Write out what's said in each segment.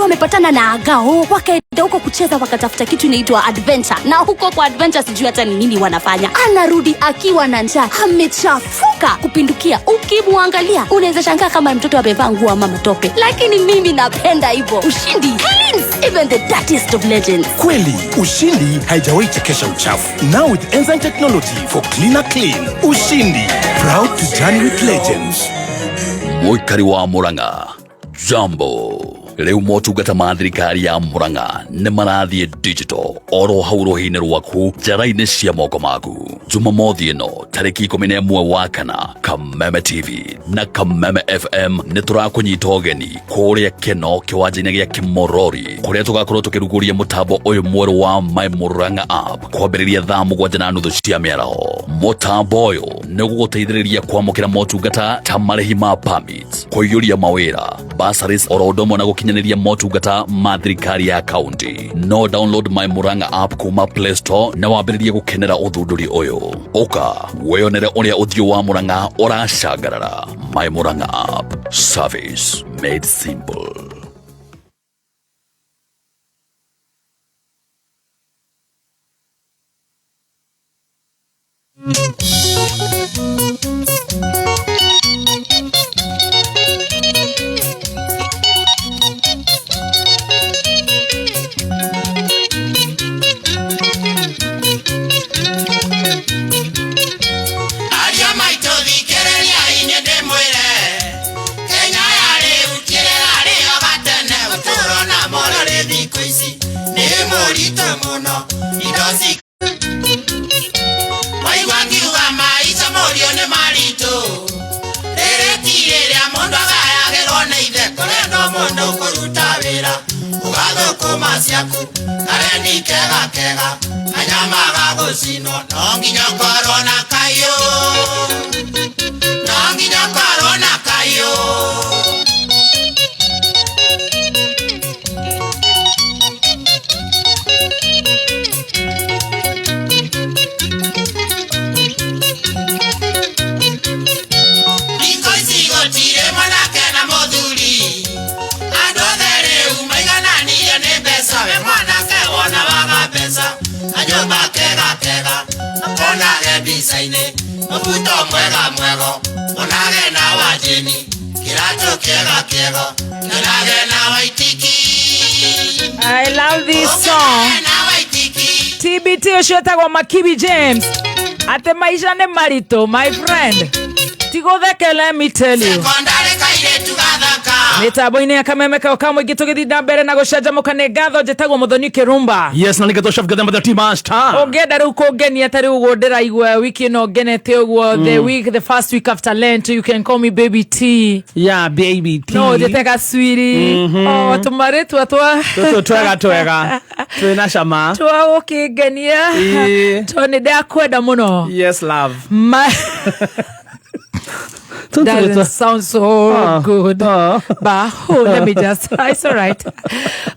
Wamepatana na Agao, wakaenda huko kucheza, wakatafuta kitu inaitwa adventure, na huko kwa adventure sijui hata ni nini wanafanya. Anarudi akiwa na njaa, amechafuka kupindukia. Ukimwangalia unaweza shangaa kama mtoto amevaa nguo ama matope, lakini mimi napenda hivyo. Ushindi cleans even the dirtiest of legends. Kweli, Ushindi haijawahi chekesha uchafu. Now with enzyme technology for cleaner clean. Ushindi, proud to journey with legends. Mũikari wa Murang'a, jambo. Rĩu motungata ma thirikari ya Murang'a nĩ marathiĩ digital oro hau rũhĩ-inĩ rwaku, njara-inĩ cia moko maku. Jumamothi ĩno tarĩki 11 wa kana, Kameme TV na Kameme FM nĩ tũrakũnyita ũgeni kũrĩa Keno kĩwanja-inĩ gĩa Kĩmorori, kũrĩa tũgakorwo tũkĩrugũria mũtambo ũyũ mwerũ wa My Murang'a app kwambĩrĩria thaa 7:30 cia mĩaraho. Mũtambo ũyũ nĩ ũgũgũteithĩrĩria kwamũkĩra motungata ta marĩhi ma permits, kũiyũria mawĩra, bursaries, oro ũndũ ũmwe na gũkinyanĩria motungata ma thirikari ya kaunti. No download My Murang'a app kuma Play Store na wambĩrĩrie gũkenera ũthundũri ũyũ. Ũka wĩyonere ũrĩa ũthiũ wa Murang'a ũracangarara. My Murang'a app, service made simple. Aria maitũ, thikĩrĩria inyuĩ ndĩmwĩre, Kenya ya rĩu ti ĩrĩa ĩrarĩ yo gatene. Ũtũũro na morarĩ thikũ ici nĩ mũritũ mũno, indo ci waigua ngiuga maica mũriũ nĩ maritũ. Rĩrĩ ti rĩrĩa mũndũ agayagĩrwo nĩ ithe, kũrendwo mũndũ kũruta wĩra ũgathũkũma ciaku, kareni kega kega kanyama ga gũcinwo, no nginya ũkorwo na kayũ, no nginya ũkorwo na kayũ. Thikũ ici gũtirĩ mwanake na mũthuri, andũ othe rĩu maigananirio nĩ mbeca. We mwanake wona waga mbeca kanyũmba kega kega akonage mbica-inĩ, mũbuto mwega mwego onage na wanjĩni, kĩratũ kĩega kĩega kĩonage na Waitiki. I love this song. Ũkĩonage na Waitiki. TBT ũcio etagwo Makibi James. Ate maisha nĩ maritũ, my friend. Tigũtheke, let me tell you. Sekondari kairĩtu gathaka. Mĩtambo-inĩ ya Kameme kao ka mũingĩ, tũgĩthiĩ na mbere na gũcanjamũka. Nĩ ngatho, njĩtagwo Mũthoni Kĩrumba. Yes, na nĩgetwo Chef Gathemba the Tea Master. Ũngĩenda rĩu kũngenia ta rĩu ũguo ndĩraigua wiki ĩno ngenete ũguo, the week, the first week after Lent, you can call me Baby T. Yeah, Baby T. No njĩte Gacwiri, o tũmarĩtwa twa Tũtũ twega twega. Twĩna cama. Twa gũkĩngenia. To nĩ ndakwenda mũno. Yes, love. Ma Tũtũ doesn't sound so good. But oh, let me just, it's all right.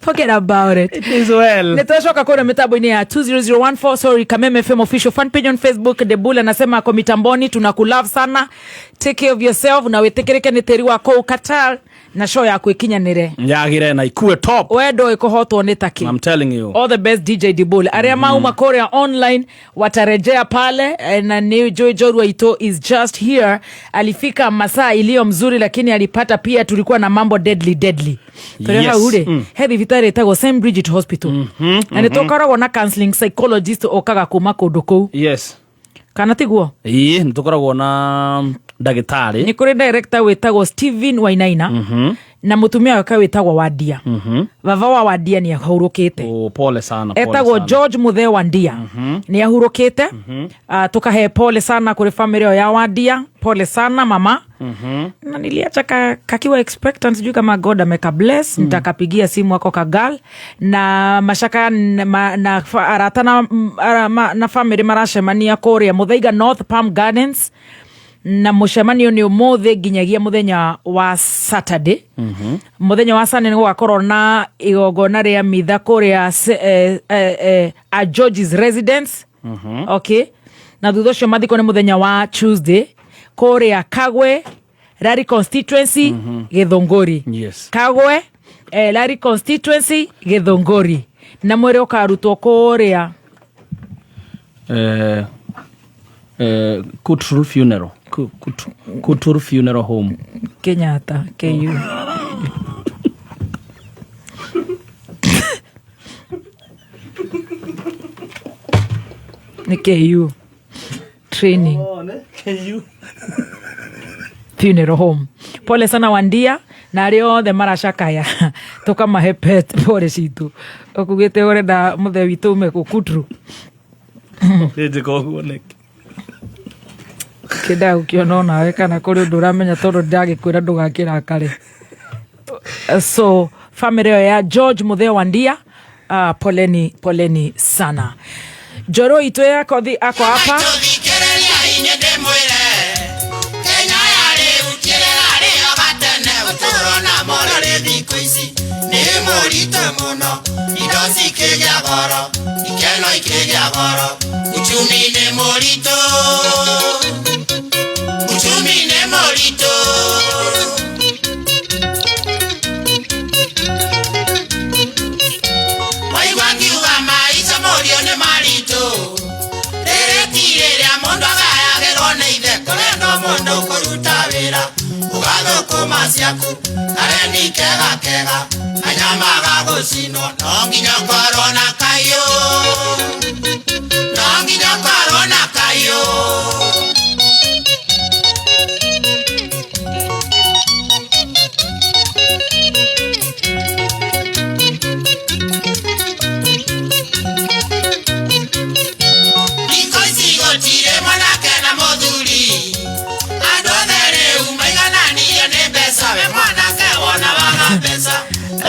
Forget about it. It is well. Nĩ twacoka kũrĩa mĩtambo-inĩ ya 20014, sorry, Kameme FM official fan page on Facebook. Debul anasema ako mitamboni, tunakulove sana, take care of yourself na wĩtĩkĩrĩke nĩ tĩri wa kũu Qatar na show yaku ĩkinyanĩre. Yagire na ikue top. Wendo ĩkũhotwo nĩ taki. I'm telling you. All the best, DJ Dibul. Arĩa mauma kũrĩa online watarejea pale, na ni Joy Jorua ito is just here. Alifika masaa iliyo mzuri, lakini alipata pia tulikuwa na mambo deadly deadly. Tũrĩ hau rĩ, he thibitarĩ ĩtagwo St Bridget Hospital na nĩ tũkoragwo na counseling psychologist okaga kuma kũndũ kũu. Kana tiguo? Ĩĩ, nĩ tũkoragwo na ndagĩtarĩ. Nĩ kũrĩ director wĩtagwo Steven Wainaina na mũtumia wake wĩtagwo Wandia. Baba wa Wandia nĩ ahurũkĩte. Oh, pole sana, pole Etagwo sana. George Muthe Wandia, nĩ ahurũkĩte. Tukahe pole sana kũrĩ family ĩyo ya Wandia. Pole sana mama. Na niliacha kakiwa expectant, sijui kama God ameka bless. Nitakapigia simu ako kagal na mashaka na arata na, na family maracemania kũrĩa Muthaiga North Palm Gardens, na mũcemanio nĩ ũmũthĩ nginyagia mũthenya wa Saturday. Mũthenya wa Sunday nĩ gũgakorwo na igongona rĩa mitha kũrĩa a George's residence. Okay, na thutha ũcio mathiko nĩ mũthenya wa Tuesday kũrĩa Kagwe Rari constituency, Gĩthũngũri. Kagwe. Lari constituency, Githunguri, na mwĩrĩ ũkarutwo kũrĩa Kutur Funeral. Kutur Funeral Home. Kenyatta KU. Nĩ KU training. Oh, ne? KU. Funeral home. Pole sana Wandia na arĩa othe maracakaya, tũkamahe pole citũ. Ũkugĩte ũrenda mũthee witũ ume kũ Kutru. Njĩka ũguo nĩkĩ? Kĩndaga gũkĩona onawe kana kũrĩ ũndũ ũramenya, tondũ ndagĩkwĩra ndũgakĩrakare. So family ĩyo ya George Muthee Wandia, poleni, poleni sana. Njoro itũ ya kothi ako hapa. Tũthikĩrĩria inyuĩ ndĩmwĩre, Kenya ya rĩu ti ĩrĩa yarĩ ho gatene. Ũtũũro na morarĩ thikũ ici nĩ mũritũ mũno, indo cikĩgĩa goro, ikeno ikĩgĩa goro, uchumi nĩ mũritũ, uchumi nĩ mũritũ. Waigua ngiuga maica mũriũ nĩ maritũ, rĩrĩ ti rĩrĩa mũndũ agayagĩrwo nĩ ithe. Kũrendwo mũndũ kũruta wĩra, ũgathũkũma ciaku kareni kega kega, kanyama ga gũcinwo, no nginya ũkorwo na kayũ, no nginya ũkorwo na kayũ. Thikũ ici gũtirĩ mwanake na mũthuri, andũ othe rĩu maigananirio nĩ mbeca. We mwanake wona waga mbeca.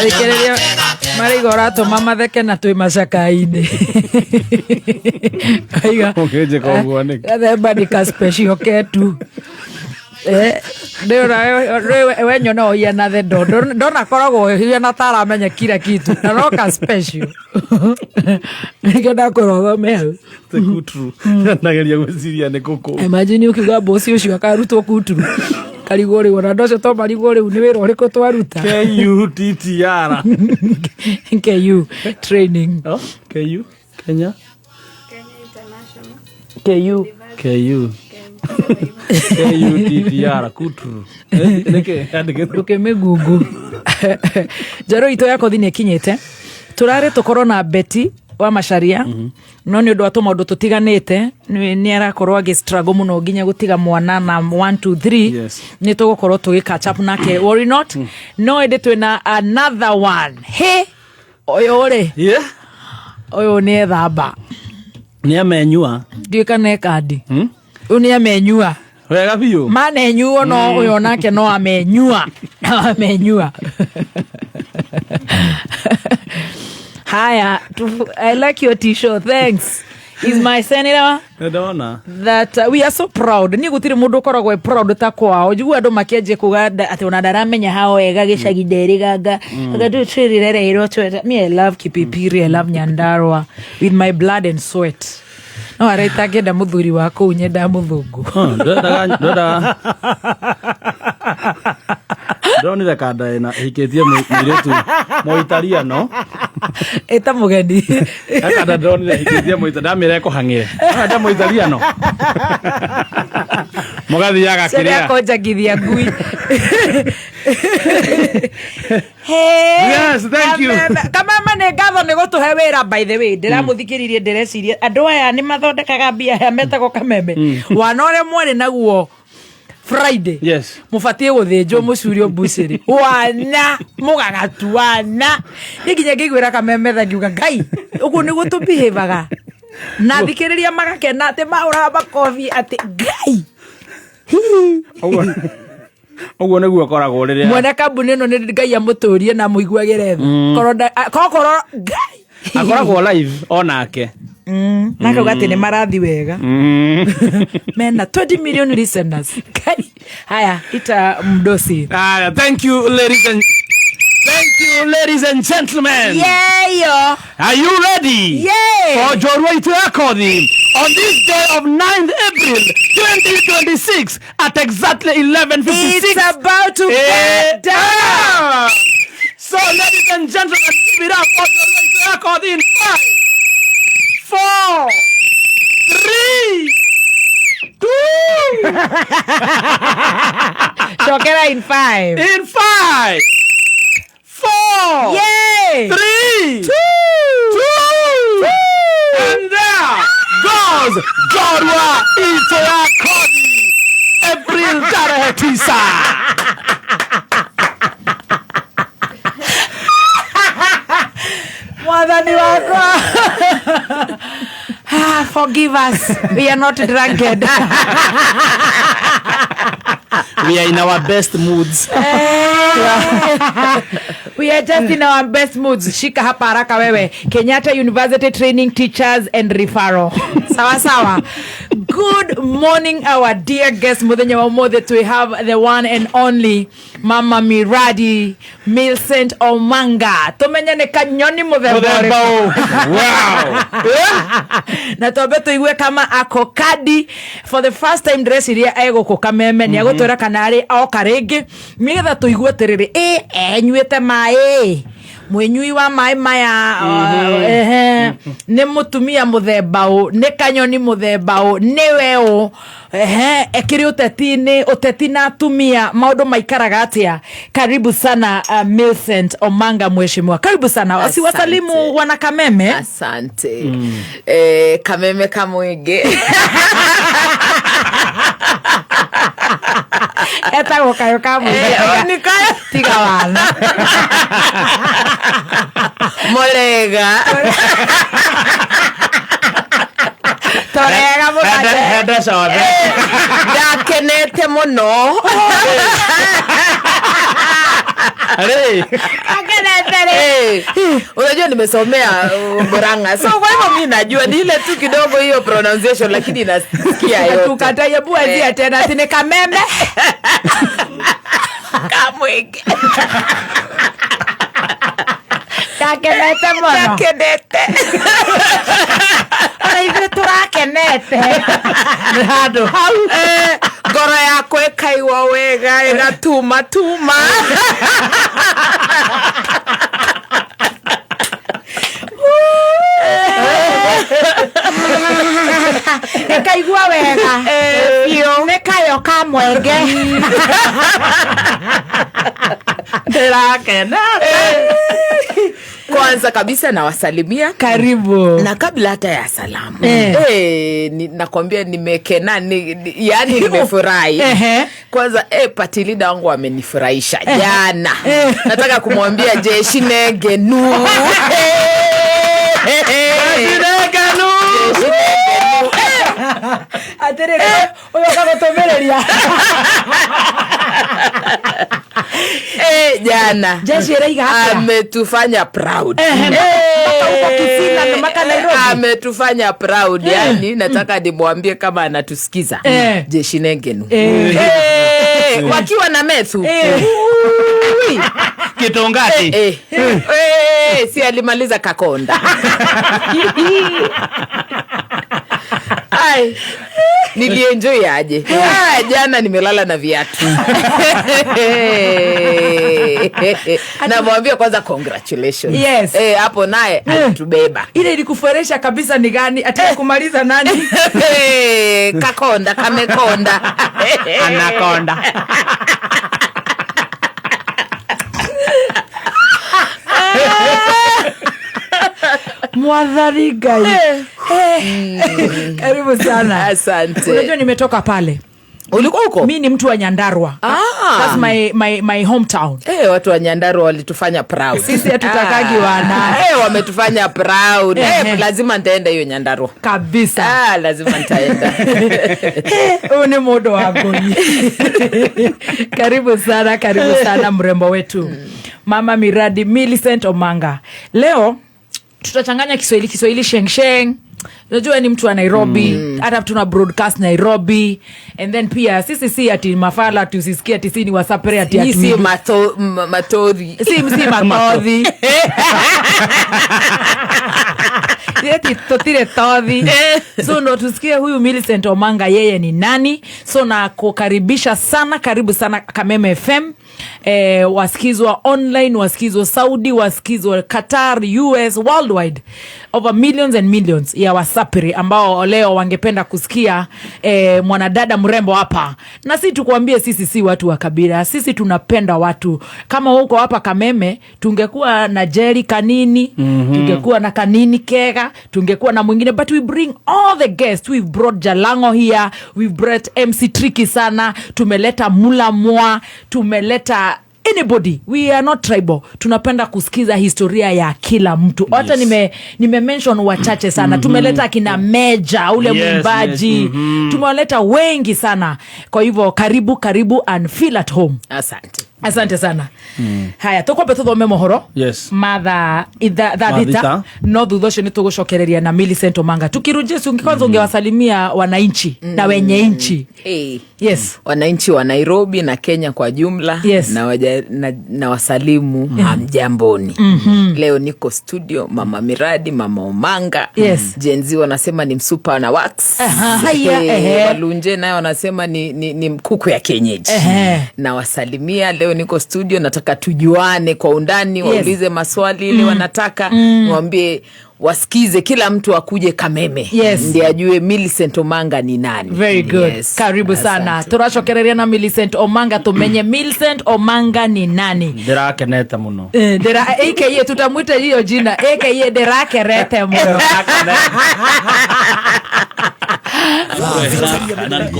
Thikĩrĩria, maraiga ũratũma matheke na twĩ macaka-inĩ. Aiga. Ũkĩnjĩka ũguo nĩkĩ? Gathemba nĩ ka special ketu. We nyona ũhiana the ndona koragwo ũhiana ta aramenya kila kitu na no ka special, nĩkĩo ndakwĩra ũthome hau. Te Kutru. Ndageria gwĩciria nĩ kũkũ. Imagine ũkiuga bosi ũcio akarutwo Kuturu, karigwo rĩu ona andũ acio to marigwo rĩu nĩ wĩra ũrĩkũ twaruta. KUTTR. KU training. Oh, KU Kenya. KU. KU. KUTTR Kutru. Nĩkĩ yandĩkĩtwo? Ndũkĩmĩgungu. Njerũ itũ ya kothi nĩ ĩkinyĩte. Tũrarĩ tũkorwo na Beti wa Macaria, no nĩ ũndũ wa tũmaũndũ tũtiganĩte nĩ arakorwo agĩ struggle mũno nginya gũtiga mwana na 1 2 3. Nĩ tũgũkorwo tũgĩ catch up nake, worry not. No ĩndĩ twĩna another one he ũyũ rĩ. Ũyũ nĩ ethamba. Nĩ amenyua. Ndiũĩ kana ekandi. Ũyũ nĩ amenyua. Wega biũ. Manenyuo, no ũyũ onake no amenyua, no amenyua. Haya, I like your T-shirt, thanks. Is my senator Nĩ ndona. that we are so proud. Niĩ gũtirĩ mũndũ ũkoragwo e proud ta kwao. Njigua andũ makĩanjia kuga atĩ ona ndaramenya hao wega gĩcagi nderĩganga agatwĩrĩrereirwo tweta. Me, I love Kipipiri, I love Nyandarua with my blood and sweat. No araita ngĩenda mũthuri wa kũu, nyenda mũthũngũ. Huh, ndwendaga ndonire kanda ĩna ĩhikĩtie mũirĩtu mũitariano. Ĩta mũgeni. Kanda ndonire ĩhikĩtie mũita, ndamĩra ĩkũhang'ĩre enda mũitariano mũgathiaga Cia kĩrĩa. Kũnjangithia ngui. Yes, thank you. Kameme, nĩ ngatho nĩ gũtũhe wĩra. By the way, ndĩramũthikĩrĩrie, ndĩreciria andũ aya nĩ mathondekaga mbia aya metagwo kameme. Wana ũrĩa mwarĩ naguo Friday, mũbatiĩ gũthĩnjwo, mũcurio mbucĩrĩ wana mũgagatu wana. Niĩ nginya ngĩiguĩra kameme tha, ngiuga Ngai, ũguo nĩguo tũbihĩvaga na thikĩrĩria magakena atĩ mahũraga makobi atĩ Ngai. Ũguo nĩguo ĩkoragwo rĩrĩa Mwene kambuni ĩno nĩ Ngai amũtũrie na amũiguagĩre tha. Korwo kokorwo Ngai akoragwo live onake. Na akauga atĩ nĩ marathi wega, mena 20 million listeners. Ngai. Haya, ita mdosi. Aya, thank you, ladies and gentlemen. Yeyo. Are you ready? Yeah. For Njorua Itu ya Kothi on this day of 9th April 2026 at exactly 11:56. It's about to get down. So So ladies and gentlemen, give it up for the record in 5, 4, 3, 2. Chokera in 5. In 5, 4, Yay! 3, 2, 2, and there goes Njorua Itũ ya Kothi, April tarehe 9. Mwathani wakwa. Forgive us. We are not drunken. We are in our best moods. We are just in our best moods. Shika hapa haraka wewe. Kenyatta University Training Teachers and Referral. Sawa sawa. Good morning, our dear guest. Muthenya wa umuthi we have the one and only Mama Miradi Millicent Omanga. Tumenye ni kanyoni muthemba Muthemba. Wow. Na twambe tuigue kama ako kadi for the first time ndĩreciria egũkũ Kameme nĩ egũtwĩra kana arĩ oka rĩngĩ nĩgetha tũigue atĩrĩrĩ ĩ enyuĩte maĩ mwĩnyui wa maĩ maya ehe nĩ mũtumia mũthemba ũ nĩ kanyoni mũthemba ũ nĩwe ũ ehe ekĩrĩ ũteti-inĩ ũteti na atumia maũndũ maikaraga atĩa. Karibu sana Millicent Omanga mheshimiwa, karibu sana. Asante. Siwasalimu wana Kameme. Asante. Kameme kamwege. Etagwo kayo kamwege. Tiga wana. Molega. Torega mũgate. Hende ciothe. Ndakenete mũno. Akenete rĩ. Unajua nimesomea Murang'a. So kwa hivyo mimi najua ni ile tu kidogo hiyo pronunciation lakini nasikia yote. Tukataye bua tena ati ni Kameme. Kamwege. Ndakenete mũno. Ndakenete. Ona ithuĩ tũrakenete. Nĩ handũ hau. Ngoro yakwa ĩkaigua wega ĩgatuma tuma. Ĩkaigua wega. Biũ. Nĩ kayo ka mwenge. Ndĩrakena. Kwanza kabisa nawasalimia. Karibu. Na kabla hata ya salamu. Nakwambia nimekena, yani nimefurahi. Kwanza party leader wangu amenifurahisha jana. Nataka kumwambia jeshi negenu. Jeshi negenu. Atĩrĩrĩ, ũyũ ũkagũtũmĩrĩria. Jana. Jeshi ĩraiga atĩa? Ametufanya proud. Mpaka huko Kisii na mpaka Nairobi. Ametufanya proud. Yani nataka nimwambie kama anatusikiza. Jeshi negenu. Wakiwa na Methu. Kitongati. Si alimaliza Kakonda. Ai, nilienjoy aje. Jana nimelala na viatu. Namwambia kwanza congratulations. Yes. Hapo naye alitubeba. Ile ilikufuresha kabisa ni gani? Ati kumaliza nani? Kakonda, kamekonda. Anakonda. Mwathani Ngai. Karibu sana. Asante. Unajua nimetoka pale. Ulikuwa huko? Mimi ni mtu wa Nyandarua. That's my hometown. Watu wa Nyandarua walitufanya proud. Sisi hatutakagi wana. Wametufanya proud. Lazima nitaenda hiyo Nyandarua. Kabisa. Lazima nitaenda. Huyu ni mudo wa ngoi. Karibu sana, karibu sana mrembo wetu. Mama Miradi Millicent Omanga. Leo tutachanganya Kiswahili, Kiswahili sheng sheng. Unajua ni mtu wa Nairobi, hata tuna broadcast Nairobi. And then pia sisi si ati mafala ati usisikie ati si ni wasapere ati ati si matori. Si si matori. Eti tutire tothi. So ndo tusikie huyu Millicent Omanga yeye ni nani. So na kukaribisha sana, karibu sana Kameme FM. Wasikizwa online, wasikizwa Saudi, wasikizwa Qatar, US, worldwide. Over millions and millions ya wasapiri ambao leo wangependa kusikia mwanadada mrembo hapa. Na si tukuambie, sisi si watu wa kabila, sisi tunapenda watu. Kama huko hapa Kameme tungekuwa na Jerry Kanini, tungekuwa na Kanini Kega, tungekuwa na mwingine, but we bring all the guests. We've brought Jalango here, we've brought MC Tricky sana, tumeleta Mula Mwa, tumeleta anybody. We are not tribal. Tunapenda kusikiza historia ya kila mtu. Hata nime mention wachache sana. Tumeleta akina Meja ule mwimbaji. Tumewaleta wengi sana. Kwa hivyo karibu, karibu and feel at home. Asante. Asante sana. Haya, tukwambe tuthome mohoro mathaa thaa Mathaa thita thita. No thutha ũcio nĩ tũgũcokereria na Millicent Omanga. Tukirujesu, kwanza ungewasalimia wananchi na wenye nchi. Hey. Yes. Wananchi wa Nairobi na Kenya kwa jumla, na wasalimu, hamjamboni? Leo niko studio, mama miradi, mama Omanga. Gen Z wanasema ni msupa na wax. Aha, haya, ehe. Walunje nayo wanasema ni mkuku ya kienyeji. Nawasalimia leo, niko studio, nataka tujuane kwa undani, waulize maswali ile wanataka, niwaambie wasikize, kila mtu akuje Kameme ndiye ajue Millicent Omanga ni nani. Very good. Yes. Karibu sana. Asante. Turacokereria na Millicent Omanga tumenye Millicent Omanga ni nani. Ndĩrakenete mũno. Ndĩra aka tutamwita hiyo jina, aka ndĩrakerete mũno.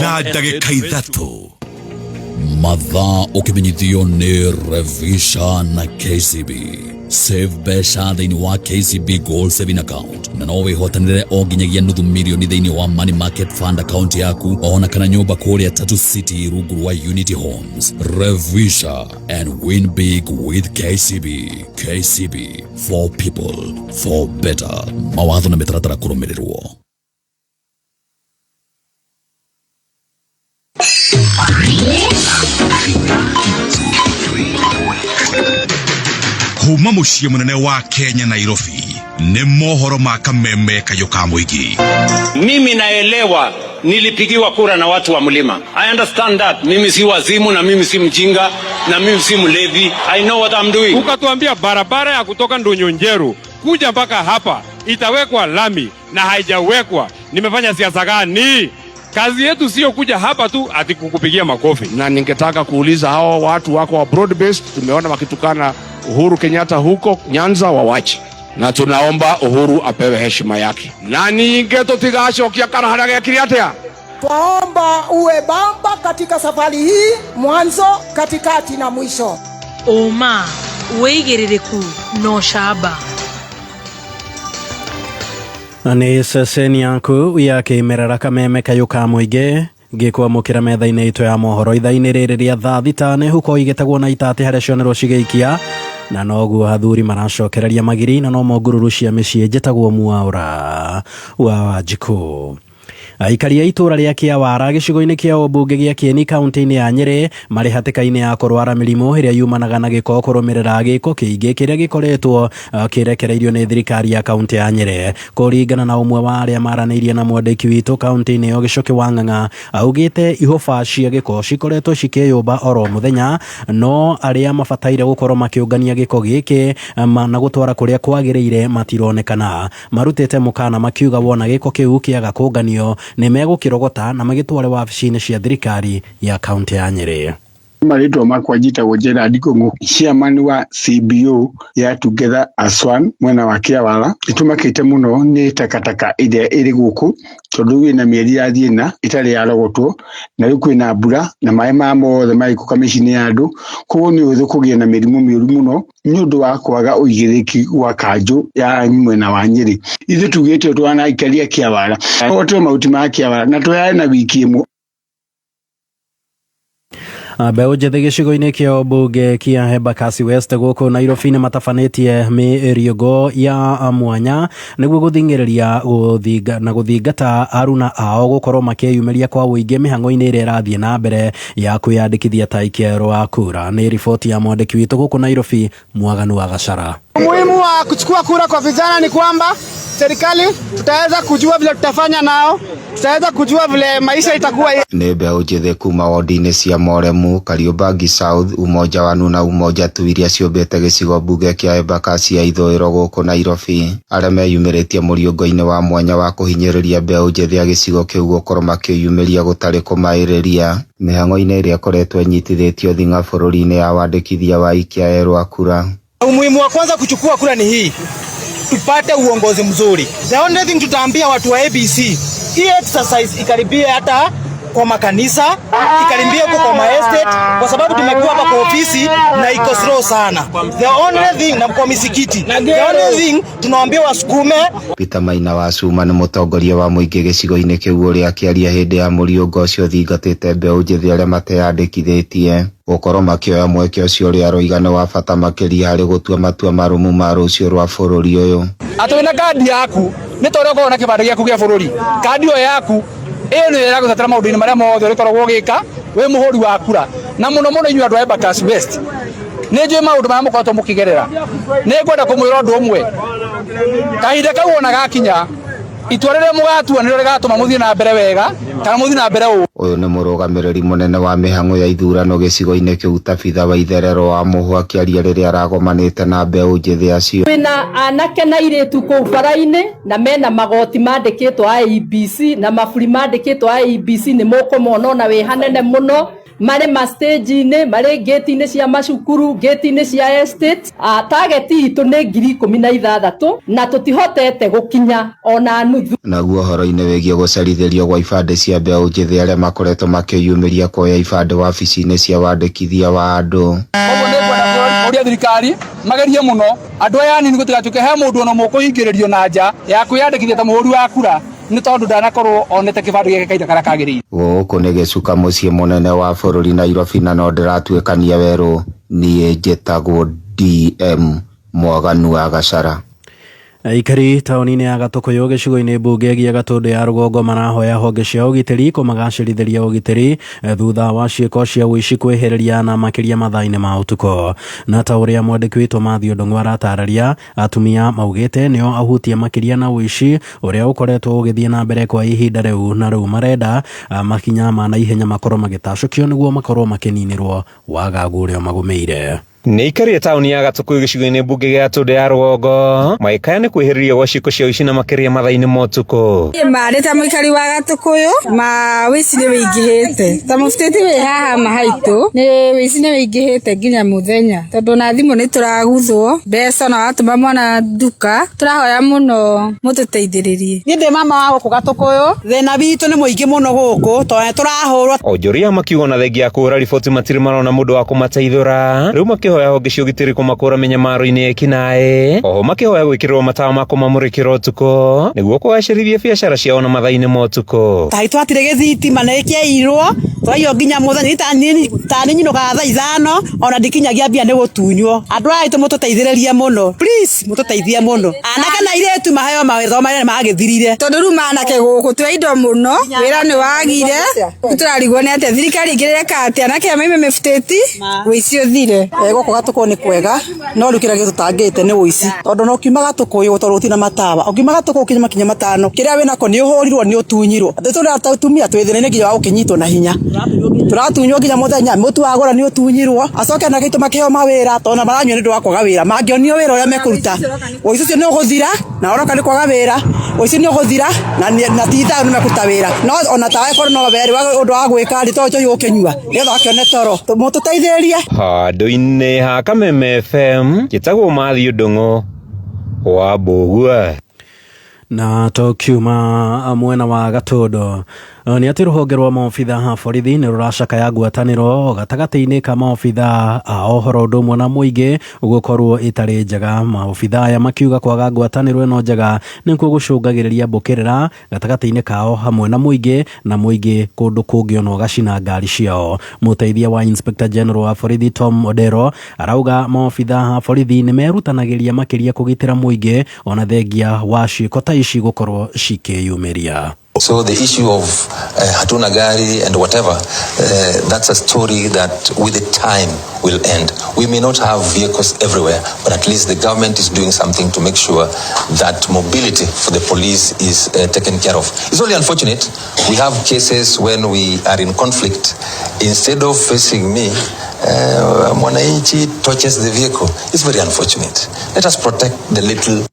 Na ndagĩka 3. Mathaa ũkĩmenyithio nĩ Revisha na KCB. Save mbeca thĩinĩ wa KCB Gold Saving Account na no wĩhotanĩre o nginyagia nuthu milioni thĩinĩ wa Money Market Fund account yaku ona kana nyũmba kũrĩa Tatu City rungu rwa Unity Homes. Revisha and win big with KCB. KCB, for people, for better. Mawatho na mĩtaratara kũrũmĩrĩrwo. Kuma mũciĩ mũnene wa Kenya, Nairobi, nĩ mohoro ma Kameme kayũ ka mũingĩ. Mimi naelewa nilipigiwa kura na watu wa mlima. I understand that. Mimi si wazimu na mimi si mjinga na mimi si mlevi. I know what I'm doing. Ukatuambia barabara ya kutoka Ndunyu kuja mpaka hapa itawekwa lami na haijawekwa. Nimefanya siasa gani? Kazi yetu sio kuja hapa tu ati kukupigia makofi. Na ningetaka kuuliza hawa watu wako wa broad based, tumeona wakitukana Uhuru Kenyatta huko Nyanza, wawache, na tunaomba Uhuru apewe heshima yake. Na ningĩ tũtigacokia kana harĩa gekire atĩa. Twaomba uwe bamba katika safari hii, mwanzo, katikati na mwisho. Ũma, wĩigĩrĩrĩku na ũcamba. Na nĩ ceceni yaku ya kĩmerera Kameme kayũ ka mũingĩ ngĩkwamũkĩra metha-inĩ itũ ya mohoro ithaa-inĩ rĩrĩ rĩa thaa 6 nĩ huko igĩtagwo na itatĩ harĩa cionerwo cigĩikia na noguo athuri maracokereria magiri na no mongururu cia mĩciĩ. Njĩtagwo Mwaũra wa Wanjikũ. Aikari a itũra rĩa Kĩawara gĩcigo-inĩ kĩa ũmbunge gĩa Kieni kaunti-inĩ ya Nyĩrĩ marĩ hatĩka-inĩ ya kũrwara mĩrimũ ĩrĩa yumanaga na gĩko kũrũmĩrĩra gĩko kĩingĩ kĩrĩa gĩkoretwo kĩrekereirio nĩ thirikari ya kaunti ya Nyĩrĩ. Kũringana na ũmwe wa arĩa maranĩirie na mwandĩki witũ kaunti-inĩ ĩyo Gĩcoki wa Ng'ang'a, augĩte ihũba cia gĩko cikoretwo cikĩyũmba oro mũthenya, no arĩa mabataire gũkorwo makĩũngania gĩko gĩkĩ na gũtwara kũrĩa kwagĩrĩire matironekana. Marutĩte mũkana makiuga wona gĩko kĩu kĩaga kũnganio nĩ megũkĩrogota na magĩtware wabici-inĩ cia thirikari ya kaunti ya Nyĩrĩ. Marĩtwa makwa njĩtagwo Gerard Kũng'ũ, chairman wa CBO ya Together as One mwena wa Kĩawara. Nĩtũmakĩte mũno nĩ takataka ĩrĩa ĩrĩ gũkũ tondũ ĩna mĩeri yathiĩ na ĩtarĩ yarogotwo, na rĩu kwĩna mbura na maĩ maya mothe magĩũka mĩciĩ-inĩ ya andũ, koguo nĩ ũhũthũ kũgĩa na mĩrimũ mĩũru mũno nĩ ũndũ wa kwaga ũigĩrĩrĩki wa kanjũ ya mwena wa Nyĩrĩ. Ithuĩ tugĩte ũũ aikari a Kĩawara tũrogotwo mahuti ma Kĩawara na tũheane na wiki ĩmwe. Mbeũ njĩthĩ gĩcigo-inĩ kĩa ũmbunge kĩa Embakasi West gũkũ Nairobi nĩ matabanĩtie mĩriũngo ya mwanya nĩguo gũthing'ĩrĩria na gũthingata aruna ao gũkorwo makĩyumĩria kwa ũingĩ mĩhang'o-inĩ ĩrĩa ĩrathiĩ na mbere ya kwĩyandĩkithia ta aikia erũ a kura. Nĩ riboti ya mwandĩki witũ gũkũ Nairobi, Mwaganu wa Gacara. Umuhimu wa kuchukua kura kwa vijana ni kwamba Serikali tutaweza kujua vile tutafanya nao, tutaweza kujua vile maisha itakuwa. Nĩ mbeũ njĩthĩ kuma wodi-inĩ cia Moremu, Kariobangi South, Umoja Wanu na Umoja Tu iria ciũmbĩte gĩcigo mbunge kĩa Embakasi ya ithũĩro gũkũ Nairobi, arĩa meyumĩrĩtie mũriũngo-inĩ wa mwanya wa kũhinyĩrĩria mbeũ njĩthĩ a gĩcigo kĩu gũkorwo makĩyumĩria gũtarĩ kũmaĩrĩria mĩhang'o-inĩ ĩrĩa ĩkoretwo ĩnyitithĩtio thing'a bũrũri-inĩ ya wandĩkithia wa aikia erũ a kura. Umuhimu wa kwanza kuchukua kura ni hii, tupate uongozi mzuri. The only thing tutaambia watu wa ABC, hii exercise ikaribie hata kwa makanisa, ikaribie huko kwa maestate, kwa sababu tumekuwa hapa kwa ofisi na iko slow sana. The only thing, na kwa misikiti, the only thing tunawaambia wasukume. Peter Maina wa Cuma nĩ mũtongoria wa mũingĩ gĩcigo-inĩ kĩu ũrĩa akĩaria hĩndĩ ya mũriũngo ũcio ũthingatĩte mbeũ njĩthĩ arĩa mateyandĩkithĩtie gũkorwo makĩoya mweke ũcio ũrĩa aroiga nĩ wa bata makĩria harĩ gũtua matua marũmu ma rũciũ rwa bũrũri ũyũ. Atĩ wĩna kandi yaku nĩ ta ũrĩa ũkoragwo na kĩbandĩ gĩaku gĩa bũrũri, kandi ĩyo yaku ĩyo nĩyo ĩragũtetera maũndũ-inĩ marĩa mothe ũrĩkoragwo ũgĩka wĩ mũhũri wa kura, na mũno mũno inyuĩ andũ a Embakasi West nĩ njũĩ maũndũ marĩa mũkoretwo mũkĩgerera. Nĩ ngwenda kũmwĩra ũndũ ũmwe, kahinda kau ona gakinya, itua rĩrĩa mũgatua nĩrĩo rĩgatũma mũthiĩ na mbere wega kana mũthiĩ na mbere ũũ. Ũyũ nĩ mũrũgamĩrĩri mũnene wa mĩhang'o ya ithurano gĩcigo-inĩ kĩu Tabitha Waitherero wa Mũhu akĩaria rĩrĩa aragomanĩte na mbeũ njĩthĩ acio. Kwĩna anake na airĩtu kũu bara-inĩ na mena magoti mandĩkĩtwo IEBC na maburi mandĩkĩtwo IEBC, nĩ mũkũmona ona wĩ hanene mũno, marĩ ma stage-inĩ, marĩ gate-inĩ cia macukuru, gate-inĩ cia estate. Target itũ nĩ 16,000 na tũtihotete gũkinya ona nuthu. Naguo ũhoro-inĩ wĩgiĩ gũcerithĩrio gwa ibandĩ cia mbeũ njĩthĩ arĩa makoretwo makĩyumĩria kuoya ibandĩ wabici-inĩ cia wandĩkithia wa andũ. Koguo nĩ ngwenda kũria thirikari magerie mũno andũ aya anini gũtigatuĩke he mũndũ ona ũmwe ũkũhingĩrĩrio na nja ya kwĩyandĩkithia ta mũhũri wa kura nĩ tondũ ndanakorwo onete kĩbandĩ gĩake kahinda karĩa kagĩrĩire. Gũkũ nĩ gĩcuka mũciĩ mũnene wa bũrũri Nairobi na no ndĩratuĩkania werũ. Niĩ njĩtagwo DM Mwaganu wa Gacara. Aikari taũni-inĩ ya Gatũkũyũ gĩcigo-inĩ mbunge gĩa Gatũndũ ya rũgongo marahoya honge cia ũgitĩri kũmagacĩrithĩria ũgitĩri thutha wa ciĩko cia ũici kwĩhĩrĩria na makĩria mathaa-inĩ ma ũtukũ. Na ta ũrĩa mwandĩki witũ Matthew Ndung'u aratarĩria, atumia maugĩte nĩo ahutie makĩria na ũici ũrĩa ũkoretwo ũgĩthiĩ na mbere kwa ihinda rĩu, na rĩu marenda makinya ma naihenya makorwo magĩtacũkio nĩguo makorwo makĩninĩrwo wagagu ũrĩa magũmĩire. Nĩ ikaria taũni ya Gatũkũyũ gĩcigo-inĩ mbunge gĩa Gatũndũ ya rũgongo maikaya nĩ kwĩhĩrĩria gwa ciĩko cia ũici na makĩria mathaa-inĩ ma ũtukũ. Marĩ ta mũikari wa Gatũkũyũ ma ũici nĩ wĩingĩhĩte, ta mũbutĩti wĩ haha mahaitũ nĩ ũici nĩ wĩingĩhĩte nginya mũthenya, tondũ na thimũ nĩ tũraguthwo mbeca na watũma mwana nduka, tũrahoya mũno mũtũteithĩrĩrie. Niĩ ndĩ mama wa gũkũ Gatũkũyũ, thĩna witũ nĩ mũingĩ mũno gũkũ tondũ nĩ tũrahũrwo. Onjoria makiuga na thengia ya kũhũra riboti matirĩ marona mũndũ wa kũmateithũra, rĩu makĩhoya honge cia ũgitĩri kũmakũra mĩnyamaro-inĩ ekinaĩ, oho makĩhoya gwĩkĩrĩrwo matawa ma kũmamũrĩkĩra ũtukũ nĩguo kũgacĩrithia biacara ciao na mathaa-inĩ ma ũtukũ. Ta haitũ hatirĩ gĩthitima nĩ kĩairwo, tũraiywo nginya mũthenya, ta niĩ nyinũkaga thaa 5 ona ndikinyagia mbia nĩ gũtunywo. Andũ aya aitũ mũtũteithĩrĩrie mũno, please mũtũteithie mũno. Anake na airĩtu maheo mawĩra marĩa magĩthirire, tondũ rĩu manake gũkũ twĩ indo mũno, wĩra nĩ wagire, tũrarigwo nĩ atĩa thirikari ĩngĩreka atĩa anake aya maime mĩbutĩti ũici ũthire. Gũkũ Gatũkũyũ nĩ kwega, no rĩu kĩrĩa gĩtũtangĩte nĩ ũici, tondũ no ũkiuma Gatũkũyũ tondũ gũtirĩ na matawa, ũkiuma Gatũkũyũ ũkinye makinya 5 kĩrĩa wĩnako nĩ ũhũrirwo nĩ ũtunyirwo. Tũrĩ atumia twĩ thĩna-inĩ nginya wa gũkĩnyitwo na hinya, tũratunywo nginya mũthenya, mũtu wagũra nĩ ũtunyirwo. Acoke anake aitũ makĩheo mawĩra tondũ maranyua nĩ ũndũ wa kwaga wĩra, mangĩonio wĩra ũrĩa mekũruta ũici ũcio nĩ ũgũthira, na ũroka nĩ kwaga wĩra, ũici nĩ ũgũthira na ti ithaa nĩ mekũruta wĩra, no ona tawe korwo no werĩ ũndũ wa gwĩka rĩ, to njohi ũkĩnyua nĩgetha ũkĩone toro, mũtũteithĩrĩrie. Handũ-inĩ ha Kameme FM njĩtagwo Matthew Ndung'u wa Mbũgua. Na tokiuma mwena wa Gatũndũ nĩ atĩ rũhonge rwa maobitha a borithi nĩ rũracakaya ngwatanĩro gatagatĩ-inĩ ka maobitha a ũhoro ũndũ ũmwe na mũingĩ gũkorwo ĩtarĩ njega. Maobitha aya makiuga kwaga ngwatanĩro ĩno njega nĩkuo gũcũngagĩrĩria mbũkĩrĩra gatagatĩ-inĩ kao hamwe na mũingĩ, na mũingĩ kũndũ kũngĩ ona ũgacina ngari ciao. Mũteithia wa Inspector General wa borithi Tom Odero arauga maobitha a borithi nĩ merutanagĩria makĩria kũgitĩra mũingĩ ona thengia wa ciĩko ta ici gũkorwo cikĩyumĩria. So the issue of hatuna gari and whatever, that's a story that with the time will end. We may not have vehicles everywhere, but at least the government is doing something to make sure that mobility for the police is taken care of. It's only unfortunate we have cases when we are in conflict. Instead of facing me, mwananchi touches the vehicle. It's very unfortunate. Let us protect the little.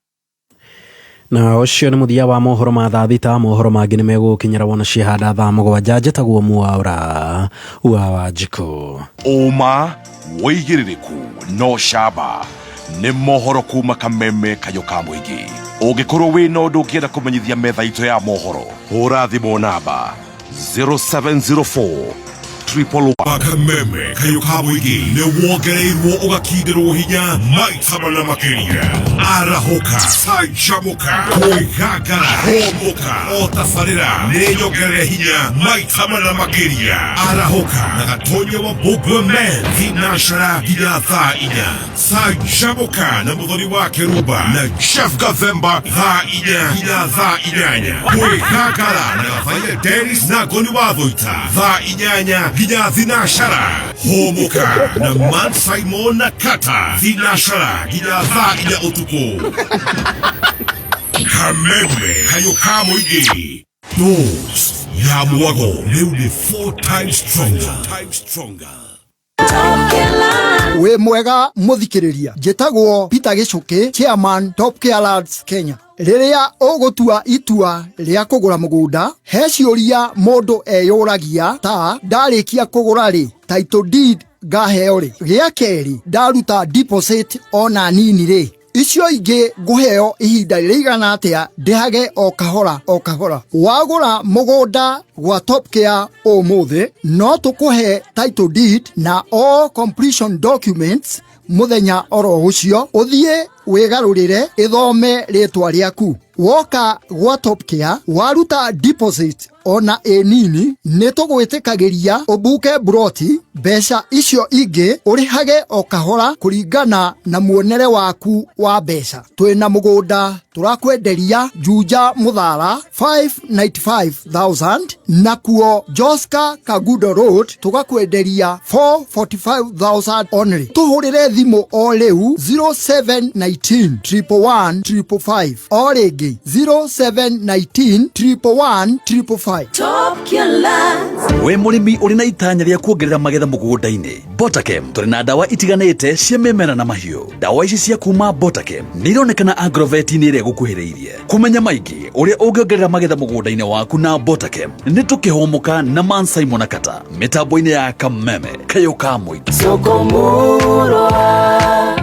Na ũcio nĩ mũthia wa mohoro ma thaa thita. Mohoro mangĩ nĩ megũkinyĩra wona ciahanda thaa 7. Njĩtagwo Mwaura wa Wanjikũ. Ũma wĩigĩrĩrĩku no camba nĩ mohoro kuma Kameme kayũ ka mũingĩ. Ũngĩkorwo wĩna ũndũ ũngĩenda kũmenyithia metha itũ ya mohoro, hũra thimũ namba 0704 triple Kameme kayũ ka mũingĩ nĩ wongereirwo ũgakindĩrwo hinya maita mana makĩria. Arahũka, canjamũka, kwĩgangara, hũmũka, o tabarĩra nĩ nyongerere hinya maita mana makĩria. Arahũka na Gatonya wa Mbũmbwe Men thinacara nginya thaa 4. Canjamũka na Mũthoni wa Kĩrumba na Jeff Gathemba thaa 4 nginya thaa 8. Kwĩgangara na Gathaia Dennis na Ngoni wa Thũita thaa 8 nginya thinacara. Hũmũka na Man Simon na Kata thinacara nginya thaa 4 ũtukũ. Kameme kayũ ka mũingĩ. Dose ya mwago rĩu nĩ 4 times stronger. Wĩ mwega mũthikĩrĩria, njĩtagwo Peter Gĩcũkĩ, chairman Top Care Lands Kenya. Rĩrĩa ũgũtua itua rĩa kũgũra mũgũnda, he ciũria mũndũ eyũragia ta ndarĩkia kũgũra rĩ, title deed ngaheo rĩ, gĩa kerĩ ndaruta deposit ona nini rĩ, icio ingĩ ngũheo ihinda rĩigana atĩa ndĩhage o kahora o kahora. Wagũra mũgũnda gwa Top Care ũmũthĩ, no tũkũhe title deed na all completion documents mũthenya oro ũcio, ũthiĩ wĩgarũrĩre ĩthome rĩtwa rĩaku. Woka gwa Top Care waruta deposit ona ĩ nini, nĩ tũgwĩtĩkagĩria ũbuke buroti, mbeca icio ingĩ ũrĩhage o kahora kũringana na muonere waku wa mbeca. Twĩna mũgũnda tũrakwenderia Juja Mũthara 595,000, nakuo Joska Kagudo Road tũgakwenderia 445,000 only. Tũhũrĩre thimũ o rĩu 0719 111 555, o rĩngĩ 0719 111 555. We mũrĩmi ũrĩ na itanya rĩa kuongerera magetha mũgũnda-inĩ, Botakem tũrĩ na ndawa itiganĩte cia mĩmera na mahiũ. Ndawa ici cia kuma Botakem nĩ ironekana agrovet-inĩ ĩrĩa ĩgũkuhĩrĩirie. Kũmenya maingĩ ũrĩa ũngĩongerera magetha mũgũnda-inĩ waku na Botakem, nĩ tũkĩhũmũka na Man Simon Kata mĩtambo-inĩ ya Kameme kayũ ka mũingĩ. Soko murwa,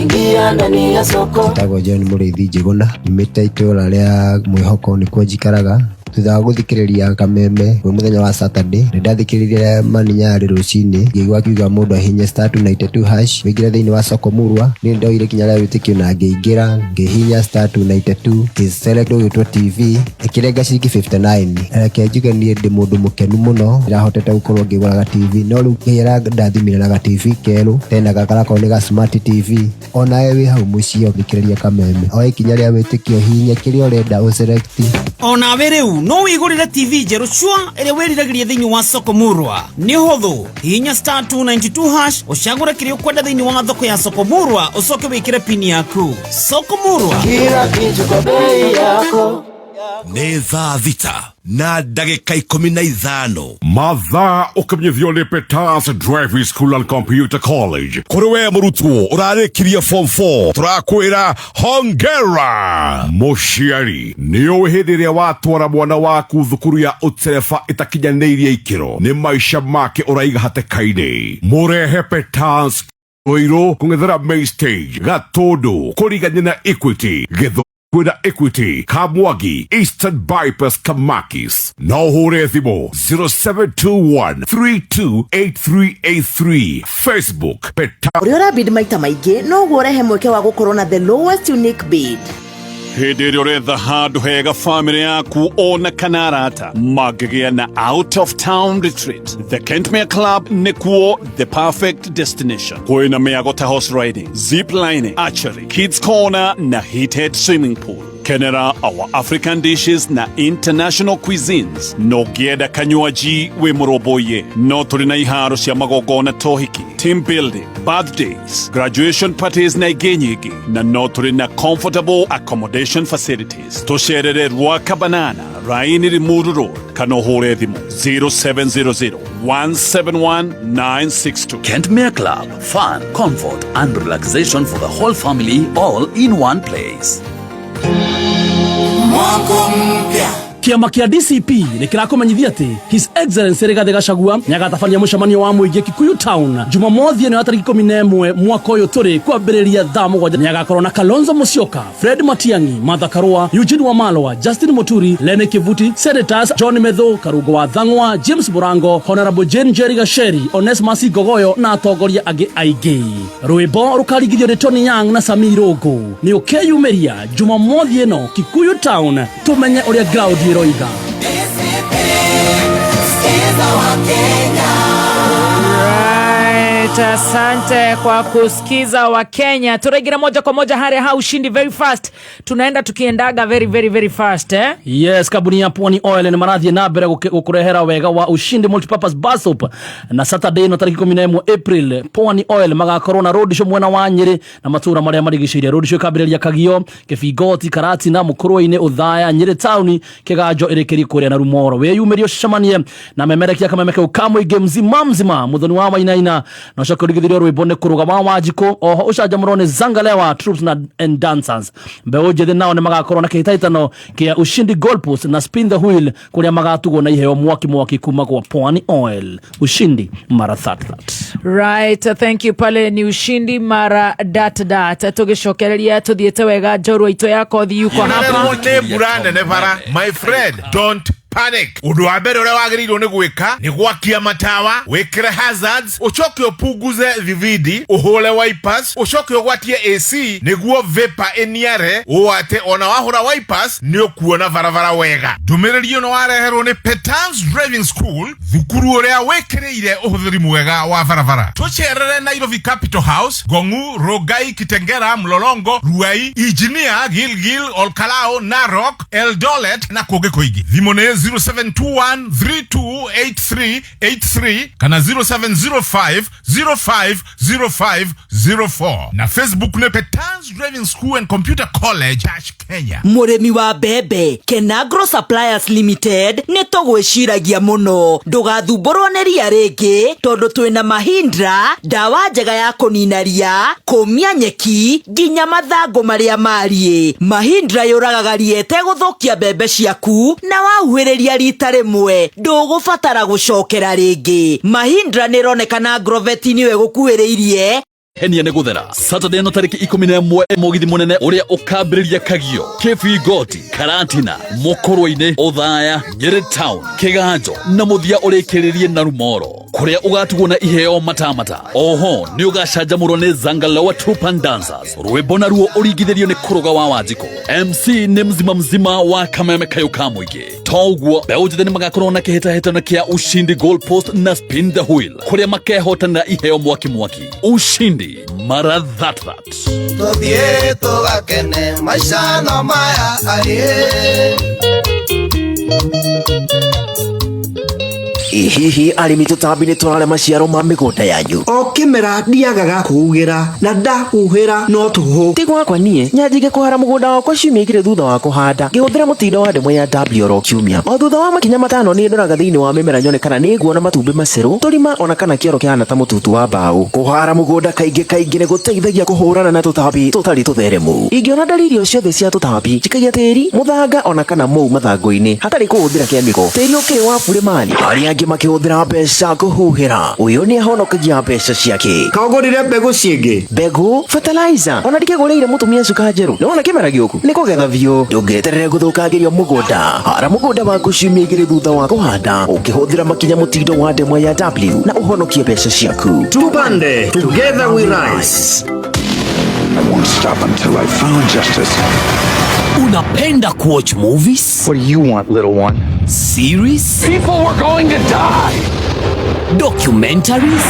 ingia ndani ya soko. Njĩtagwo John Mũrĩithi Njĩgũna, nyumĩte itũra rĩa Mwĩhoko nĩkuo njikaraga. Thutha wa gũthikĩrĩria Kameme kwĩ mũthenya wa Saturday, nĩ ndathikĩrĩirie Mani Nyarĩ rũcinĩ, ngĩigua akiuga mũndũ ahihinye *292# wĩingĩre thĩinĩ wa soko murwa. Niĩ ndoire ikinya rĩa wĩtĩkio na ngĩingĩra, ngĩhihinya *292 ngĩselect ũgĩtwo TV ĩkĩrenga ciringi 59. Reke njuge niĩ ndĩ mũndũ mũkenu mũno, ndĩrahotete gũkorwo ngĩgũra ga TV, no rĩu Ngai arandathimire na ga TV kerũ, tena gakarakorwo nĩ ga smart TV. Onawe wĩ hau mũciĩ ũthikĩrĩria Kameme, oe ikinya rĩa wĩtĩkio, hihinya kĩrĩa ũrenda ũselect. Onawe rĩu no wĩgũrĩre TV njerũ cua ĩrĩa wĩriragĩria thĩinĩ wa soko murwa. Nĩ ũhũthũ, hihinya *292# ũcagũre kĩrĩa ũkwenda thĩinĩ wa thoko ya soko murwa, ũcoke wĩkĩre pini yaku. Soko murwa, kila kitu kwa bei yako. Nĩ thaa 6 na ndagĩka 15. Mathaa ũkĩmenyithio nĩ Peters Driving School and Computer College. Kũrĩ we mũrutwo ũrarĩkirie form 4, tũrakwĩra hongera. Mũciari, nĩ ũĩ hĩndĩ ĩrĩa watwara mwana waku thukuru ya ũtereba ĩtakinyanĩirie ikĩro, nĩ maica make ũraiga hatĩka-inĩ. Mũrehe Peters Ruiru kũng'ethera main stage, Gatũndũ kũrigania na Equity, Gĩthũ kwĩna Equity, Kamwangi, Eastern Bypass, Kamakis. No ũhũre thimũ 0721 328383. Facebook Peta. Ũrĩa ũrabid maita maingĩ noguo ũrehe mweke wa gũkorwo na the lowest unique bid. Hĩndĩ ĩrĩa ũretha handũ hega famĩlĩ yaku ona kana arata mangĩgĩa na out of town retreat, the Kentmere Club nĩkuo the perfect destination. Kwĩna mĩago ta horse riding, zip lining, archery, kids corner na heated swimming pool. Kenera our African dishes na international cuisines. No ngĩenda kanywaji wĩ mũrũmbũiye. No tũrĩ na iharo cia magongona tohiki, team building, birthdays, graduation parties na ingĩ nyingĩ, na no tũrĩ na comfortable accommodation facilities. Tũcerere Rwaka Banana, Raini Limuru Road, kana ũhũre thimũ 0700 171 962. Kentmere Club, fun, comfort and relaxation for the whole family, all in one place. Mwako mpya. Kiama kia DCP nĩ kĩrakũmenyithia atĩ His Excellency Rigathĩ Gachagua nĩagatabania mũcemanio wa mũingĩ Kikuyu Town Jumamothi ĩno ya tarĩki 11 mwaka ũyũ tũrĩ kwambĩrĩria thaa 7. Nĩagakorwo na Kalonzo Musyoka, Fred Matiang'i, Martha Karua, Eugene Wamalwa, Justin Muturi, Lene Kivuti, Senators John Methu, Karungo wa Thang'wa, James Murango, Honorable Jane Njeri Gacheri, Onesmus Ngogoyo na atongoria angĩ aingĩ. Rwĩmbo rũkaringithio nĩ Tony Young na Sami Irũngũ. Nĩ ũkeyumĩria Jumamothi ĩno Kikuyu Town, tũmenye ũrĩa ground ĩroiga. Sikiza Wakenya. Right, asante kwa kusikiza Wakenya. Tunaingia moja kwa moja hali ha ushindi very fast. Tunaenda tukiendaga very very very fast, eh? Yes, kambuni ya Pwani Oil nĩ marathiĩ na mbere gũkũrehera wega wa Ushindi Multipurpose Bar Soap, na Saturday ĩno tarĩki 11 April Pwani Oil magakorwo na road show mwena wa Nyĩrĩ na matũra marĩa marigicĩirie. Road show ĩkambĩrĩria Kagio, Kĩbingoti, Karatina, Mũkũrwe-inĩ, Ũthaya, Nyĩrĩ Town, Kĩganjo, ĩrĩkĩrie kũrĩa na Rumoro. Wĩyumĩrie ũcemanie na memerekia kameme kau ka mũingĩ mzima mzima Muthoni wa Wainaina, na ũcoke ũringithirio rwĩmbo nĩ Kũrũga wa Wanjikũ. Oho ũcanjamũrwo nĩ Zangalewa Troops na and Dancers. Mbeũ njĩthĩ nao nĩ magakorwo na kĩhĩtahĩtano kĩa Ushindi Goalpost na Spin the Wheel, kũrĩa magatugwo na iheo mwaki mwaki kuma kwa Pwani Oil. Ushindi mara that that. Right, thank you. Pale ni ushindi mara dot dot. Tugicokereria tuthiĩte wega, njorua itũ ya kothi yuko hapa. Nĩ mbura nene bara, my friend, don't panic. Ũndũ wa mbere ũrĩa wagĩrĩirwo nĩ gwĩka nĩ gwakia matawa, wĩkĩre hazards, ũcoke ũpunguze thibindi, ũhũre wipers, ũcoke ũgwatie AC nĩguo vapor ĩniare, ũũ atĩ ona wahũra wipers nĩ ũkuona barabara wega. Ndũmĩrĩri ĩno wareherwo nĩ Petans Driving School, thukuru ũrĩa wĩkĩrĩire ũhũthĩri mwega wa barabara. Tũcerere Nairobi Capital House, Gongu, Rongai, Kitengera, Mlolongo, Ruai, Engineer, Gilgil, Olkalao, Narok, Eldoret na kũngĩ kũingĩ. Thimũ nĩ 0721328383 kana 0705050504 na Facebook nĩ Petans Driving School and Computer College dash Kenya. Mũrĩmi wa mbembe, Kenagro Suppliers Limited nĩ tũgwĩciragia mũno. Ndũgathumbũrwo nĩ ria rĩngĩ tondũ twĩna Mahindra, ndawa njega ya kũnina ria, kũmia nyeki nginya mathangũ marĩa mariĩ. Mahindra yũragaga ria ĩtegũthũkia mbembe ciaku, na wahuhĩrĩria rita rĩmwe ndũgũbatara gũcokera rĩngĩ. Mahindra nĩ ĩronekana Agrovet nĩyo ĩgũkuhĩrĩirie. Henia nĩ gũthera Saturday ĩno tarĩki 11, mũgithi mũnene ũrĩa ũkambĩrĩria Kagio, Kĩbingoti, Karatina, Mũkũrwe-inĩ, Ũthaya, Nyĩrĩ Town, Kĩganjo na mũthia ũrĩkĩrĩrie na Rumoro, kũrĩa ũgatugwo na iheo matamata. Oho nĩ ũgacanjamũrwo nĩ Zangalewa Troop and Dancers. Rwĩmbo naruo ũringithĩrio nĩ Kũrũga wa Wanjikũ. MC nĩ mzima mzima wa kameme kayũ ka mũingĩ. Toguo mbeũ njĩthĩ nĩ magakorwo na kĩhĩtahĩtano kĩa Ushindi Goalpost na Spin the Wheel, kũrĩa makehotanĩra iheo mwaki mwaki. Ushindi mara that that. Tuthiĩ tũgakene maica no maya ariĩ. Hihi arĩmi, tũtambi nĩ tũrarĩa maciaro ma mĩgũnda yanyu? O kĩmera ndiagaga kũhuhĩra, na ndahuhĩra no tũhũ. Ti gwakwa niĩ nyanjige kũhara mũgũnda wakwa ciumia 2 thutha wa kũhanda, ngĩhũthĩra mũtindo wa ndemwa ya W oro kiumia. O thutha wa makinya 5 nĩ ndoraga thĩinĩ wa mĩmera nyone kana nĩ nguona matumbĩ macerũ, tũrima ona kana kĩoro kĩhana ta mũtutu wa mbaũ. Kũhara mũgũnda kaingĩ kaingĩ nĩ gũteithagia kũhũrana na tũtambi tũtarĩ tũtheremu. Ingĩona ndariri o ciothe cia tũtambi, njikagia tĩri, mũthanga ona kana mũu mathangũ-inĩ hatarĩ kũhũthĩra kemiko. Tĩri ũkĩrĩ wa burĩmani, arĩa angĩ makĩhũthĩra mbeca kũhuhĩra. Ũyũ nĩ ahonokagia mbeca ciake. Kaũgũrire mbegũ ciĩngĩ? Mbegũ, fertilizer, ona ndikĩgũrĩire mũtumia cuka njerũ. Nĩwona kĩmera gĩũku nĩ kũgetha biũ. Ndũngĩeterere gũthũkangĩrio mũgũnda. Hara mũgũnda waku ciumia 2 thutha wa kũhanda ũkĩhũthĩra makinya mũtindo wa ndemwa ya W na ũhonokie mbeca ciaku. Tupande, together we rise. I won't stop until I found justice. Unapenda kuwatch movies? What do you want, little one? Series? People were going to die! Documentaries?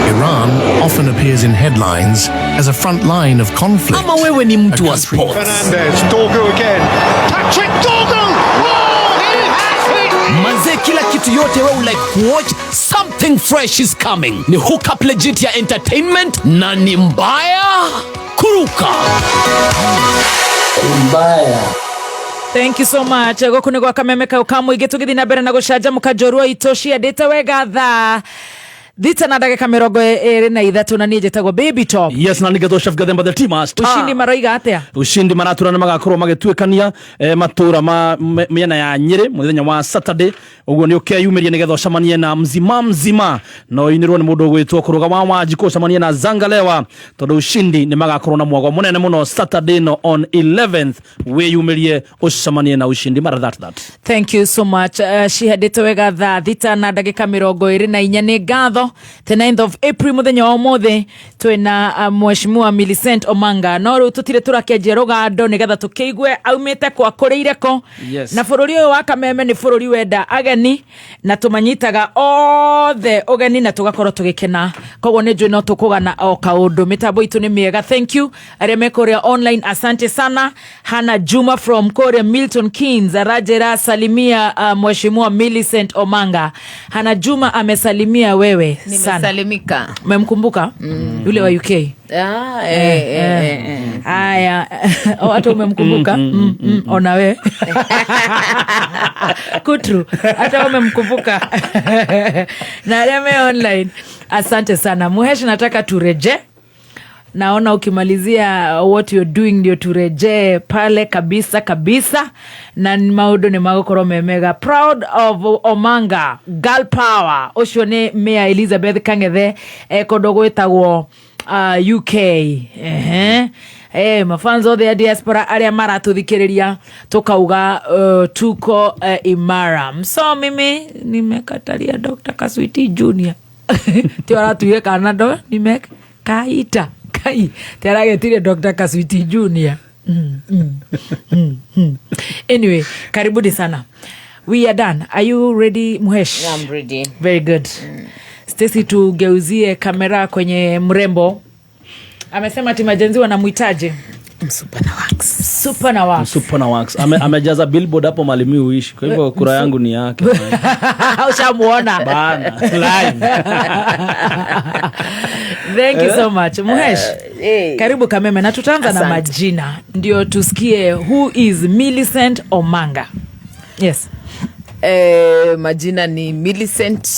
Iran often appears in headlines as a front line of conflict. Ama wewe ni mtu wa sports? Fernandez, Dorgu again. Patrick Dorgu! Oh, he has it! Manze, kila kitu yote we like kuwatch, something fresh is coming. Ni hookup legit ya entertainment na ni mbaya kuruka. Mbaya. Thank you so much. Gũkũ nĩ gwa Kameme kau ka mũingĩ, tũgĩthiĩ na mbere na gũcanjamũka. Njorua itũ ciendete wega. Thaa 6 na ndagĩka 23, na niĩ njĩtagwo Baby Top. Yes, na nĩgetwo Chef Gathemba the Team Star. Ushindi maroiga atĩa? Ushindi maratura nĩ magakorwo magĩtuĩkania matũra ma mĩena ya Nyĩrĩ mũthenya wa Saturday. Ũguo nĩ ũkeyumĩria nĩgetha ũcemanie na mzima mzima, no inĩrwo nĩ mũndũ ũgwĩtwo Kũrũga wa Wanjikũ, ũcemanie na Zangalewa, tondũ Ushindi nĩ magakorwo na mwago mũnene mũno Saturday no on 11th. Wĩyumĩrie ũcemanie na Ushindi mara that. Thank you so much. Cihandĩte wega thaa 6 na ndagĩka 24. Nĩ ngatho. The 9th of April, mũthenya wa ũmũthĩ, twĩna Mheshimiwa Millicent Omanga, no rĩu tũtirĩ tũrakĩanjia rũgando nĩgetha tũkĩigue aumĩte kwa kũrĩire kũ. Na bũrũri ũyũ wa Kameme nĩ bũrũri wenda ageni, na tũmanyitaga othe ũgeni na tũgakorwo tũgĩkena. Koguo nĩ njũĩ no tũkũgana o kaũndũ. Mĩtambo itũ nĩ mĩega. Thank you arĩa me kũrĩa online, asante sana. Hana Juma from kũrĩa Milton Keynes aranjĩra salimia Mheshimiwa Millicent Omanga. Hana Juma amesalimia wewe sana. Nimesalimika. Umemkumbuka yule wa UK? Ah, eh. Haya. Oh, hata umemkumbuka. Ona we Kutru, hata umemkumbuka. Na arĩa me online, asante sana. Muhesh, nataka tureje, naona ukimalizia what you're doing ndio turejee pale kabisa kabisa, na maũndũ nĩ magũkorwo me mega. Proud of Omanga, girl power. Ũcio nĩ Mayor Elizabeth Kang'ethe, kũndũ gwĩtagwo UK. Ehe. Mafanzo othe ya diaspora arĩa maratũthikĩrĩria, tukauga tuko imara. So mimi nimekatalia Dr. Kaswiti Junior ti aratuire kana ndo nime kaita kai ti aragetire Dr. Kaswiti Junior. Anyway, karibuni sana. We are done. Are you ready, Muhesh? I'm ready. Very good. Stacy, tugeuzie kamera kwenye mrembo. Amesema ati ma Gen Z wanamuitaje? Msupa na wax. Super na wax. Super na wax. Amejaza billboard hapo mahali mi huishi, kwa hivyo kura yangu ni yake. Ushamuona? Bana, live. Thank you so much. Muhesh, karibu Kameme, na tutaanza na Asante. majina ndio tusikie who is Millicent Omanga. Yes. Majina ni Millicent.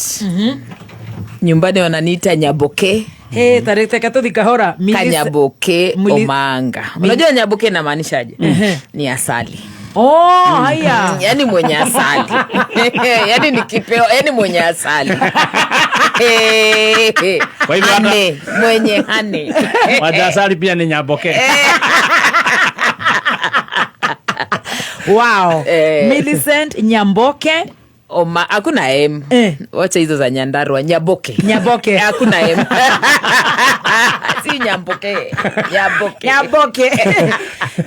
Nyumbani wananiita Nyaboke. Hey, tarehe tatu kahora. Kanyaboke Omanga. Unajua Nyaboke inamaanishaje? Ni asali. Oh, haya. Yaani mwenye asali. Yaani ni kipeo, yaani mwenye asali. Kwa hivyo hata Ane, mwenye ane. Waja asali pia ni Nyaboke. Wow. Millicent Nyamboke. Oma, hakuna M. Wacha hizo za Nyandarua, Nyaboke. Nyaboke. Hakuna M. Si Nyamboke. Nyaboke. Nyaboke.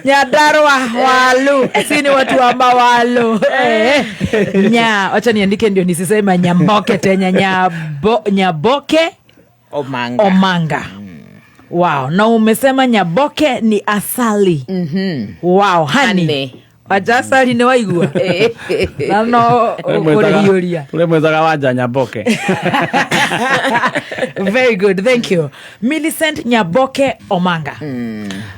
Nyandarua walu. Si ni watu wa mawalu. Nya, wacha niandike ndio nisiseme Nyamboke tena. Nyaboke Omanga. Omanga. Wow, na umesema Nyaboke ni asali. Wow, honey. Honey. Wajasali ni waigua. Na no ũkũrĩhiũria. Ule mwethaga wanja Nyaboke. Very good, thank you. Millicent Nyaboke Omanga.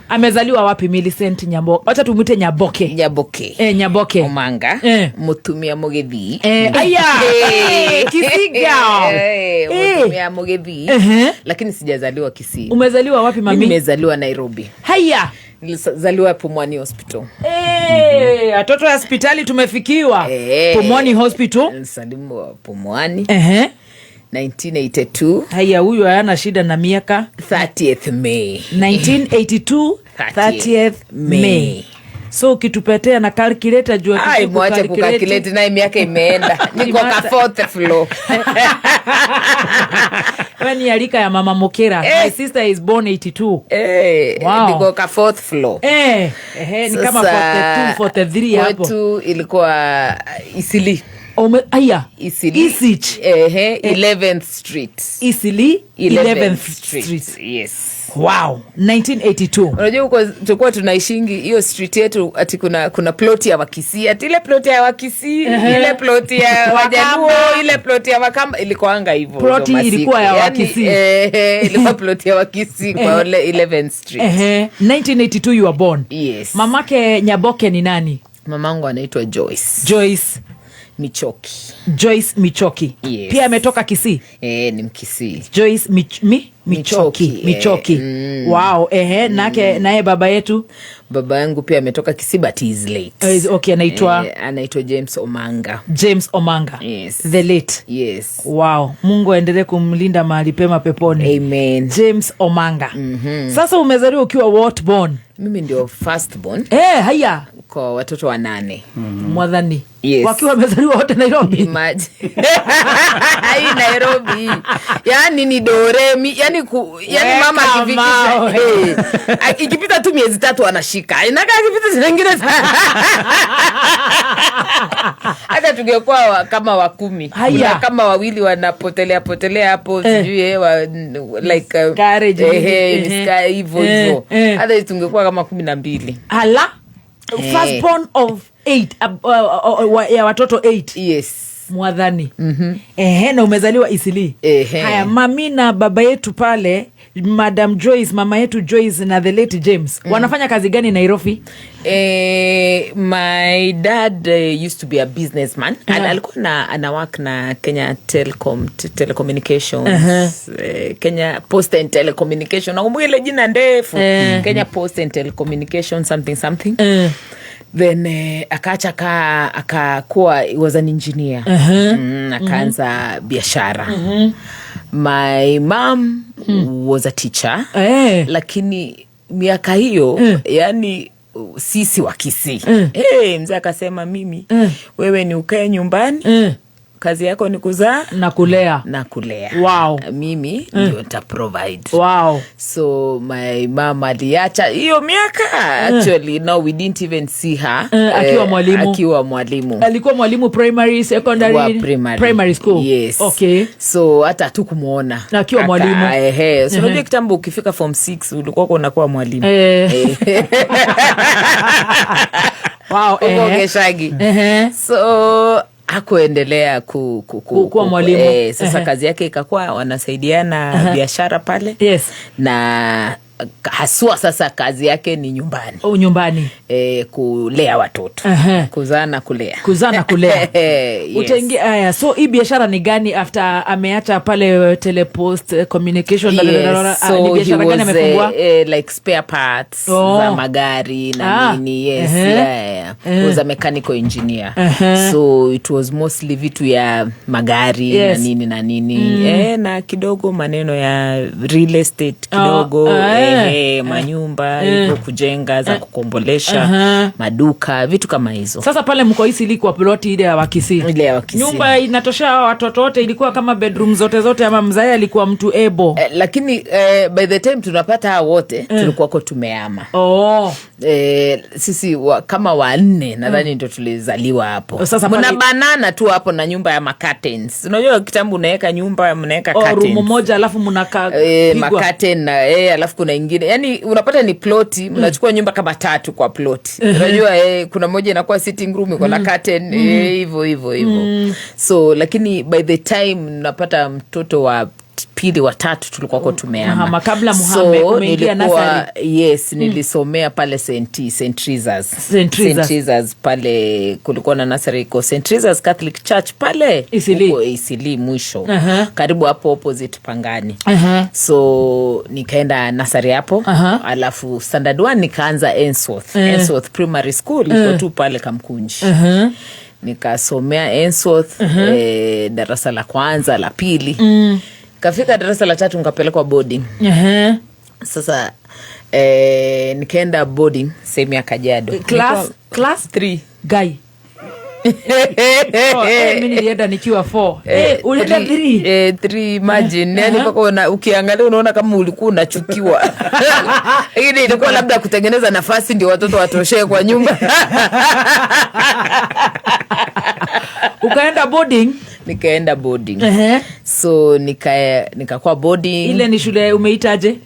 Amezaliwa wapi Millicent Nyaboke? Wacha tumwite Nyaboke. Nyaboke. Nyaboke. Omanga. Mutumia Mugithi. Aya. Kisiga. Mutumia Mugithi. Lakini sijazaliwa Kisii. Umezaliwa wapi mami? Mimi nimezaliwa Nairobi. Haya. Nilizaliwa Pumwani Hospital. Watoto wa hospitali tumefikiwa. Pumwani Hospital. Nilizaliwa Pumwani. 1982. Haya, huyu hayana shida na miaka. 30th May. 1982, 30th May. So ukitupetea na calculator jua Ai, mwache kucalculate naye miaka imeenda. Niko ka fourth floor. Wewe ni alika ya mama Mokera. My sister is born 82. Wow. Niko ka fourth floor. Ni kama Sasa, 42, 43 hapo. Kwetu ilikuwa Isili. Aya. Isili. Isich. Ehe, 11th Street. Isili 11th Street. Yes. Wow, 1982. Unajua huko tulikuwa tunaishingi hiyo street yetu, ati kuna plot ya Wakisii, ati ile plot ya Wakisii, ile plot ya Wajaluo, ile plot ya Wakamba, ilikuanga hivyo. Plot hizo masiku. ilikuwa ya Yaani, Wakisii. Ilikuwa plot ya Wakisii kwa 11th Street. 1982 you were born. Yes. Mamake Nyaboke ni nani? Mamangu anaitwa Joyce. Joyce Michoki. Joyce Michoki. Yes. Pia ametoka Kisii. Ni Mkisii. Joyce Michoki. Michoki. Michoki. Wow, nake naye baba yetu? Baba yangu pia ametoka Kisii but he is late. Okay, anaitwa? Anaitwa James Omanga. James Omanga. Yes. The late. Yes. Wow, Mungu aendelee kumlinda mahali pema peponi. Amen. James Omanga. Sasa umezaliwa ukiwa what born? Mimi ndio first born. Haya. Kwa watoto 8. Mwadhani. Yes. Wakiwa wamezaliwa wote Nairobi. Imagine. Hii Nairobi. Yaani ni doremi, yaani yaani Weka mama akifikisha, mawe. Ikipita tu miezi 3 anashika. Inakaa ikipita zingine. Hata tungekuwa kama wa 10. Haya. Kuna kama wawili wanapotelea potelea hapo, sijui, like, Garage, hivyo hivyo. Hata tungekuwa kama 12. Hala? First born of 8, ya watoto 8. Yes. Mwadhani. Na umezaliwa Isili. Haya, mami na baba yetu pale, Madam Joyce, mama yetu Joyce na the late James. Wanafanya kazi gani Nairobi? My dad used to be a businessman. Alikuwa ana work na Kenya Telecom, Telecommunications. Kenya Post and Telecommunication. Nakumbuka ile jina ndefu. Kenya Post and Telecommunication something something. Then akaacha akakuwa, he was an engineer. Akaanza biashara. My mom was a teacher. Lakini miaka hiyo, yani sisi wa Kisii. Mzee akasema mimi, wewe ni ukae nyumbani. Kazi yako ni kuzaa na kulea. Na kulea. Wow. Mimi ndio nita provide. Wow. So my mom aliacha hiyo miaka. Actually no, we didn't even see her. Akiwa mwalimu. Akiwa mwalimu. Alikuwa mwalimu primary, secondary, wa primary. Primary school. Yes. Okay. So hata hatukumuona. Na akiwa mwalimu. So unajua kitambo ukifika form 6 ulikuwa unakuwa mwalimu. Wow. Ukeshagi. So hakuendelea kuwa mwalimu. Sasa kazi yake ikakuwa wanasaidiana biashara pale. Yes. Na haswa sasa kazi yake ni nyumbani. Oh, nyumbani. Kulea watoto. Kuzaa na kulea. Kuzaa na kulea. Yes. Utaingia haya. So hii biashara ni gani after ameacha pale Telepost Communication? Yes. So ni biashara gani amefungua? Like spare parts za magari na nini. Yes. Yeah. He was a mechanical engineer. So it was mostly vitu ya magari na nini na nini. Na kidogo maneno ya real estate kidogo. Manyumba hivyo kujenga za kukombolesha, maduka, vitu kama hizo. Sasa pale mko Isili kwa ploti ile ya Wakisii. Ile ya Wakisii. Nyumba inatosha watoto wote, ilikuwa kama bedroom zote zote, ama mzae alikuwa mtu ebo? Lakini by the time tunapata hao wote tulikuwa ko tumeama. Sisi kama 4 nadhani ndio tulizaliwa hapo. Mna banana tu hapo na nyumba ya curtains. Unajua kitambo unaweka nyumba mnaweka curtains. Room moja alafu mnakaa curtain na alafu kuna ingine. Yaani unapata ni ploti, mnachukua nyumba kama 3 kwa ploti. Unajua kuna moja inakuwa sitting room iko na curtain, hivyo hivyo hivyo. So lakini by the time napata mtoto wa pili wa 3 tulikuwa kwa tumeama. Kabla muhame, so, umeingia nasari. Yes, nilisomea pale St. Teresa's. St. Teresa's pale kulikuwa na nasari iko St. Teresa's Catholic Church pale huko Isili mwisho. Karibu hapo opposite Pangani. So nikaenda nasari hapo. Alafu standard 1 nikaanza Ensworth. Ensworth Primary School iko tu pale Kamkunji. Nikasomea Ensworth darasa la kwanza, la pili. Kafika darasa la 3 nikapelekwa boarding. Sasa nikaenda boarding sehemu ya Kajiado. Class 3. Guy. Mimi nilienda nikiwa 4. Ulienda 3? 3 imagine. Yaani mpaka ukiangalia unaona kama ulikuwa unachukiwa. Ile ilikuwa labda kutengeneza nafasi ndio watoto watoshee kwa nyumba. Ukaenda boarding? Nikaenda boarding. Ehe. So nikakuwa boarding. Ile ni shule umeitaje?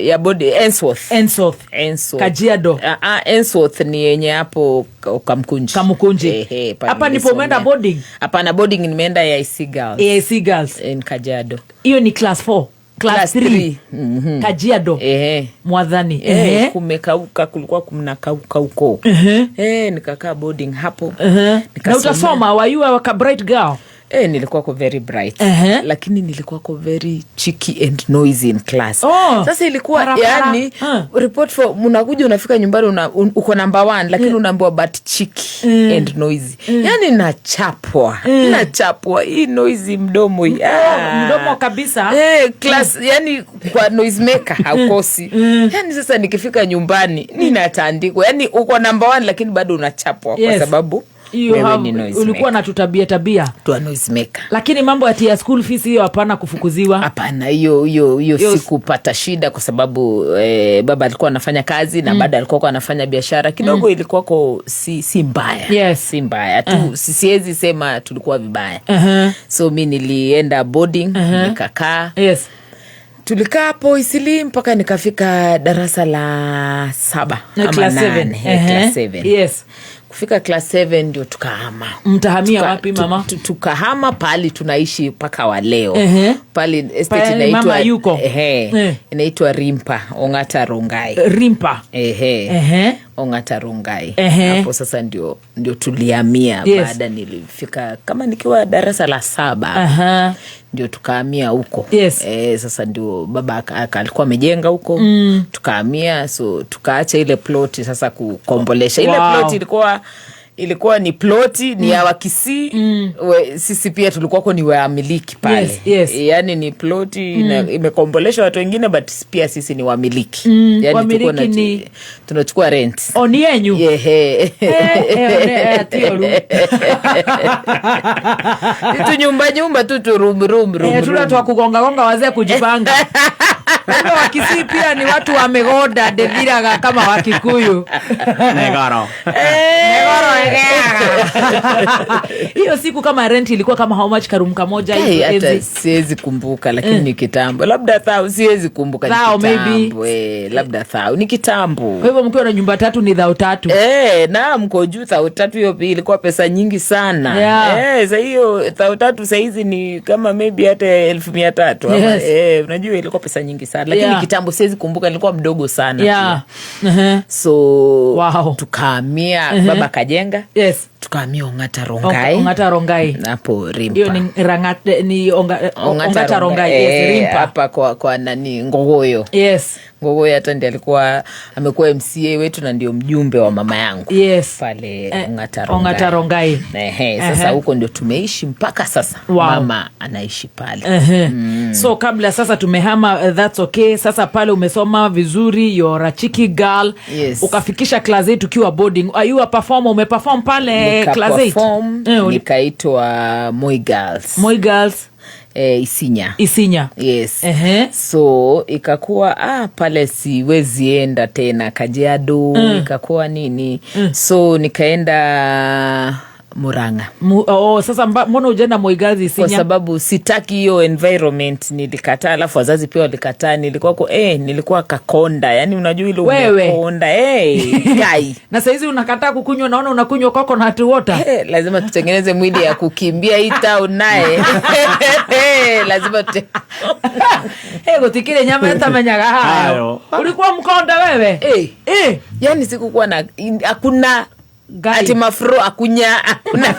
Ya boarding, Ensworth. Ensworth. Ensworth. Kajiado. Ensworth ni yenye hapo Kamkunji. Kamkunji. Ehe, pale Hapa ndipo nilisomea. umeenda boarding? Hapana, boarding nimeenda AIC Girls. AIC Girls. In Kajiado. Hiyo ni class 4? Class Class 3. 3. Mhm. Kajiado. Ehe. Mwadhani. Eh, Ehe. kumekauka, kulikuwa kumnakauka huko. Ehe. Eh, nikakaa boarding hapo. Ehe. Na Nikasomea. utasoma, were you a bright girl? Eh, nilikuwa ko very bright. Ehe. Lakini nilikuwa ko very cheeky and noisy in class. Oh, Sasa ilikuwa parapara. yani report for mnakuja, unafika nyumbani, uko number one, lakini unaambiwa but cheeky and noisy. Yani nachapwa. Nachapwa hii noisy mdomo hii. Ah. Mdomo kabisa. Eh, class yani kwa noise maker haukosi. Yani sasa nikifika nyumbani ninatandikwa. Yani uko number one lakini bado unachapwa kwa sababu You wewe have, ni noise ulikuwa na tutabia tabia. Tua noise maker. Lakini mambo ati ya school fees hiyo hapana kufukuziwa. Hapana, hiyo hiyo hiyo Hiyo sikupata shida kwa sababu baba alikuwa anafanya kazi na bado alikuwa anafanya biashara kidogo. Ilikuwa ko si mbaya. Si mbaya tu. Siwezi sema tulikuwa vibaya. So mi nilienda boarding, nikakaa. Tulikaa hapo Isili mpaka nikafika darasa la saba Na ama class 7. nane. Eh, class 7. Kufika class 7 ndio tukahama. Mtahamia wapi, mama? Tukahama pahali tunaishi mpaka wa leo. Pale estate Pale inaitwa mama yuko. Ehe, inaitwa Rimpa Ongata Rongai. Rimpa. Ehe. Ehe. Ongata Rongai. Ehe. Hapo sasa ndio tulihamia baada nilifika kama nikiwa darasa la saba. Ndio tukahamia huko. Sasa ndio baba alikuwa amejenga huko. Tukahamia, so tukaacha ile ploti sasa kukombolesha. Ile ploti ilikuwa ni ploti ni ya Wakisii. Sisi pia tulikuwako ni wamiliki pale. Yani ni ploti imekombolesha watu wengine, but pia sisi ni wamiliki. Yani Wamiliki tulikuwa tunachukua rent. O, ni yenyu? Yehe. Ati oru. Tu nyumba nyumba tu tu room room room. Tuna room. twa kugongagonga wazee kujipanga. Kumbe Wakisii pia ni watu wa migonda ndithiraga kama Wakikuyu. Negoro. Negoro egeaga. Hiyo siku kama rent ilikuwa kama how much karoom kamoja Hey, hizo hata enzi? siwezi kumbuka, lakini ni kitambo, labda thao, siwezi kumbuka, ni Thao, maybe. kitambo, labda thao, ni kitambo. Kwa hivyo mkiwa na nyumba tatu ni thao tatu. Eh, na mko juu thao tatu, hiyo ilikuwa pesa nyingi sana. Sa hiyo thao tatu sahizi ni kama maybe hata 300,000 ama, unajua ilikuwa pesa nyingi sana, lakini kitambo siwezi kumbuka, nilikuwa mdogo sana pia. So tukahamia, baba kajenga. Tukahamia Ongata Rongai. Ongata Rongai. Hapo Rimpa. Hiyo ni Rangata, ni Ongata Rongai. Yes, Rimpa. Hapa kwa nani, Ngogoyo. Ngogoyo hata ndiye alikuwa amekuwa MCA wetu na ndio mjumbe wa mama yangu. Pale Ongata Rongai. Ongata Rongai. Ehe, sasa huko ndio tumeishi mpaka sasa. Mama anaishi pale. So kabla sasa tumehama, that's okay. Sasa pale umesoma vizuri, you're a cheeky girl. Ukafikisha class 8 ukiwa boarding. Are you a performer? Umeperform pale class 8? Nikaperform, nikaitwa Moi Girls. Moi Girls. Isinya. Isinya. Yes. So ikakuwa pale siwezi enda tena Kajiado, ikakuwa nini. So nikaenda Murang'a. Oh, sasa mbona ujaenda Moi Girls Isinya? Kwa sababu sitaki hiyo environment, nilikataa, alafu wazazi pia walikataa. Nilikuwa kakonda, yani unajua ile Wewe. umekonda, kai. Na saizi unakataa kukunywa, naona unakunywa coconut water. Lazima tutengeneze mwili ya kukimbia hii town naye. Lazima Gutikire nyama etamenyaga hayo. Hayo. Ulikuwa mkonda wewe? Yani sikukuwa na hakuna ati mafro akunya, hakuna.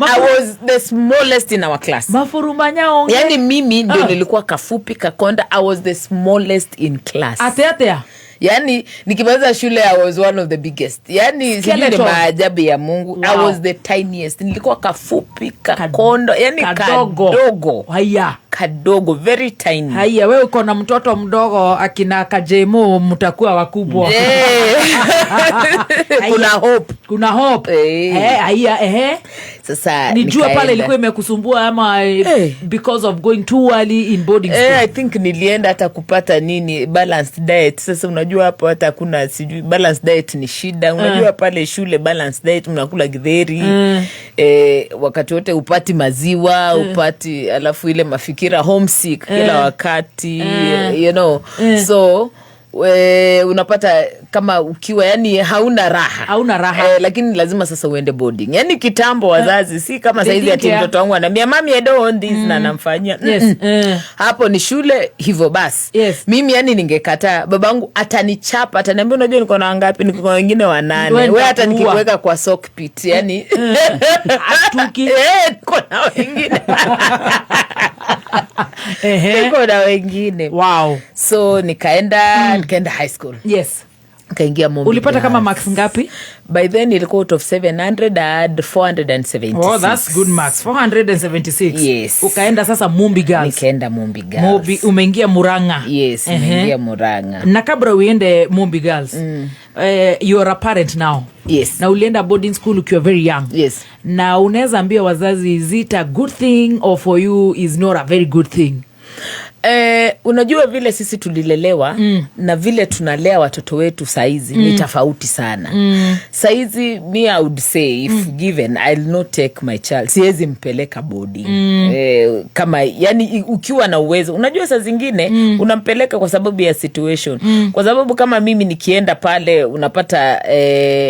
I was the smallest in our class. Mafurumanya onge. Yani mimi ndio nilikuwa kafupi kakonda. I was the smallest in class. Ate atea. Yani nikimaliza shule I was one of the biggest. Yani sijui ni Skeleton. maajabu ya Mungu. I was the tiniest. Nilikuwa kafupi kakondo, yani Kadogo. kadogo. Haya. kadogo, very tiny. Haya, we uko na mtoto mdogo, akina Kajemo mtakuwa wakubwa. Kuna hope. Kuna hope. Haya, ehe. Sasa nijua pale nikaenda. Ilikuwa imekusumbua ama because of going too early in boarding school? I think nilienda hata kupata nini, balanced diet. Sasa unajua hapo hata hakuna, sijui, balanced diet ni shida. Unajua pale shule balanced diet mnakula githeri. Wakati wote upati maziwa, upati, alafu ile mafikira, homesick kila wakati, So unapata kama ukiwa, yani, hauna raha. Hauna raha. Lakini lazima sasa uende boarding. Yani kitambo wazazi si kama They saizi didn't ati care. Mtoto wangu anaambia, "Mami, I don't want this," na anamfanyia. Hapo ni shule hivyo basi. Mimi yani ningekataa, babangu atanichapa, ataniambia, "Unajua niko na wangapi? Niko na wengine wanane. Wewe We hata nitakuua." nikikuweka kwa sock pit, yani Ashtuki. Niko na wengine, niko na wengine. So nikaenda high school. Nikaingia Mombi Ulipata kama Girls. Marks ngapi? By then ilikuwa out of 700 I had 476. Oh, that's good marks. 476. Yes. Ukaenda sasa Mumbi Girls. Nikaenda Mumbi Girls. Mumbi, umeingia Murang'a. Yes, nimeingia Murang'a. Na kabla uende Mumbi Girls, you are a parent now. Yes. Na ulienda boarding school ukiwa very young. Yes. Na unaweza ambia wazazi, is it a good thing or for you is not a very good thing? Unajua vile sisi tulilelewa na vile tunalea watoto wetu saizi ni tofauti sana. Saizi me, I would say if given, I'll not take my child, siwezi mpeleka boarding. Kama yani ukiwa na uwezo, unajua saa zingine unampeleka kwa sababu ya situation, kwa sababu kama mimi nikienda pale unapata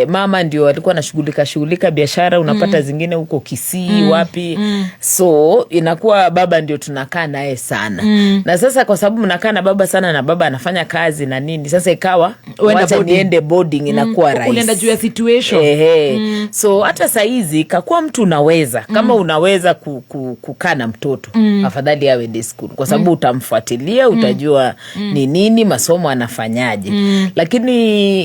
mama ndio alikuwa anashughulika shughulika biashara, unapata zingine huko Kisii, wapi, so inakuwa baba ndio tunakaa naye sana. Na sasa kwa sababu mnakaa na baba sana na baba anafanya kazi na nini, sasa ikawa Uenda wacha boarding. niende boarding, inakuwa rahisi. Ulienda juu ya situation. Ehe. So hata saizi kakuwa mtu unaweza, kama unaweza kukaa na mtoto, afadhali awe day school kwa sababu utamfuatilia, utajua ni nini masomo anafanyaje. Lakini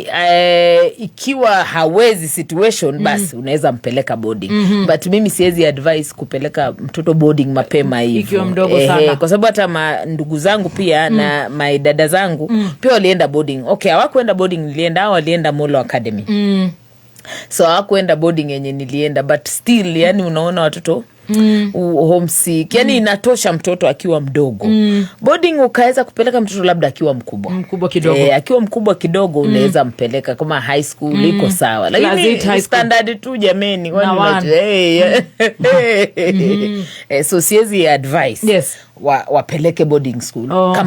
ikiwa hawezi, situation, basi unaweza mpeleka boarding. But mimi siwezi advise kupeleka mtoto boarding mapema hivyo. Ikiwa mdogo sana. Kwa sababu hata ndugu zangu pia na my dada zangu pia walienda boarding. Okay, hawakuenda boarding nilienda, hao walienda Molo Academy. So hawakuenda boarding yenye nilienda, but still, yani unaona watoto homesick, yani inatosha mtoto akiwa mdogo. Boarding ukaweza kupeleka mtoto labda akiwa mkubwa. Mkubwa kidogo. Akiwa mkubwa kidogo unaweza mpeleka kama high school, iko sawa. Class Lakini eight high school. Standard tu, jameni, kwani Na one. So siwezi advice wapeleke boarding school Oh.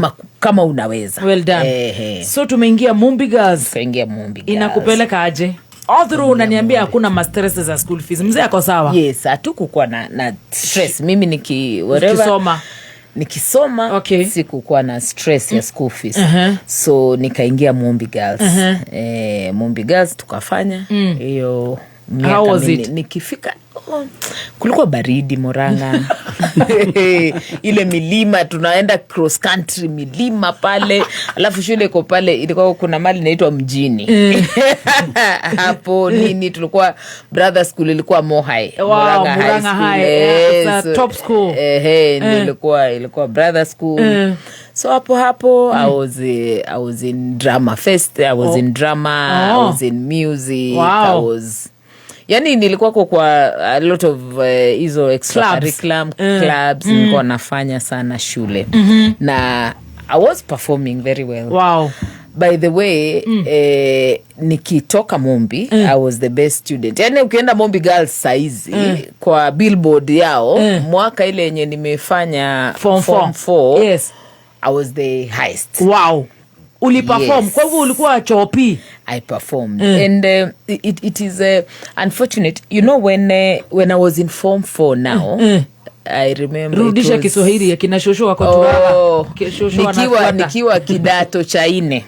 kama unaweza. Well done. So tumeingia Mumbi Girls. Tukaingia Mumbi Girls. Inakupeleka aje? All through unaniambia hakuna mastress za school fees. Mzee ako sawa. Yes, hatukukuwa na stress. Mimi niki whatever, Ukisoma. Nikisoma sikukuwa na stress ya school fees. So nikaingia Mumbi Girls. Mumbi Girls tukafanya hiyo miaka How was minne. it? Nikifika, oh, kulikuwa baridi Murang'a, ile milima, tunaenda cross country milima pale, alafu shule iko pale, ilikuwa kuna mali inaitwa mjini hapo nini, tulikuwa brother school ilikuwa Mohai. Wow, Murang'a High Murang'a School. High. Yeah, it's a top school. Ndio ilikuwa brother school. So hapo hapo I was in drama fest, I was in drama, I was in music. I was, yani nilikuwa kwa a lot of hizo extra Clubs. curriculum clubs. Nilikuwa nafanya sana shule na I was performing very well. By the way, nikitoka Mumbi, I was the best student. Yani ukienda Mumbi Girls saizi kwa billboard yao, mwaka ile yenye nimefanya Form form four. four, I was the highest. Wow, uliperform. Yes. Kwa hivyo ulikuwa chopi. I performed. And it is unfortunate, when I was in form 4 now, I remember it Rudisha Kiswahili, akina shosho wako Turala. Oh, Shosho wanafuata. nikiwa kidato cha nne.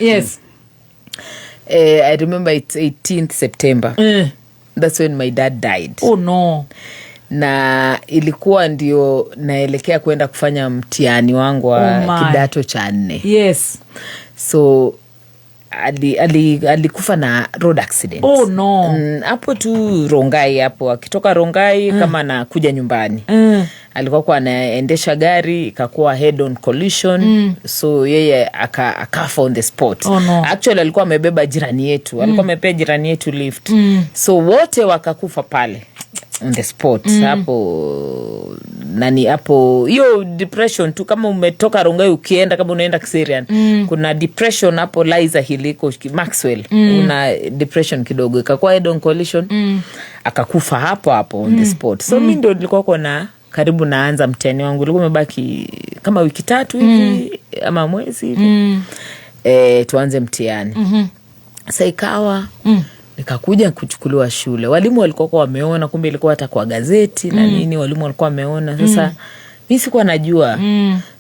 I remember it's 18th September. That's when my dad died. Oh no. Na ilikuwa ndio naelekea kwenda kufanya mtihani wangu wa Oh my. kidato cha nne. So alikufa na road accident. Oh no. Hapo tu Rongai hapo, akitoka Rongai kama anakuja nyumbani. Alikuwa kwa anaendesha gari ikakuwa head on collision. So yeye akafa on the spot. Oh, no. Actually alikuwa amebeba jirani yetu, alikuwa amepea jirani yetu lift. So wote wakakufa pale on the spot. Hapo nani hapo hiyo depression tu, kama umetoka Rongai ukienda kama unaenda Kiserian, kuna depression hapo Liza Hill iko Maxwell, una depression kidogo, ikakuwa head on collision, akakufa hapo hapo on the spot. So mi ndio nilikuwa kona karibu naanza mtihani wangu, ulikuwa umebaki kama wiki 3 hivi ama mwezi hivi, tuanze mtihani. Sasa ikawa nikakuja kuchukuliwa shule. Walimu walikuwa kwa wameona, kumbe ilikuwa hata kwa gazeti na nini, walimu walikuwa wameona. Sasa mimi sikuwa najua.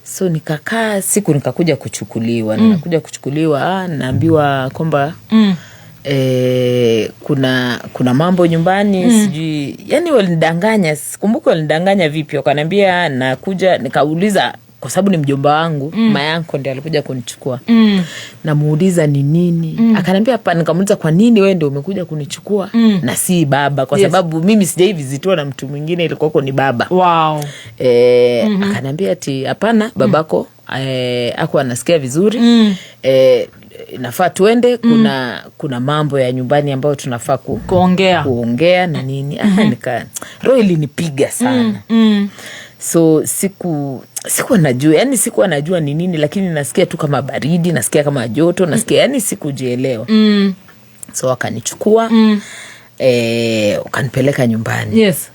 So nikakaa siku nikakuja kuchukuliwa. Nikakuja kuchukuliwa, naambiwa kwamba kuna mambo nyumbani, sijui. Yani walinidanganya, sikumbuki walinidanganya vipi. Wakaniambia nakuja, nikauliza kwa sababu ni mjomba wangu, mayanko ndiye alikuja kunichukua. Namuuliza ni nini? Akaniambia hapa. Nikamuuliza kwa nini wewe ndio umekuja kunichukua na si baba, kwa sababu mimi sijaivizitiwa na mtu mwingine, ilikuwa ni baba. Wow. Akaniambia ati hapana, babako hakuwa anasikia vizuri. Nafaa tuende, kuna mambo ya nyumbani ambayo tunafaa kuongea na nini. Roho ilinipiga sana. So sikuwa najua, yani sikuwa najua ni nini, lakini nasikia tu kama baridi, nasikia kama joto, nasikia yani sikujielewa. So wakanichukua, wakanipeleka nyumbani. Yes.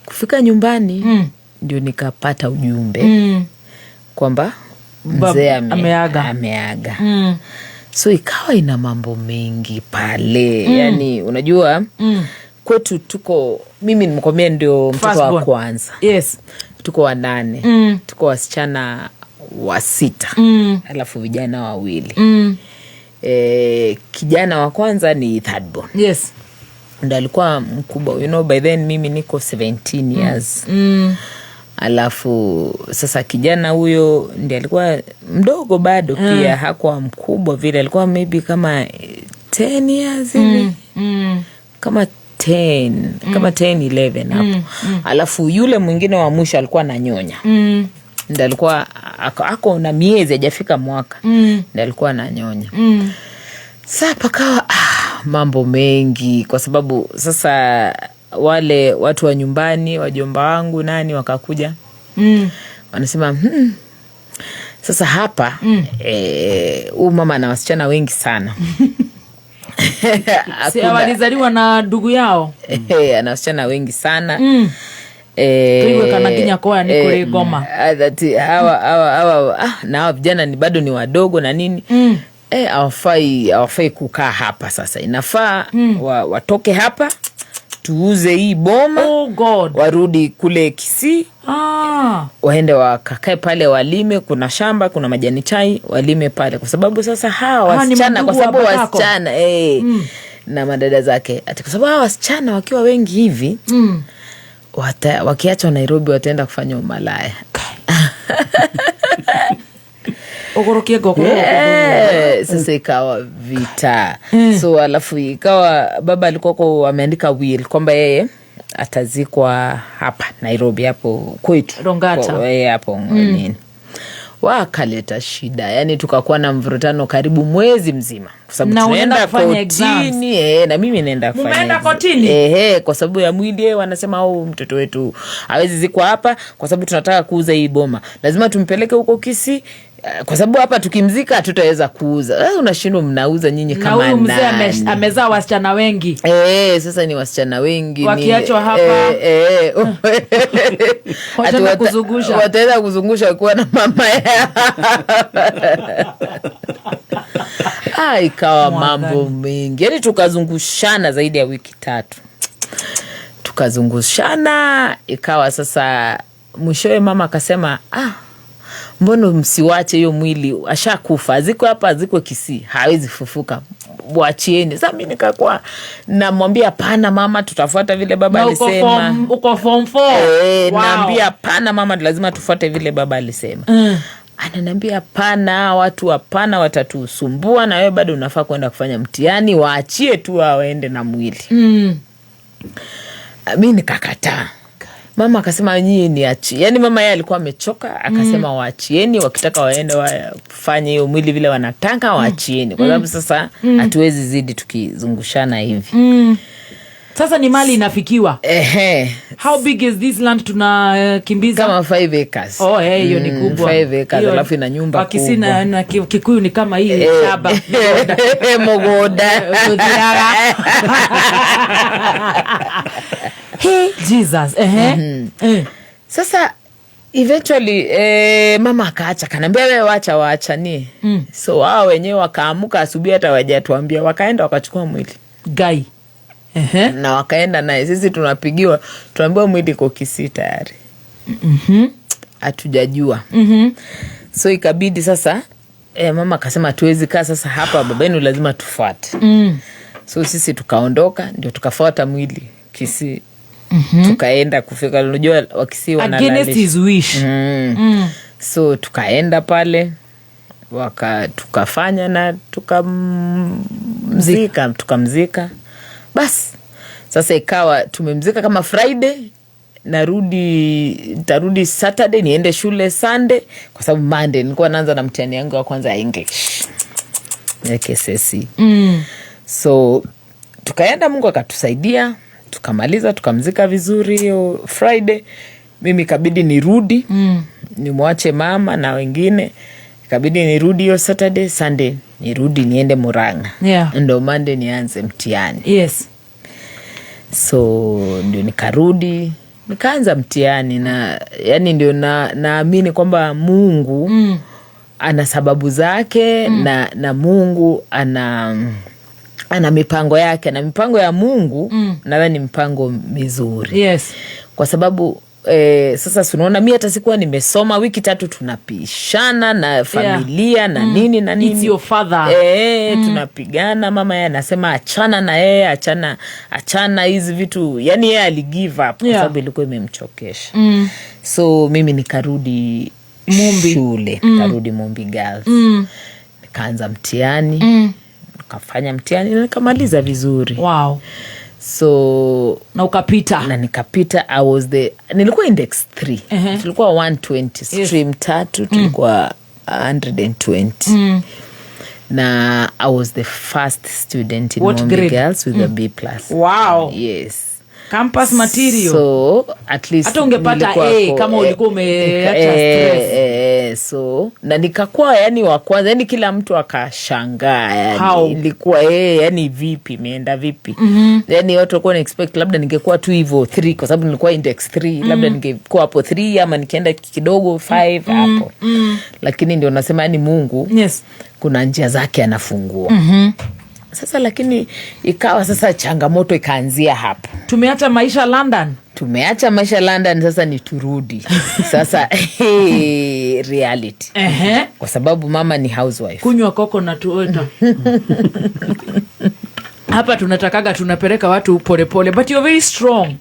Kufika nyumbani ndio nikapata ujumbe kwamba mzee ameaga. So ikawa ina mambo mengi pale. Yani unajua kwetu tuko, mimi nimkwambia ndio mtoto wa kwanza. Yes. Tuko 8. Tuko wasichana 6. Alafu vijana 2. Kijana wa kwanza ni third born. Yes. Ndio alikuwa mkubwa. You know, by then mimi niko 17 years. Alafu sasa kijana huyo ndiye alikuwa mdogo bado pia, hakuwa mkubwa vile, alikuwa maybe kama 10 years hivi. Kama 10, kama 10 11 hapo. Alafu yule mwingine wa mwisho alikuwa ananyonya. Ndiye alikuwa ako na miezi hajafika mwaka. Ndiye alikuwa ananyonya. Sasa pakawa mambo mengi, kwa sababu sasa wale watu wa nyumbani, wajomba wangu nani wakakuja. Wanasema sasa hapa huyu mama ana wasichana wengi sana. Si walizaliwa na ndugu yao. Ana wasichana wengi sana. Tuiwe kana kinya kwa ni kule Goma. Hawa na hawa vijana ni bado ni wadogo na nini. Hawafai kukaa hapa sasa. Inafaa watoke hapa, tuuze hii boma. Oh God. Warudi kule Kisii. Waende wakakae pale walime, kuna shamba, kuna majani chai, walime pale, kwa sababu sasa hawa wasichana, kwa sababu wasichana na madada zake, ati kwa sababu hawa wasichana wakiwa wengi hivi wakiachwa Nairobi wataenda kufanya umalaya. Sasa ikawa vita. So alafu ikawa baba alikuwa kwa ameandika will kwamba yeye atazikwa hapa Nairobi hapo kwetu Rongata. Hapo nini. Wakaleta shida. Yani tukakuwa na mvurutano karibu mwezi mzima. Kwa sababu tunaenda kotini, na mimi naenda kufanya. Mumeenda kotini? Kwa sababu ya mwili wanasema au mtoto wetu hawezi zikwa hapa kwa sababu tunataka kuuza hii boma. Lazima tumpeleke huko Kisii kwa sababu hapa tukimzika hatutaweza kuuza. Sasa unashindwa mnauza nyinyi kama nani? Na huyu mzee amezaa wasichana wengi. Sasa ni wasichana wengi wakiachwa hapa. Wataenda kuzungusha. Wataenda kuzungusha kwa na mama yao. Ikawa mambo mengi. Yaani tukazungushana zaidi ya wiki 3. Tukazungushana, ikawa sasa mwishowe mama akasema mbona msiwache hiyo mwili, ashakufa, azikwe hapa, azikwe Kisii, hawezi fufuka, wachieni. Sasa mimi nikakuwa namwambia hapana mama, tutafuata vile baba alisema. Uko form 4. Wow. Naambia hapana mama, lazima tufuate vile baba alisema. Ananiambia hapana, watu hapana, watatusumbua na wewe bado unafaa kwenda kufanya mtihani, waachie tu waende na mwili. Mimi nikakataa. Mama akasema nyie ni achi, yani mama yeye alikuwa amechoka akasema waachieni, wakitaka waende wafanye hiyo mwili vile wanataka, waachieni kwa sababu sasa hatuwezi zidi tukizungushana hivi. Sasa ni mali inafikiwa. Ehe. How big is this land tunakimbiza? Kama 5 acres. Oh, hey, hiyo ni kubwa. 5 acres, Hiyo- alafu ina nyumba Wakisii kubwa. na Kikuyu ni kama hii shaba. Mogoda. Muthiaga. Hey, Jesus. Ehe. Sasa eventually mama akaacha, kanaambia wewe wacha waachanie. So wao wenyewe wakaamuka asubuhi, hata wajatuambia, wakaenda wakachukua mwili Gai. Ehe. Na wakaenda naye. Sisi tunapigiwa, tunaambiwa mwili iko Kisii tayari, hatujajua. So ikabidi sasa mama akasema hatuwezi kaa sasa hapa, babenu lazima tufuate. So sisi tukaondoka, ndio tukafuata mwili Kisii. Tukaenda kufika, unajua Wakisii Against wanalalisha. his wish. So tukaenda pale tukafanya na tukamzika. Bas sasa ikawa tumemzika kama Friday, nitarudi Saturday niende shule Sunday, kwa sababu Monday nilikuwa naanza na mtihani yangu wa kwanza ya English ya KCSE. So tukaenda, Mungu akatusaidia, tukamaliza, tukamzika vizuri hiyo Friday. Mimi ikabidi nirudi, nimwache mama na wengine, ikabidi nirudi hiyo Saturday, Sunday nirudi niende Murang'a. Ndo Monday nianze mtihani. So ndio nikarudi nikaanza mtihani, na yani ndio naamini kwamba Mungu ana sababu zake, na Mungu ana mipango yake, na mipango ya Mungu nadhani ni mipango mizuri. Kwa sababu sasa si unaona mi hata sikuwa nimesoma wiki 3, tunapishana na familia na nini na nini. It's your father. Tunapigana, mama yeye anasema achana na yeye, achana, achana hizi vitu. Yani yeye ali give up kwa sababu ilikuwa imemchokesha. So mimi nikarudi Mumbi. shule, nikarudi Mumbi Girls. Nikaanza mtihani. Nikafanya mtihani na nikamaliza vizuri. Wow. So na ukapita. Na nikapita. Nilikuwa index 3. Tulikuwa 120, stream 3 tulikuwa 120. Na I was the first student in What Mumbi grade? Girls with a B plus. Wow. Yes. Campus material. So at least hata ungepata nilikuwa A kama ulikuwa umeacha stress. So na nikakuwa yani wa kwanza, yani kila mtu akashangaa, yani How? ilikuwa yani vipi, imeenda vipi? Yani watu walikuwa na expect labda ningekuwa tu hivyo 3, kwa sababu nilikuwa index 3, labda ningekuwa hapo 3 ama nikienda kidogo 5 hapo. Lakini ndio nasema yani Mungu kuna njia zake anafungua. Sasa lakini ikawa sasa changamoto ikaanzia hapo. Tumeacha maisha London. Tumeacha maisha London, sasa ni turudi. Sasa hey, reality. Kwa sababu mama ni housewife. Kunywa koko na tuota. Hapa tunatakaga tunapeleka watu polepole, but you're very strong.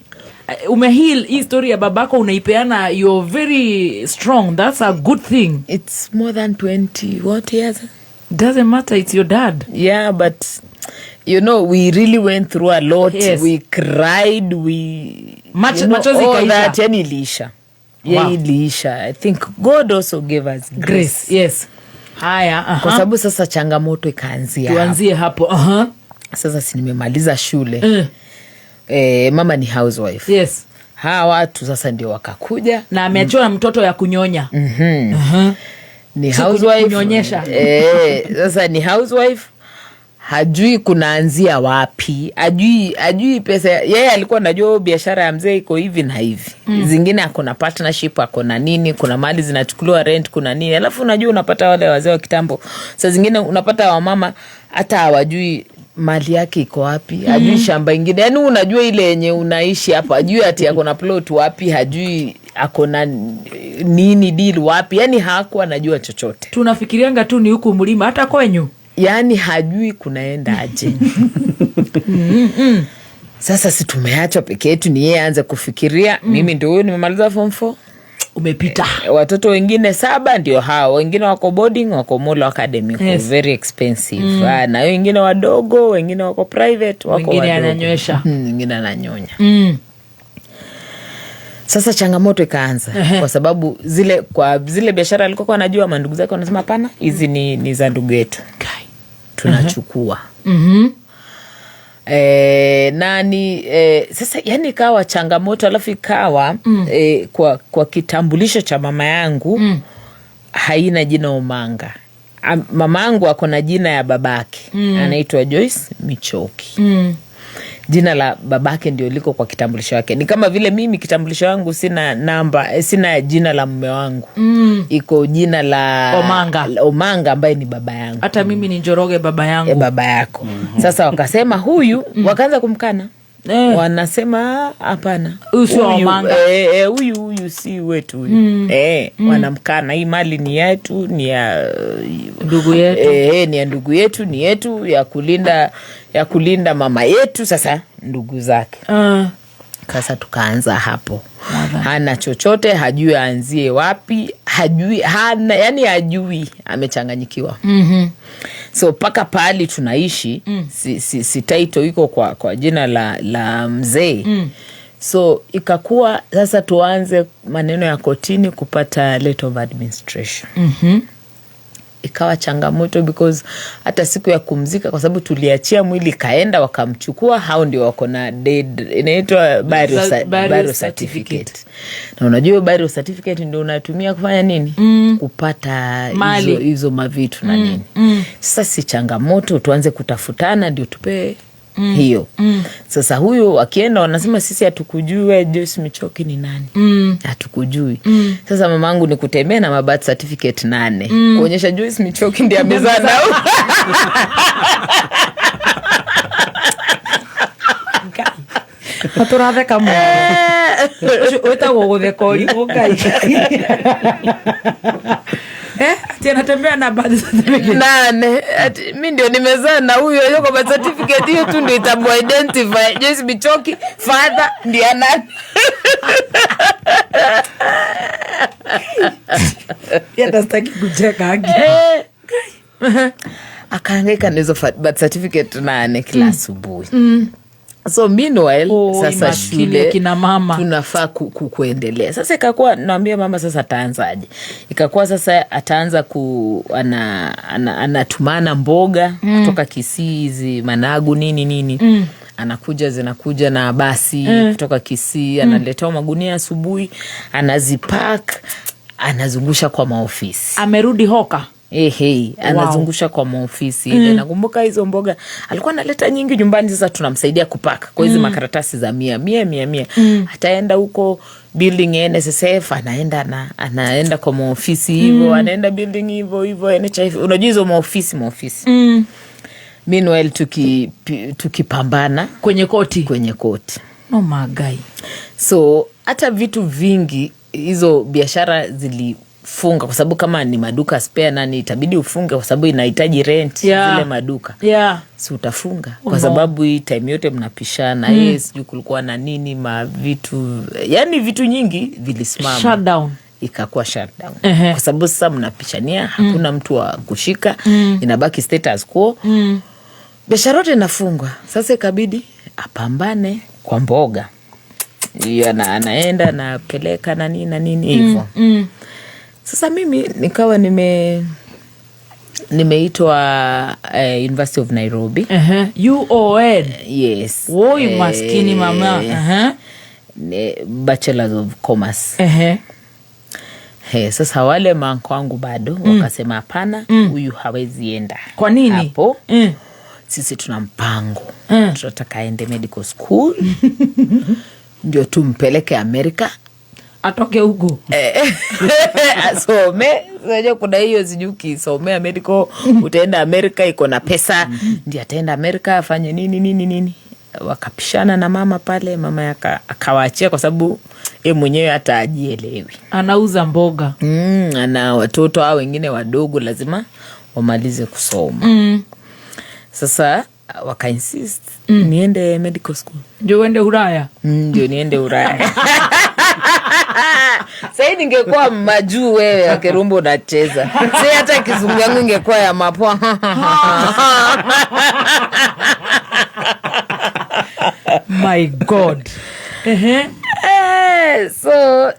Umeheal hii story ya babako unaipeana, you're very strong. That's a good thing. It's more than 20 what years? Doesn't matter, it's your dad. Yeah, but you know, we really went through a lot. We cried, we you know, Machozi all ikaisha. that, yani iliisha. Yeah, Wow. iliisha. I think God also gave us grace. Grace, yes. Haya, aha. Kwa sababu sasa changamoto ikaanzia hapo. Tuanzie hapo. Aha. Sasa si nimemaliza shule. Mama ni housewife. Hawa watu sasa ndio wakakuja. Na ameachiwa mtoto ya kunyonya. Ni Si housewife. kunyonyesha. Sasa ni housewife. Hajui kunaanzia wapi, hajui pesa. Yeye alikuwa anajua biashara ya mzee iko hivi na hivi. Zingine ako na partnership, ako na nini, kuna mali zinachukuliwa rent, kuna nini. Alafu unajua unapata wale wazee wa kitambo. Saa zingine unapata wamama hata hawajui mali yake iko wapi, hajui shamba ingine. Yaani unajua ile yenye unaishi hapa, hajui ati ako na plot wapi, hajui ako na nini deal wapi. Yaani hakuwa anajua chochote. Tunafikirianga tu ni huku mlima hata kwenyu. Yaani hajui kunaenda aje. Sasa si tumeachwa peke yetu, ni yeye aanze kufikiria. Mimi ndio huyu nimemaliza form 4. Umepita. Watoto wengine 7 ndio hao. Wengine wako boarding, wako Molo Academy, wako very expensive. Na wengine wadogo, wengine wako private, wako Wengine wadogo. ananywesha. Wengine ananyonya. Sasa changamoto ikaanza kwa sababu zile biashara alikuwa anajua, mandugu zake wanasema hapana, hizi ni za ndugu yetu, tunachukua. Sasa yani ikawa changamoto, alafu ikawa kwa kitambulisho cha mama yangu haina jina Omanga. Mama yangu ako na jina ya babake, anaitwa Joyce Michoki. Jina la babake ndio liko kwa kitambulisho yake. Ni kama vile mimi kitambulisho wangu sina namba, sina jina la mume wangu. Iko jina la Omanga. Omanga ambaye ni baba yangu. Hata mimi ni Njoroge baba yangu. Baba yako. Sasa wakasema huyu, wakaanza kumkana. Wanasema hapana. Huyu sio Omanga. Huyu si wetu huyu. Wanamkana, hii mali ni yetu, ni ya ndugu yetu. Ni ya ndugu yetu, ni yetu ya kulinda mama yetu, sasa ndugu zake. Sasa tukaanza hapo. Hana chochote, hajui aanzie wapi, hajui, hana, yani hajui, amechanganyikiwa. So paka pahali tunaishi, si title iko kwa jina la mzee. So ikakuwa sasa tuanze maneno ya kotini kupata letter of administration. Ikawa changamoto because hata siku ya kumzika, kwa sababu tuliachia mwili kaenda wakamchukua, hao ndio wako na dead, inaitwa burial certificate. Na unajua burial certificate ndio unatumia kufanya nini? Kupata hizo mavitu na nini. Sasa si changamoto tuanze kutafutana ndio tupe hiyo. Sasa huyu akienda wanasema sisi hatukujui Joyce Michoki ni nani. Hatukujui. Sasa mamangu ni kutembea na birth certificate 8 kuonyesha Joyce Michoki ndiye amezaa na Maturatheka mũno. Wĩtagwo gũtheka ũrimũ Ngai. Ati anatembea na birth certificate 8. Ati mimi ndio nimezaa na huyo, hiyo kwa birth certificate hiyo tu ndio itamu identify Joyce Michoki father ndiye nani. Yeye hataki kucheka angi. Akahangaika na hizo birth certificate 8 kila asubuhi. So meanwhile, sasa shule kina mama tunafaa kuendelea. Sasa ikakuwa naambia mama sasa ataanzaje? Ikakuwa sasa ataanza anatumana mboga kutoka Kisii, hizi managu nini nini. Anakuja, zinakuja na basi kutoka Kisii, analetea magunia asubuhi, anazipack, anazungusha kwa maofisi. Amerudi hoka. Anazungusha kwa maofisi ile. Nakumbuka hizo mboga alikuwa analeta nyingi nyumbani, sasa tunamsaidia kupaka kwa hizo makaratasi za 100 100 100. Ataenda huko building NSSF, anaenda kwa maofisi hivyo, anaenda building hivyo hivyo NHIF, unajua hizo maofisi. Meanwhile tukipambana kwenye koti. Oh my God. So hata vitu vingi hizo biashara zilifunga kwa sababu kama ni maduka spare nani itabidi ufunge kwa sababu inahitaji rent zile maduka. Si utafunga kwa sababu hii time yote mnapishana. Sijui kulikuwa na nini ma vitu, yani vitu nyingi vilisimama. Shutdown. Ikakuwa shutdown. Kwa sababu sasa mnapishania, hakuna mtu wa kushika, inabaki status quo. Biashara yote inafungwa. Sasa ikabidi apambane kwa mboga. Hiyo anaenda anapeleka na nini na nini hivyo. Sasa mimi nikawa nimeitwa University of Nairobi. UON. Yes. Woi maskini mama. Bachelor of Commerce. Sasa wale manko wangu bado wakasema hapana, huyu hawezi enda. Kwa nini? Hapo. Sisi tuna mpango. Tunataka aende medical school. Ndio tumpeleke Amerika. Atoke huko. Asome. Unajua kuna hiyo sijui ukisomea medical utaenda Amerika iko na pesa. Ndio ataenda Amerika afanye nini nini nini. Wakapishana na mama pale, mama akawaachia kwa sababu yeye mwenyewe hata hajielewi. Anauza mboga. Ana watoto hao wengine wadogo lazima wamalize kusoma. Sasa waka insist niende medical school. Ndio uende Ulaya. Ndio niende Ulaya. Sasa ningekuwa majuu wewe akerumbo unacheza. Sasa hata kizungu yangu ingekuwa ya mapua. My God. So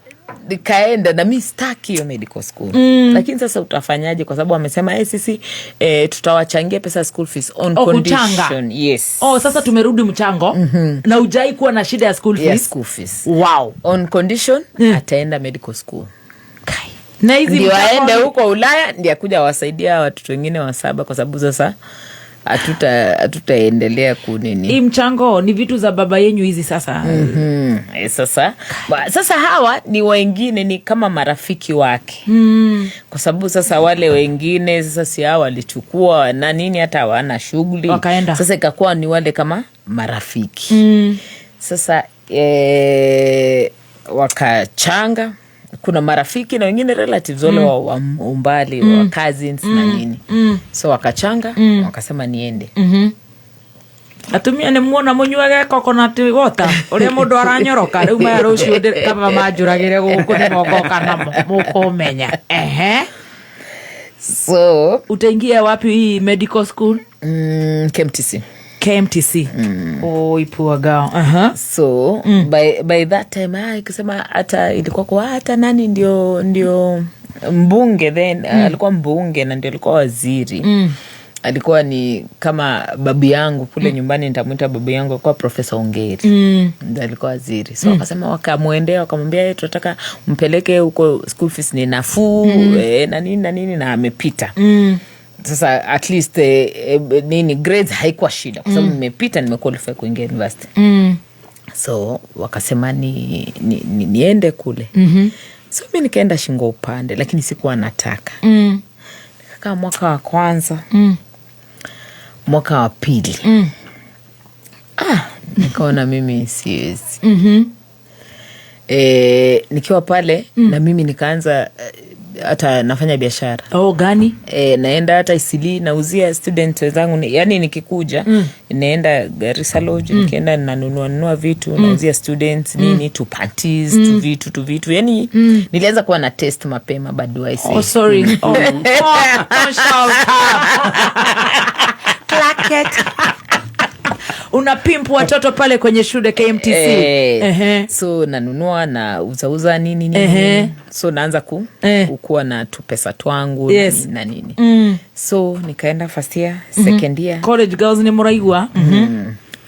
nikaenda na mi staki hiyo medical school, lakini sasa utafanyaje? Kwa sababu wamesema, sisi tutawachangia pesa school fees on Oh, kuchanga. condition. Yes. Oh, sasa tumerudi mchango. Na ujai kuwa na shida ya school fees? Yeah, school fees. Wow. On condition ataenda medical school. Na hizi Ndio mchango aende huko Ulaya, ndio akuja wasaidia watoto wengine 7, kwa sababu sasa hatutaendelea kunini. Hii mchango ni vitu za baba yenyu hizi sasa. Sasa hawa ni wengine, ni kama marafiki wake. Kwa sababu sasa wale wengine sasa si hawa walichukua na nini, hata hawana shughuli. Wakaenda. Sasa ikakuwa ni wale kama marafiki. Sasa wakachanga, kuna marafiki na wengine relatives wale wa umbali, wa cousins na nini. So wakachanga, wakasema niende. Atumia nä muona må nyuage coconut water å rä a må ndå aranyoroka rä u maya rå cio kaba manjå ragä re gå kå nä mogoka namo må kå menya. Ehe. So utaingia wapi hii medical school? KMTC. KMTC. Oh, poor girl. So by that time ikisema hata ilikuwa kwa hata nani ndio mbunge then, alikuwa mbunge na ndio alikuwa waziri. Alikuwa ni kama babu yangu kule nyumbani, nitamuita babu yangu, alikuwa Profesa Ongeri. Ndio alikuwa waziri. So wakasema, wakamuendea wakamwambia, tunataka mpeleke huko, school fees ni nafuu, na nini na nini, na amepita. Sasa at least nini, grades haikuwa shida kwa sababu nimepita, nimequalify kuingia university. So wakasema niende kule. So mi nikaenda shingo upande, lakini sikuwa nataka. Nikakaa mwaka wa kwanza, mwaka wa pili. Nikaona mimi siwezi. Nikiwa pale na mimi nikaanza hata nafanya biashara. Oh, gani? Naenda hata Isili nauzia student wenzangu, yani nikikuja naenda Garissa Lodge, nikienda nanunua vitu, nauzia students nini, tu panties, tu vitu. Yani nilianza kuwa na test mapema, but do I say? Oh, sorry. Oh, oh, shout. Clack it. Una pimp watoto pale kwenye shule KMTC. So nanunua na uzauza nini nini. So naanza kuwa na tu pesa twangu na nini. So nikaenda first year, second year. College girls ni muraigwa.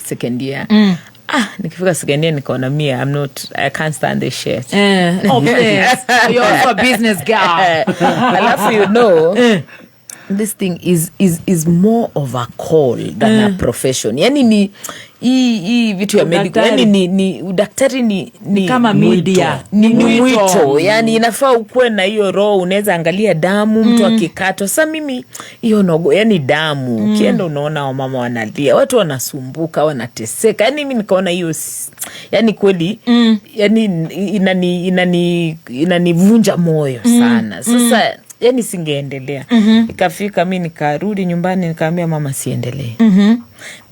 Second year. Nikifika second year nikaona me, I can't stand this shit. Oh, please. You're also a business girl. Alafu you know, this thing is more of a call than a profession. Yani ni hii vitu ya medical, yani ni udaktari ni kama media, ni mwito. Yani inafaa ukuwe na hiyo roho, unaweza angalia damu mtu akikatwa. Sasa mimi hiyo nogo, yani damu ukienda unaona wamama wanalia, watu wanasumbuka, wanateseka. Yani mimi nikaona hiyo, yani kweli yani inanivunja moyo sana. Sasa yani singeendelea. Ikafika mimi nikarudi nyumbani nikaambia mama siendelee.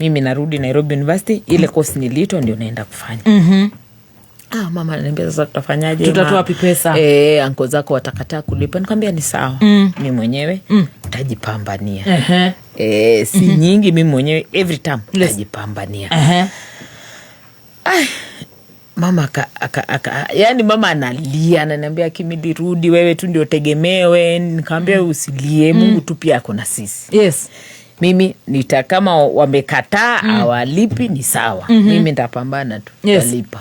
Mimi narudi Nairobi University, ile course niliitwa ndio naenda kufanya. Mama ananiambia sasa tutafanyaje? Tutatoa wapi pesa? Anko zako watakataa kulipa. Nikamwambia ni sawa. Mimi mwenyewe nitajipambania. Si nyingi, mimi mwenyewe every time nitajipambania. Mama yani mama analia, ananiambia Kimili rudi, wewe tu ndio tegemewe. Nikamwambia usilie, Mungu tu pia ako na sisi. Yes. Mimi nita kama wamekataa hawalipi ni sawa. Mimi nitapambana tu, nitalipa.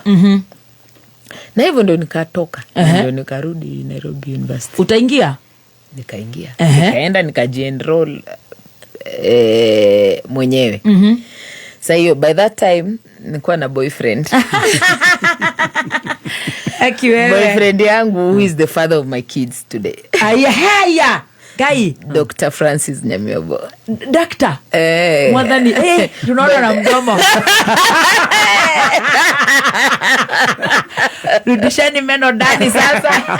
Na hivyo ndio nikatoka. Ndio nikarudi Nairobi University. Utaingia? Nikaingia. Nikaenda nikajienroll mwenyewe. Sasa hiyo by that time nilikuwa na boyfriend. Boyfriend yangu who is the father of my kids today. Aya haya. Gai. Dr. Francis Nyamiobo. Doctor. Mwadhani tunaona na mdomo. Rudisheni meno ndani sasa.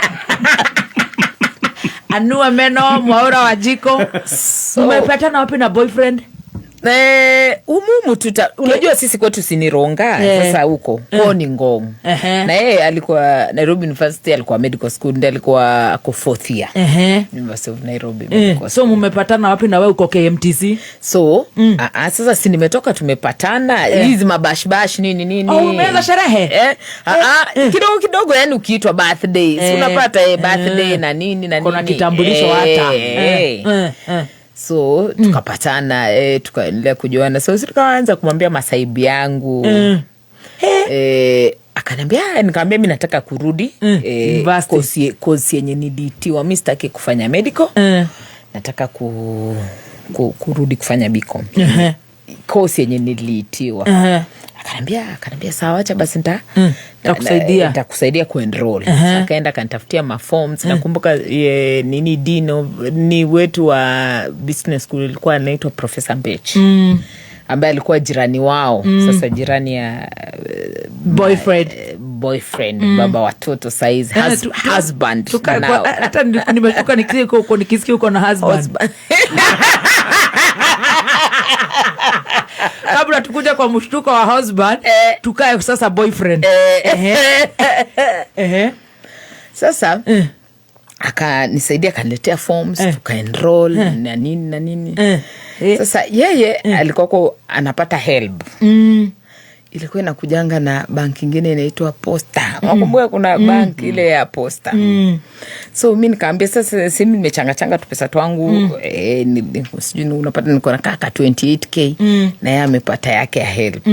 Anua meno mwaura wa jiko. Umepatana wapi na boyfriend? Umumu tuta unajua sisi kwetu si ni Ronga, sasa huko kwao ni Ngong. Na yeye alikuwa Nairobi University, alikuwa medical school, ndiye alikuwa ako fourth year. University of Nairobi Medical. So mumepatana wapi na wewe uko KMTC? So sasa si nimetoka, tumepatana hizi mabashbash nini nini. Oh, umeanza sherehe? Kidogo kidogo, yani ukiitwa birthday, si unapata birthday na nini na nini. Kuna kitambulisho hata. So tukapatana, tukaendelea kujuana. So tukaanza kumwambia masaibu yangu. Akaniambia, nikamwambia mimi nataka kurudi kosi yenye niliitiwa. Mimi sitaki kufanya medical. Nataka kurudi kufanya BCom. Kosi yenye niliitiwa. Akaniambia sawa, acha basi nitakusaidia kuenroll. Akaenda akanitafutia ma forms. Nakumbuka nini Dino ni wetu wa business school, ilikuwa anaitwa Professor Mbech. Ambaye alikuwa jirani wao. Sasa jirani ya boyfriend, baba watoto size, husband. Hata nimeshuka nikisikia uko na husband. Kabla tukuja kwa mshtuko wa husband, tukae sasa boyfriend. Sasa akanisaidia, akaniletea forms, tukaenroll na nini na nini. Sasa yeye alikuwa anapata help. Ilikuwa inakujanga na bank ingine inaitwa Posta. Nakumbuka kuna bank ile ya Posta. So mimi nikaambia sasa si mimi nimechanga tu pesa twangu, sijui unapata niko na kaka 28k na yeye amepata yake ya help.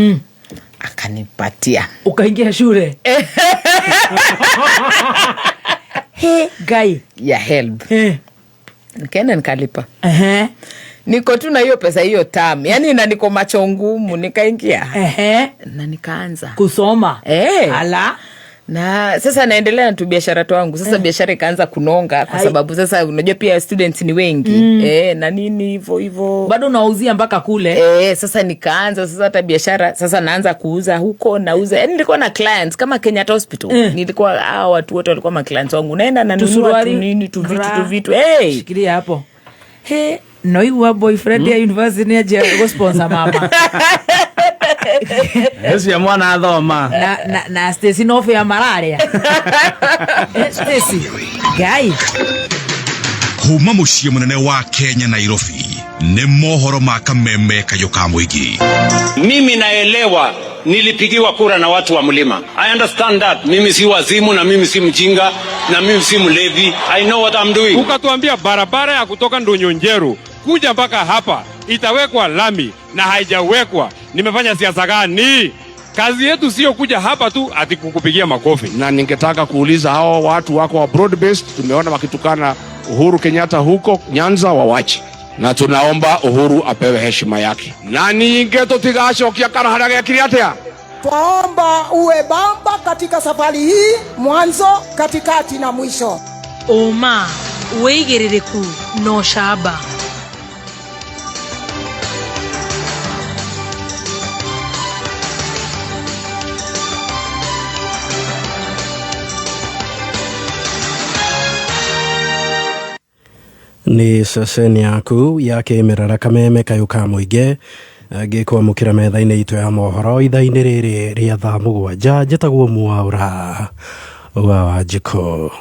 Akanipatia. Ukaingia shule. Hey guy ya help. Nikaenda nikalipa. Niko tu na hiyo pesa hiyo term. Yaani na niko macho ngumu nikaingia. Na nikaanza kusoma. Ala. Na sasa naendelea na tu biashara tu wangu. Sasa biashara ikaanza kunonga kwa sababu sasa unajua pia students ni wengi. Na nini hivyo hivyo. Bado unauzia mpaka kule. Sasa nikaanza sasa hata biashara sasa naanza kuuza huko, nauza. Yaani nilikuwa na clients kama Kenyatta Hospital. Nilikuwa watu wote walikuwa ma clients wangu. Naenda na nunua tu nini tu vitu. Shikilia hapo. He, no iwa boyfriend ya university ni aje go sponsor mama. Yesu ya mwana athoma. Na Stacy no ya malaria. Stacy guy. Kuma muciĩ mũnene wa Kenya Nairobi nĩ mohoro ma kameme kayũ ka mũingĩ. Mimi naelewa nilipigiwa kura na watu wa mlima. I understand that. Mimi si wazimu na mimi si mjinga na mimi si mlevi. I know what I'm doing. Ukatuambia barabara ya kutoka Ndonyonjeru kuja mpaka hapa itawekwa lami na haijawekwa. Nimefanya siasa gani? Kazi yetu sio kuja hapa tu ati kukupigia makofi. Na ningetaka kuuliza hao watu wako wa broad based, tumeona wakitukana Uhuru Kenyatta huko Nyanza, wawache. Na tunaomba Uhuru apewe heshima yake. Na ninge tutigacokia kana haria gekire atia. Twaomba uwe bamba katika safari hii, mwanzo, katikati na mwisho. Oma wigiririku no shaba. Nĩ ceceni yaku ya kĩmerera kameme kayũ ka mũingĩ ngĩkwamũkĩra metha-inĩ itũ ya mohoro ithaa-inĩ rĩrĩ rĩa thaa 7 njĩtagwo Mwaura wa Wanjikũ.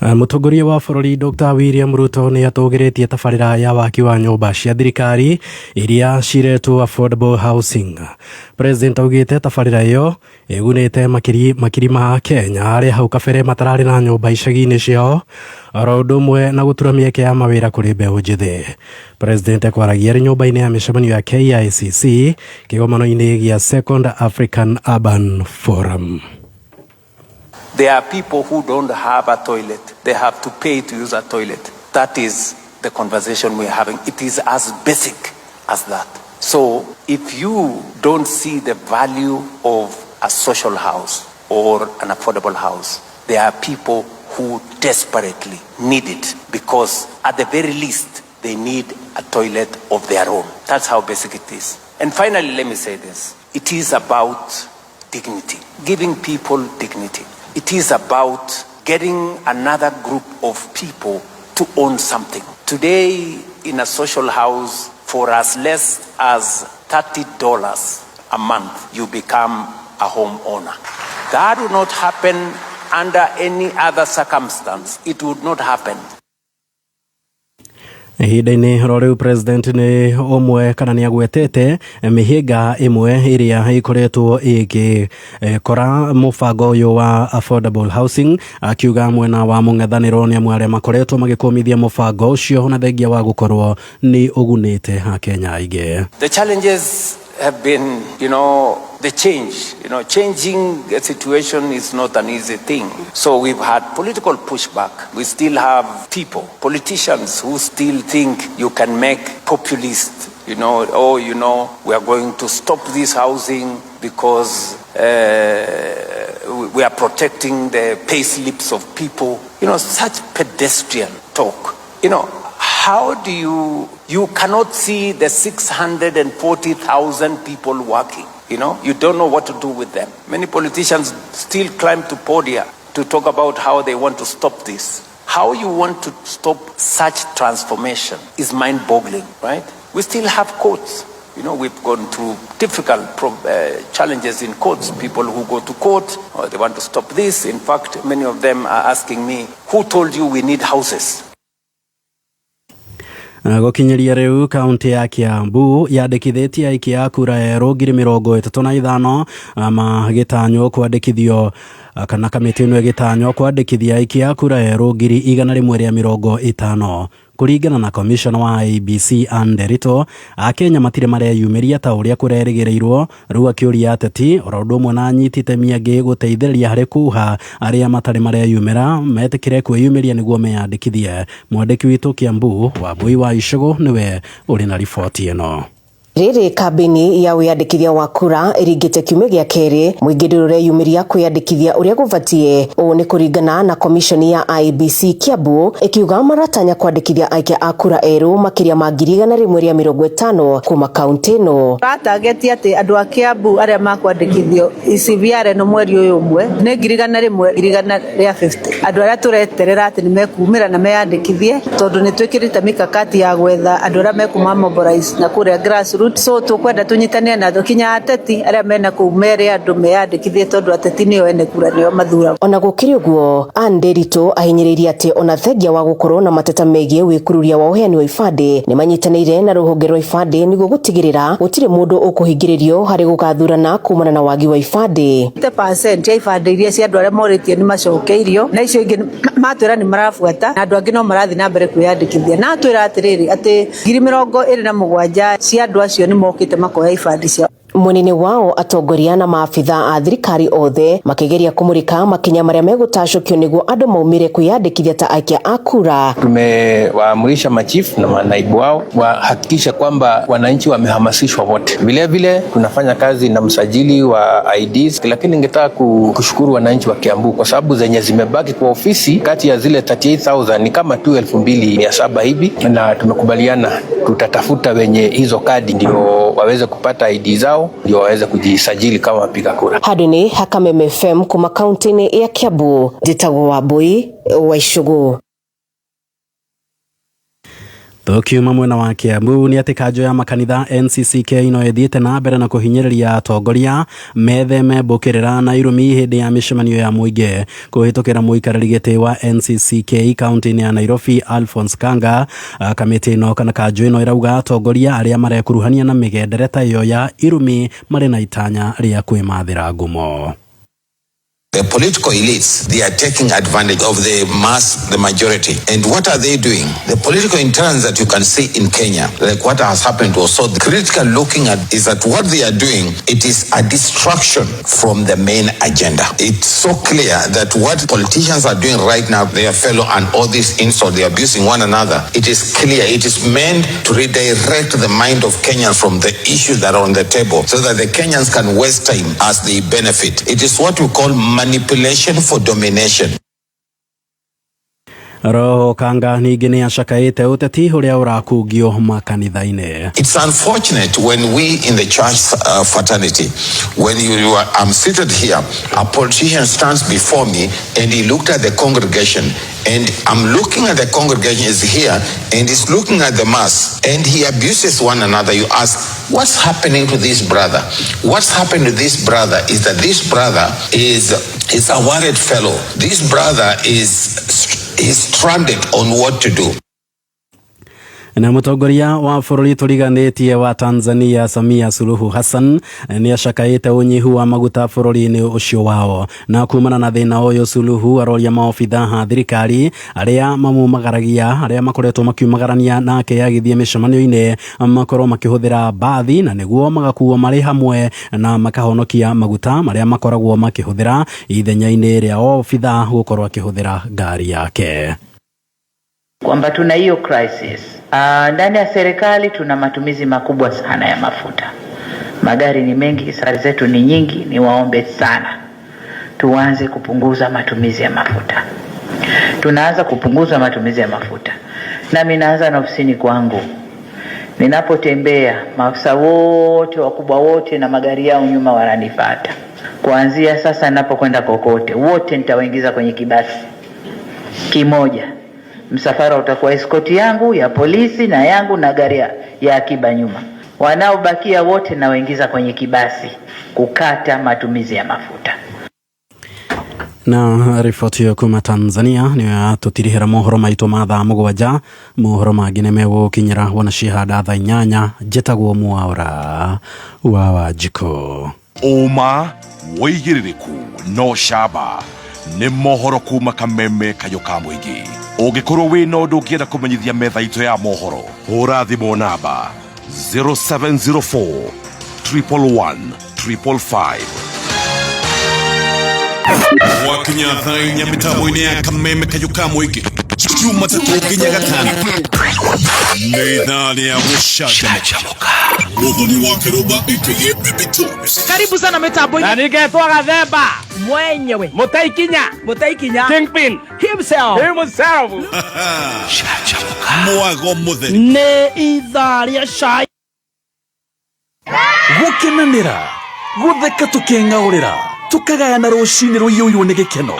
Mũtongoria wa bũrũri Dr. William Ruto nĩ atũgĩrĩtie tabarĩra ya waki wa nyũmba cia thirikari iria ciretwo affordable housing. President augĩte tabarĩra ĩyo ĩgunĩte makiri ma Kenya arĩa hau kabere matararĩ na nyũmba icagi-inĩ ciao oro ũndũ ũmwe na gũtura mĩeke ya mawĩra kũrĩ mbeũ njĩthĩ. President akwaragia arĩ nyũmba-inĩ ya mĩcemanio ya KICC kĩgomano-inĩ gĩa Second African Urban Forum. There are people who don't have a toilet. They have to pay to use a toilet. That is the conversation we're having. It is as basic as that. So if you don't see the value of a social house or an affordable house, there are people who desperately need it because at the very least, they need a toilet of their own. That's how basic it is. And finally, let me say this. It is about dignity, giving people dignity. It is about getting another group of people to own something, Today, in a social house, for as less as $30 a month, you become a homeowner. That would not happen under any other circumstance. It would not happen. Ihinda-inĩ ro rĩu president nĩ ũmwe kana nĩ agwetete mĩhĩnga ĩmwe ĩrĩa ĩkoretwo ĩgĩkora mũbango ũyũ wa affordable housing, akiuga mwena wa mũng'ethanĩro nĩ amwe arĩa makoretwo magĩkũmithia mũbango ũcio na thengia wa gũkorwo nĩ ũgunĩte akenya aingĩ. The challenges have been, the change. Changing a situation is not an easy thing. So we've had political pushback. We still have people, politicians who still think you can make populist, oh, we are going to stop this housing because we are protecting the pay slips of people. Such pedestrian talk. How do you cannot see the 640,000 people working. You don't know what to do with them. Many politicians still climb to podia to talk about how they want to stop this. How you want to stop such transformation is mind-boggling, right? We still have courts. We've gone through difficult challenges in courts. People who go to court, or they want to stop this. In fact, many of them are asking me, who told you we need houses? Gũkinyĩria rĩu kaunti ya Kiambu yandĩkithĩtie aikia a kura erũ 35,000 magĩtanywo kwandĩkithio kana kamĩtĩ ĩno ĩgĩtanywo kwandĩkithia aikia a kura erũ 150,000 kũringana na commissioner wa IEBC Anne Nderitu. Akenya matirĩ mareyumĩria ta ũrĩa kũrerĩgĩrĩirwo rĩu akĩũria ateti oro ũndũ ũmwe na anyiti itemi angĩ gũteithĩrĩria harĩ kuha arĩa matarĩ mareyumĩra metĩkĩre kwĩyumĩria nĩguo meyandĩkithie. Mwandĩki witũ Kiambu Wambui wa Icũgũ nĩwe ũrĩ na riboti ĩno. Rĩrĩ kambĩni ya wĩyandĩkithia wa kura ĩringĩte kiumia gĩa kerĩ mũingĩ ndũreyumĩria kwĩyandĩkithia ũrĩa gũbatiĩ. Ũũ nĩ kũringana na komishoni ya IEBC Kiambu ĩkiuga maratanya kwandĩkithia aikia a kura erũ makĩria ma 150,000 kuma kaunti ĩno. Tũratageti atĩ andũ a Kiambu arĩa makwandĩkithio ECVR ĩno mweri ũyũ ũmwe nĩ 150,150. Andũ arĩa tũreterera atĩ nĩ mekumĩra na meyandĩkithie tondũ nĩ twĩkĩrĩte mikakati ya gwetha andũ arĩa mekuma mobilize na kũrĩa grassroots. So tukwenda tunyitane na andũ kinya ateti arĩa mena kũu mere andũ meyandĩkithie tondũ ateti nĩo ene kura nĩo mathuraga. Ona gũkĩrĩ ũguo, Anne Nderitu ahinyĩrĩirie atĩ ona thengia wa gũkorwo na mateta megiĩ wĩkururia wa ũheani wa ibandĩ nĩ manyitanĩire na rũhonge rwa ibandĩ nĩguo gũtigĩrĩra gũtirĩ mũndũ ũkũhingĩrĩrio harĩ gũgathurana kumana na wagi wa ibandĩ. 50% ya ibandĩ iria cia andũ arĩa morĩtie nĩ macokeirio na icio ingĩ matwĩra nĩ marabuata na andũ angĩ no marathiĩ na mbere kwĩyandĩkithia. Na atwĩra atĩrĩrĩ atĩ 27,000 cia andũ acio nĩ mokĩte makoya ibandĩ ciao. Mwena-inĩ wao atongoria na maabitha a thirikari othe makigeria kumurika makinya maria megutacukio niguo andu maumire kwiyandikithia ta aikia a kura. Tumewaamurisha machifu na manaibu wao wahakikishe kwamba wananchi wamehamasishwa wote. Vile vile tunafanya kazi na msajili wa IDs, lakini ningetaka kushukuru wananchi wa Kiambu kwa sababu zenye zimebaki kwa ofisi kati ya zile 38,000 ni kama tu 2,700 hivi, na tumekubaliana tutatafuta wenye hizo kadi ndio waweze kupata ID zao ndio waweze kujisajili kama wapiga kura. Handũ-inĩ ha Kameme FM kuma kaunti-inĩ ya Kiambu, njĩtagwo Wambui wa Icũgũ. Tukiuma mwena wa Kiambu ni atĩ kanjũ ya makanitha NCCK no ĩthiĩte na mbere na kũhinyĩrĩria atongoria metheme mbũkĩrĩra na irumi hĩndĩ ya mĩcemanio ya mũingĩ kũhĩtũkĩra mũikarĩri gĩtĩ wa NCCK kaunti-inĩ ya Nairobi Alphonse Kanga. Kamĩtĩ ĩno kana kanjũ ĩno ĩrauga atongoria arĩa marekuruhania na mĩgendere ta ĩyo ya irumi marĩ na itanya rĩa kwĩmathĩra ngumo. The political elites, they are taking advantage of the mass, the majority. And what are they doing? The political interns that you can see in Kenya, like what has happened to us. So the critical looking at is that what they are doing, it is a distraction from the main agenda. It's so clear that what politicians are doing right now, their fellow and all this insult, they are abusing one another. It is clear. It is meant to redirect the mind of Kenyans from the issues that are on the table so that the Kenyans can waste time as they benefit. It is what we call manipulation for domination. Roho Kanga ningĩ nĩ acakaĩte ũteti ũrĩa ũrakungio makanitha-inĩ. It's unfortunate when we in the church fraternity, when you are, I'm seated here, a politician stands before me and he looked at the congregation, and I'm looking at the congregation is here and he's looking at the mass and he abuses one another. You ask, what's happening to this brother? What's happened to this brother is that this brother is a worried fellow. This brother is stranded on what to do. Na mũtongoria wa bũrũri tũriganĩtie wa Tanzania Samia Suluhu Hassan nĩ acakaĩte ũnyihu wa maguta bũrũri-inĩ ũcio wao, na kumana na thĩna ũyũ Suluhu aroria maobitha a thirikari arĩa mamumagaragia arĩa makoretwo makiumagarania nake agĩthiĩ mĩcemanio-inĩ makorwo makĩhũthĩra mbathi na nĩguo magakuo marĩ hamwe na makahonokia maguta marĩa makoragwo makĩhũthĩra ithenya-inĩ rĩa obitha gũkorwo akĩhũthĩra ngari yake. Kwamba tuna hiyo crisis. Ndani ya serikali tuna matumizi makubwa sana ya mafuta. Magari ni mengi, safari zetu ni nyingi, niwaombe sana tuanze kupunguza matumizi ya mafuta. Tunaanza kupunguza matumizi ya mafuta. Nami naanza na ofisini kwangu. Ninapotembea, maafisa wote wakubwa wote na magari yao nyuma wananifuata. Kuanzia sasa ninapokwenda kokote, wote nitawaingiza kwenye kibasi kimoja. Msafara utakuwa escort yangu ya polisi na yangu na gari ya akiba nyuma. Wanaobakia wote nawaingiza kwenye kibasi kukata matumizi ya mafuta. Na riboti ĩyo kuma Tanzania nĩyo yatũtirihĩra mohoro maitũ ma thaa 7. Mohoro mangĩ nĩ megũgũkinyĩra wona cihanda thaa 8. Njĩtagwo Mwaura wa Wanjikũ. Ũma wĩigĩrĩrĩku no camba nĩ mohoro kuma kameme kayũ ka mũingĩ. Ũngĩkorwo wĩna ũndũ ũngĩenda kũmenyithia metha itũ ya mohoro, hũra thimũ namba 0704 111 555. Gwakinya thaa 4 mĩtambo-inĩ ya kameme kayũ ka mũingĩ, Jumatatũ nginya Gatano nĩ ithaa rĩa gũcanjamũka. Mũthoni wa Kĩrũmba aka Baby Tones. Karibu sana mitambo-inĩ. Na ningetwo Gathemba mwenyewe, Mũtaikinya Kingpin himself. Mwago mũtheri nĩ ithaa rĩa cai gũkenanĩra gũtheka tũkeng'aũrĩra tũkagayana rũcinĩ rũiyũirwo nĩ gĩkeno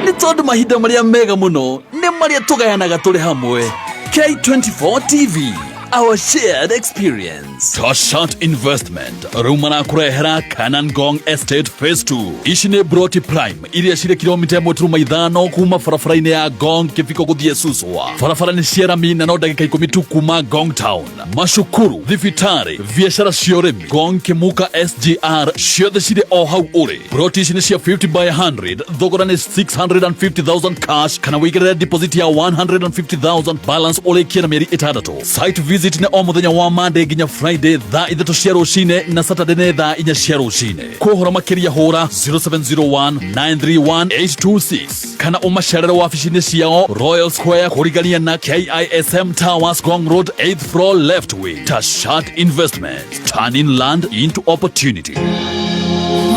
nĩ tondũ mahinda marĩa mega mũno nĩ marĩa tũgayanaga tũrĩ hamwe. K24 TV, our shared experience. Tashat Investment rĩu marakũrehera Canaan Gong Estate Phase 2. Ici nĩ Broti Prime iria cirĩ kilomita 1.5 kuma barabara-inĩ ya Gong Kĩbiko gũthiĩ Suswa. Barabara nĩ cia rami na no ndagĩka 10 tu kuma Gong Town. Macukuru, thibitarĩ, biacara cia ũrĩmi, Gong Kĩmuka SGR ciothe cirĩ o hau ũrĩ. Broti ici nĩ cia 50 by 100, thogora nĩ 650,000 cash kana wĩigĩrĩre deposit ya 150,000, balance ũrĩkie na mĩeri 6. Site visit nĩ o mũthenya wa Monday nginya Friday thaa 3 cia rũcinĩ na Saturday nĩ thaa 4 cia rũcinĩ. Kũhoro makĩria hũra 0701 931 826 kana ũmacerere wabici-inĩ ciao Royal Square kũrigania na KISM Towers, Gong Road 8th floor left wing. Tashat Investment, turning land into opportunity.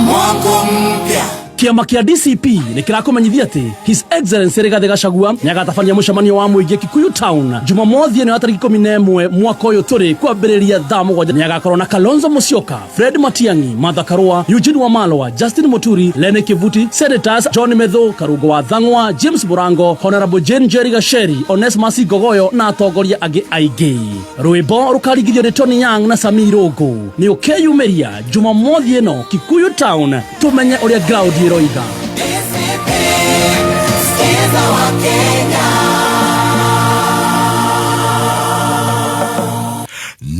Mwako mpya. Kĩama kĩa DCP nĩ kĩrakũmenyithia atĩ His Excellency Rigathĩ Gachagua nĩagatabania mũcemanio wa mũingĩ Kikuyu Town Jumamothi ĩno ya tarĩki 11 mwaka ũyũ tũrĩ kwambĩrĩria thaa 7. Nĩagakorwo na Kalonzo Musyoka, Fred Matiang'i, Martha Karua, Eugene Wamalwa, Justin Muturi, Lene Kivuti, Senators John Methu, Karungo wa Thang'wa, James Murango, Honorable Jane Njeri Gacheri, Onesmus Ngogoyo na atongoria angĩ aingĩ. Rwĩmbo rũkarigithio nĩ Tony Young na Sami Irũngũ. Nĩ ũkeyumĩria Jumamothi ĩno Kikuyu Town tũmenye ũrĩa ground ĩroiga.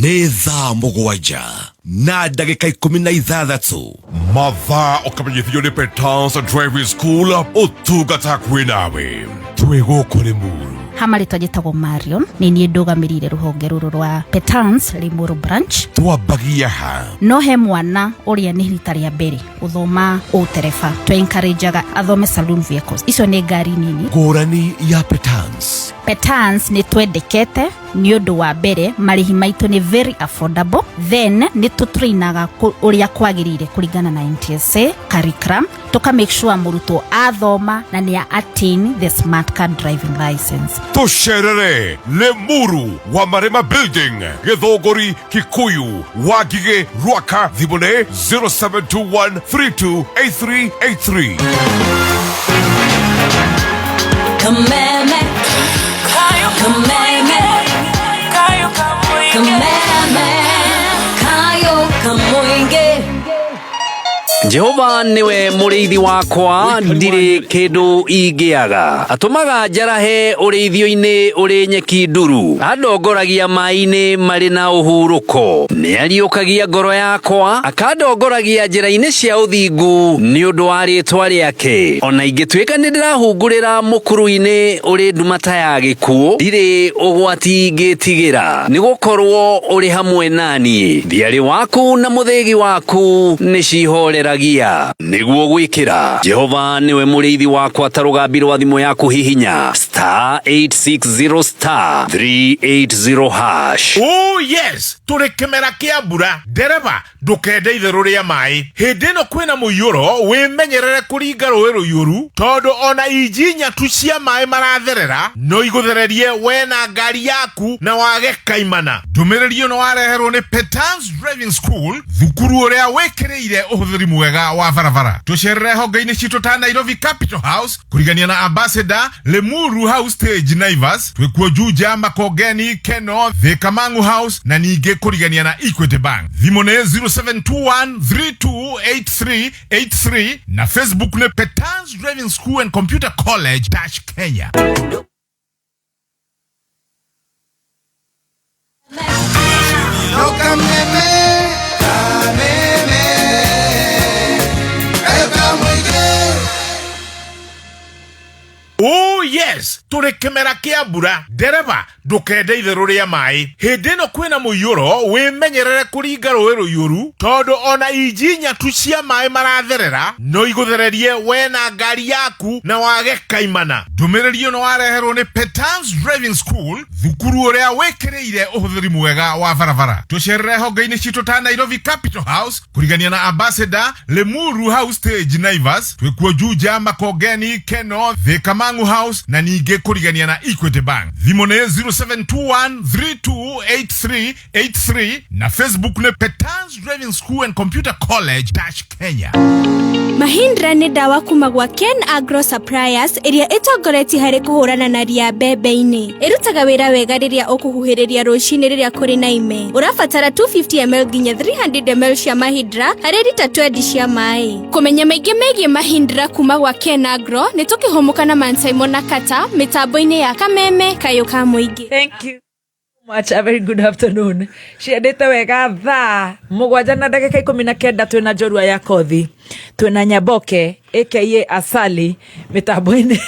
Nĩ thaa 7 na ndagĩka 16. Mathaa ũkamenyithio nĩ Petans Driving School, ũtungata kwĩ nawe. Twĩ gũkũ Limuru. Ha marĩtwa njĩtagwo Marion, nĩ niĩ ndũgamĩrĩire rũhonge rũrũ rwa Petans Limuru branch. Twambagia ha? No he mwana ũrĩa nĩ rita rĩa mbere gũthoma ũtereba, twe-encourageaga athome saloon vehicles. Icio nĩ ngari nini. Ngũrani ya Petans. Petans nĩ twendekete Nĩ ũndũ wa mbere, marĩhi maitũ nĩ very affordable. Then nĩ tũtrainaga ũrĩa kwagĩrĩire kũringana na NTSA curriculum, tũka make sure mũrutwo athoma na nĩ attain the smart card driving license. Tũcerere Limuru wa Marima Building, Gĩthũngũri, Kikuyu, Wangigĩ, Rwaka. Thimũ nĩ 0721 328383. Kameme, kameme, kameme, kayo kamuinge. Jehova niwe mũrĩithi wakwa, ndirĩ kĩndũ ingĩaga. Atũmaga njarahe ũrĩithio-inĩ ũrĩ nyeki nduru, andongoragia maĩ-inĩ marĩ na ũhurũko. Nĩariũkagia ngoro yakwa, akandongoragia njĩra-inĩ cia ũthingu nĩ ũndũ wa rĩĩtwa rĩake. Ona ingĩtuĩka nĩndĩrahungurĩra mũkuru-inĩ ũrĩ nduma ta ya gĩkuũ, ndirĩ ũgwati ingĩtigĩra, nĩgũkorwo ũrĩ hamwe naniĩ. Thiarĩ waku na mũthĩgi waku nĩcihoreragia. Nĩguo gwĩkĩra Jehova nĩwe mũrĩithi wakwa ta rũgambi rwa thimũ yaku, hihinya *860 *380#. Oh yes, tũrĩ kĩmera kĩa mbura. Ndereba, ndũkende itherũ rĩa maĩ. Hĩndĩ ĩno kwĩna mũiyũro, wĩmenyerere kũringa rũĩ rũiyũru, tondũ ona inji nyatu cia maĩ maratherera no igũthererie we na ngari yaku na wage kaimana. Ndũmĩrĩri ĩno wareherwo nĩ Petans Driving School, thukuru ũrĩa wĩkĩrĩire ũhũthĩri mwega wa barabara. Tũcerere honge-inĩ citũ ta Nairobi Capital House, kũrigania na Ambassador, Limuru House Stage, Naivas, twĩkuo Juja, Makongeni, Keno, Thika Mangu House na ningĩ kũrigania na Equity Bank. Thimũ nĩ 0721 328383 na Facebook nĩ Petans Driving School and Computer College dash Kenya. Kameme, kameme, kayo kamuinge. Oh yes, tũrĩ kĩmera kĩa mbura. Ndereba, ndũkende itherũ rĩa maĩ. Hĩndĩ ĩno kwĩna mũiyũro, wĩmenyerere kũringa rũĩ rũiyũru, tondũ ona inji nyatu cia maĩ maratherera no igũthererie we na ngari yaku na wage kaimana. Ndũmĩrĩri ĩno wareherwo nĩ Petans Driving School, thukuru ũrĩa wĩkĩrĩire ũhũthĩri mwega wa barabara. Tũcerere honge-inĩ citũ ta Nairobi Capital House, kũrigania na Ambassador, Limuru House Stage, Naivas, twĩkuo Juja, Makongeni, Keno, Thika Mangu House na ningĩ kũrigania na Equity Bank. Thimũ nĩ 0721 328383 na Facebook nĩ Petans Driving School and Computer College dash Kenya. Mahindra nĩ ndawa kuma gwa Ken Agro Suppliers ĩrĩa ĩtongoretie harĩ kũhũrana na ria mbembe-inĩ. Ĩrutaga wĩra wega rĩrĩa ũkũhuhĩrĩria rũcinĩ rĩrĩa kũrĩ na ime. Ũrabatara 250 ml nginya 300 ml cia Mahindra harĩ rita 20 cia maĩ. Kũmenya maingĩ megiĩ Mahindra kuma gwa Ken Agro nĩ tũkĩhũmũka na Man Simon na Kata mĩtambo-inĩ ya Kameme Kayũ ka Mũingĩ. Thank you much. A very good afternoon. Ciendete wega thaa 7:19, twĩna njorua ya kothi, twĩna Nyaboke aka Asali mĩtambo-inĩ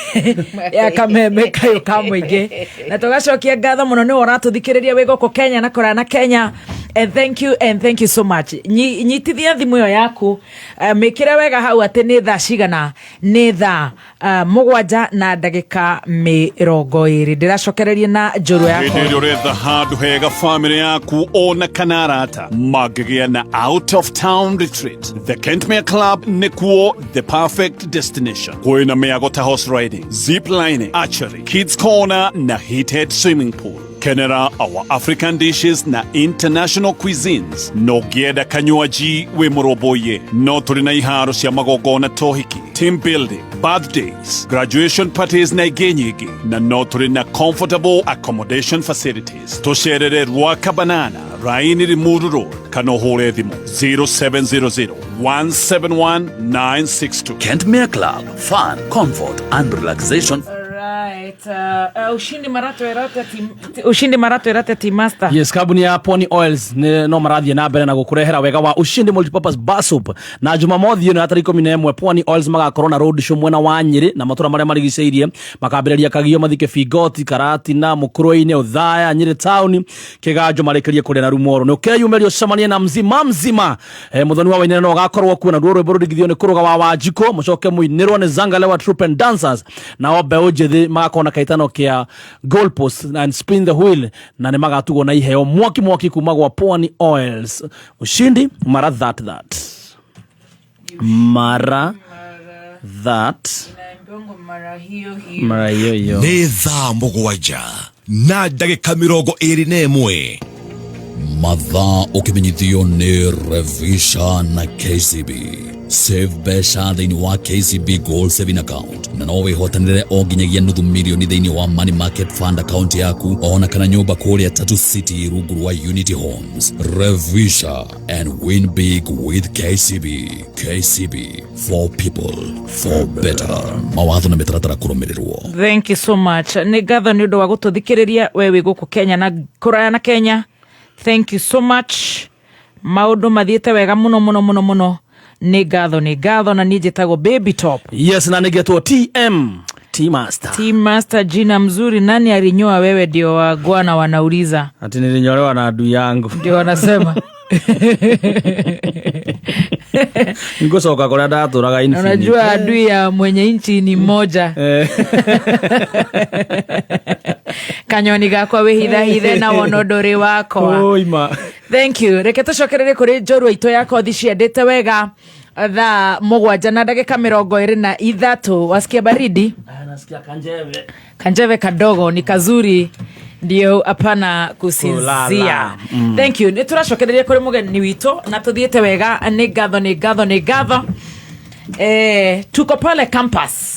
ya Kameme Kayũ ka Mũingĩ, na tũgacokia ngatho mũno nĩwe ũratũthikĩrĩria wĩ gũkũ Kenya na kũraya na Kenya. And thank you, and thank you so much. Nyitithia thimũ ĩyo yaku, mĩkĩre wega hau atĩ nĩ thaa cigana. Nĩ thaa 7:20. Ndĩracokereria na njorua ya Hĩndĩ kothi. ĩrĩa ũretha handũ hega famĩlĩ yaku ona kana arata mangĩgĩa na out of town retreat, the Kentmere Club nĩkuo the perfect destination. Kwĩna mĩago ta horse riding, zip lining, archery, kids corner na heated swimming pool. Kenera our African dishes na international cuisines. No ngĩenda kanywaji wĩ mũrũmbũiye. No tũrĩ na iharo cia magongona, tohiki, team building, birthdays, graduation parties na ingĩ nyingĩ, na no tũrĩ na comfortable accommodation facilities. Tũcerere Rwaka Banana, Raini, Limuru Road, kana ũhũre thimũ 0700 171 962. Kentmere Club, fun, comfort and relaxation. Right. Ushindi maratwĩra team master. Yes, kambuni ya Pony Oils nĩ no marathiĩ na mbere na gũkũrehera wega wa Ushindi Multipurpose Bar Soap. Na Jumamothi ĩno ya tarĩki 11, Pwani Oils magakorwo na road show mwena wa Nyĩrĩ na matũra marĩa marigicĩirie. Makambĩrĩria Kagio, mathike Bigoti, Karatina, Mũkũrwe-inĩ, Othaya, Nyĩrĩ town, Kĩganjo, marĩkĩrie kũrĩa na Rumoro. Nĩ ũkeyumĩria ũcemanie na mzima mzima, Muthoni wa Wainene no agakorwo kuo, na ruo rwĩmbo rũringithio nĩ kũrũga wa Wanjikũ, mũcoke mũinĩrwo nĩ Zangalewa Troupe and Dancers. Nao mbeũ njĩthĩ magakorwo na na kaitano kia goalpost and spin the wheel, na nĩ magatugwo na iheo mwaki mwaki kuma gwa Pwani Oils. Ushindi mara that that mara that mara hiyo hiyo. Nĩ thaa 7 na ndagĩka 21. Mathaa ũkĩmenyithio nĩ Revisha na KCB. Save mbeca thĩinĩ wa KCB Gold Saving Account na no wĩhotanĩre o nginyagia nuthu milioni thĩinĩ wa Money Market Fund account yaku ona kana nyũmba kũrĩa Tatu City rungu rwa Unity Homes. Revisha and win big with KCB. KCB, for people, for better. Mawatho na mĩtaratara kũrũmĩrĩrwo. Thank you so much. Nĩ ngatho nĩ ũndũ wa gũtũthikĩrĩria we wĩ gũkũ Kenya na kũraya na Kenya. Thank you so much. Maũndũ mathiĩte wega mũno mũno mũno mũno. Nĩ ngatho, nĩ ngatho. Na niĩ njĩtagwo Baby Top. Yes, na nĩgetwo TM T Master. T Master, jina mzuri. Nani alinyoa wewe? Ndio wagwana wanauliza. Ati nilinyolewa na adui yangu. Ndio wanasema. Ngũcoka kũrĩa ndatũraga infinite. Unajua adui ya mwenye nchi ni mmoja. Kanyoni gakwa wĩhithahithe na wona ũndũ wakwa. Oima. Thank you. Reke tũcokerere kũrĩ njorua itũ ya kothi ciendete wega thaa 7:23. Wasikia baridi? Nasikia kanjeve. Kanjeve kadogo ni kazuri, ndio hapana kusinzia. Kulala. Thank you. Nĩ tũracokereria kũrĩ mũgeni witũ na tũthiĩte wega. Nĩ ngatho, nĩ ngatho, nĩ ngatho. Tuko pale campus.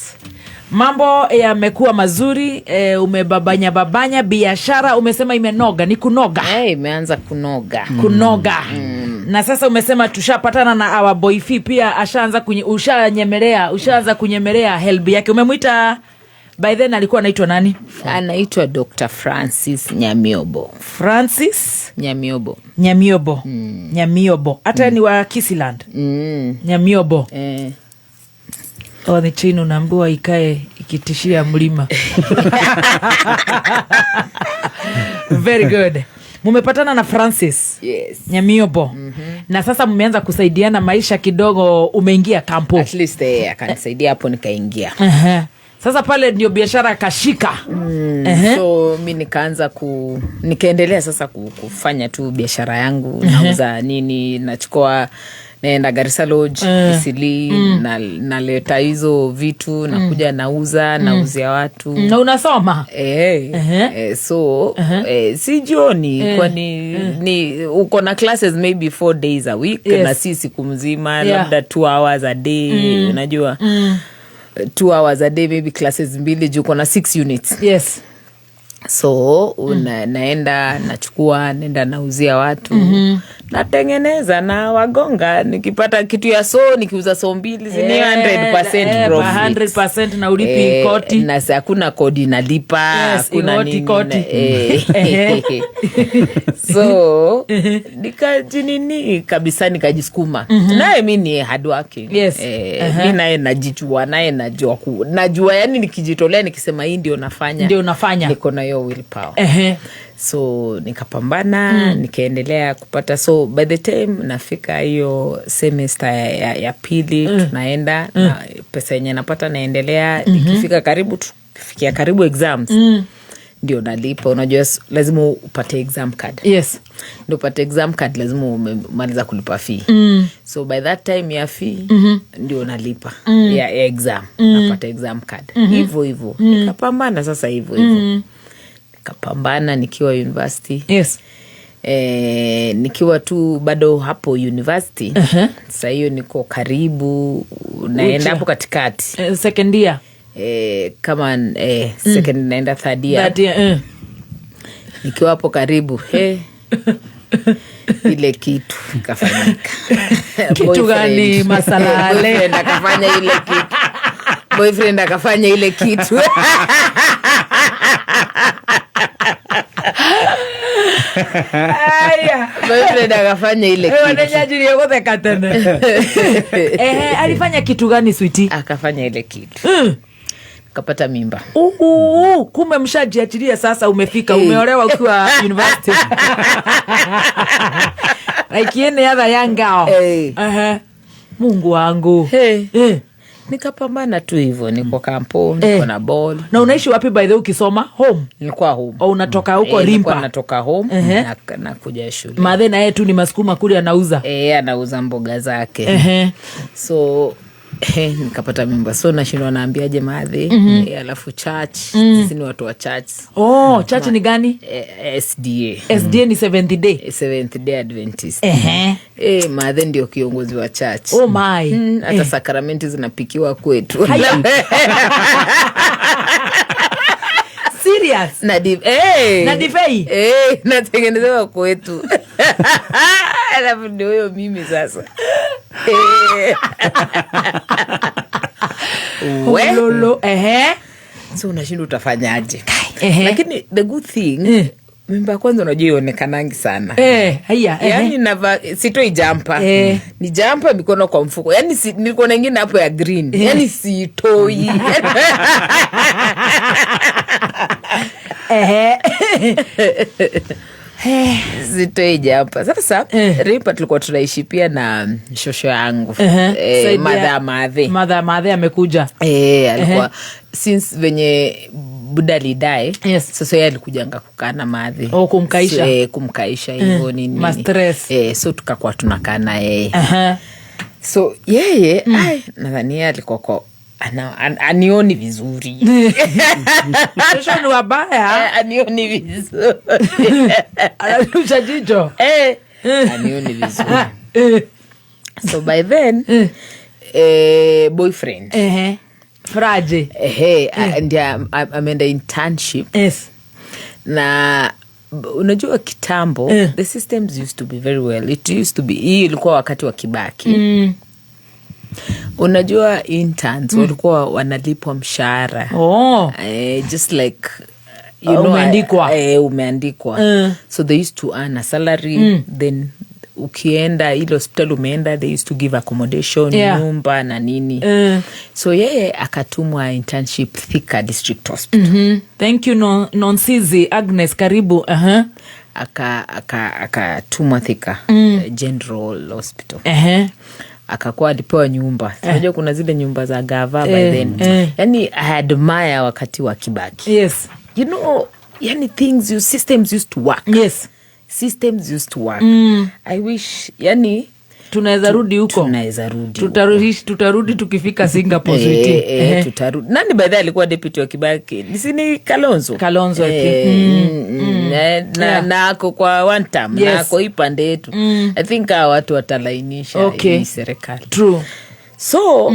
Mambo yamekuwa mazuri, umebabanya babanya biashara, umesema imenoga, ni kunoga. Imeanza kunoga. Kunoga. Na sasa umesema tushapatana na our boyfi pia ashaanza ushanyemelea, ushaanza kunyemelea help yake. Umemuita by then alikuwa anaitwa nani? Anaitwa Dr. Francis Nyamiobo. Francis Nyamiobo. Nyamiobo. Nyamiobo. Hata ni wa Kisiland. Nyamiobo. Ni chini unaambiwa ikae ikitishia mlima. Very good. Mumepatana na Francis. Yes. Nyamiobo. Na sasa mmeanza kusaidiana maisha kidogo, umeingia kampo. At least akanisaidia hapo nikaingia. Sasa pale ndio biashara kashika. So mi nikaanza nikaendelea sasa kufanya tu biashara yangu, nauza nini, nachukua naenda Garissa Lodge, Isili, naleta hizo vitu, nakuja nauza, nauzia watu. Na unasoma? So si jioni, kwani ni uko na classes maybe 4 days a week, na si siku mzima, labda 2 hours a day, unajua. 2 hours a day maybe classes 2 juu uko na 6 units. Yes. So naenda nachukua, naenda nauzia watu. Natengeneza na wagonga, nikipata kitu ya so nikiuza so 2 ni 100% profit. 100% na ulipi koti. Na hakuna kodi nalipa, hakuna nini koti. So nikajinini kabisa, nikajisukuma. Naye mimi ni hard working. Yes. Mimi naye najijua, naye najua najua yani nikijitolea nikisema hii ndio nafanya. Ndio nafanya. Niko na hiyo willpower. So nikapambana, nikaendelea kupata. So by the time nafika hiyo semester ya pili, tunaenda na pesa yenye napata naendelea. Nikifika karibu, tukifikia karibu exams, ndio nalipa. Unajua lazima upate exam card. Yes. Ndio upate exam card lazima umemaliza kulipa fee. So by that time ya fee ndio nalipa ya exam. Napata exam card. Hivyo hivyo. Nikapambana sasa hivyo hivyo. Nikapambana nikiwa university. Yes. Nikiwa tu bado hapo university. Sasa hiyo niko karibu naenda hapo katikati. Second year. Kama second naenda third year. Third year. Nikiwa hapo karibu, ile kitu ikafanyika. Kitu gani masalale? Boyfriend akafanya ile kitu. Boyfriend akafanya ile kitu. Aya, boyfriend akafanya ile kitu. Wanenyaji yote tena. Alifanya kitu gani sweetie? Akafanya ile kitu. Kapata mimba. Kumbe mshajiachilia sasa, umefika, umeolewa ukiwa university. Like any other young girl. Mungu wangu. Nikapambana tu hivyo, niko kampo, niko na ball. Na unaishi wapi by the way ukisoma? Home? Nilikuwa home. O unatoka huko Nilikuwa Rimpa? natoka home na kuja shule. Madhe na yeye tu ni masukuma kule anauza. Anauza mboga zake. So nikapata mimba, so nashindwa naambiaje madhe. Alafu church, sisi ni watu wa church. Oh, church ni gani? SDA. SDA ni Seventh Day. Seventh Day Adventist. Madhe ndio kiongozi wa church. Oh my. Hata sakramenti zinapikiwa kwetu. Haya. Serious? Na Na divei? Natengenezewa kwetu. Alafu ndio huyo mimi sasa. Lolo, So unashindwa utafanyaje. Lakini the good thing, mimba kwanza unajua ionekanangi sana. Haya, Yaani sitoi jampa. Ni jampa mikono kwa mfuko. Yaani nilikuwa na ingine hapo ya green. Yaani sitoi. Sitoi jampa. Sasa Rimpa tulikuwa tunaishi pia na shosho yangu. Mother Madhe. Mother Madhe amekuja. Alikuwa since venye Buda alidai. Sasa yeye alikujanga kukaa na Madhe. Oh, kumkaisha. So, kumkaisha hivyo nini. Ma stress. So tukakuwa tunakaa na yeye. So yeye nadhani yeye alikuwa kwa anioni vizuri. Shosho ni wabaya. Anioni vizuri. Anarusha jicho. Anioni vizuri. So by then, boyfriend. Fraje. Ndiye ameenda internship. Yes. Na unajua kitambo, the systems used to be very well. It used to be, hii ilikuwa wakati wa Kibaki. Unajua interns walikuwa wanalipwa mshahara. Just like you know, umeandikwa. Umeandikwa. So they used to earn a salary, then ukienda ile hospital umeenda, they used to give accommodation, nyumba na nini. So yeye akatumwa internship Thika District Hospital. Thank you Nonsizi Agnes, karibu. Akatumwa Thika General Hospital. Akakuwa alipewa nyumba. Unajua kuna zile nyumba za gava by then. Yani I admire wakati wa Kibaki. Yes. You know, yani things systems used to work. Yes. Systems used to work. I wish, yani tunaweza rudi huko. Tunaweza rudi. Tutarudi tukifika Singapore City. Tutarudi. Nani by the way alikuwa deputy wa Kibaki? Ni Kalonzo. Kalonzo. Na ako kwa one term, na ako ipande yetu. I think hawa watu watalainisha hii serikali. True. So,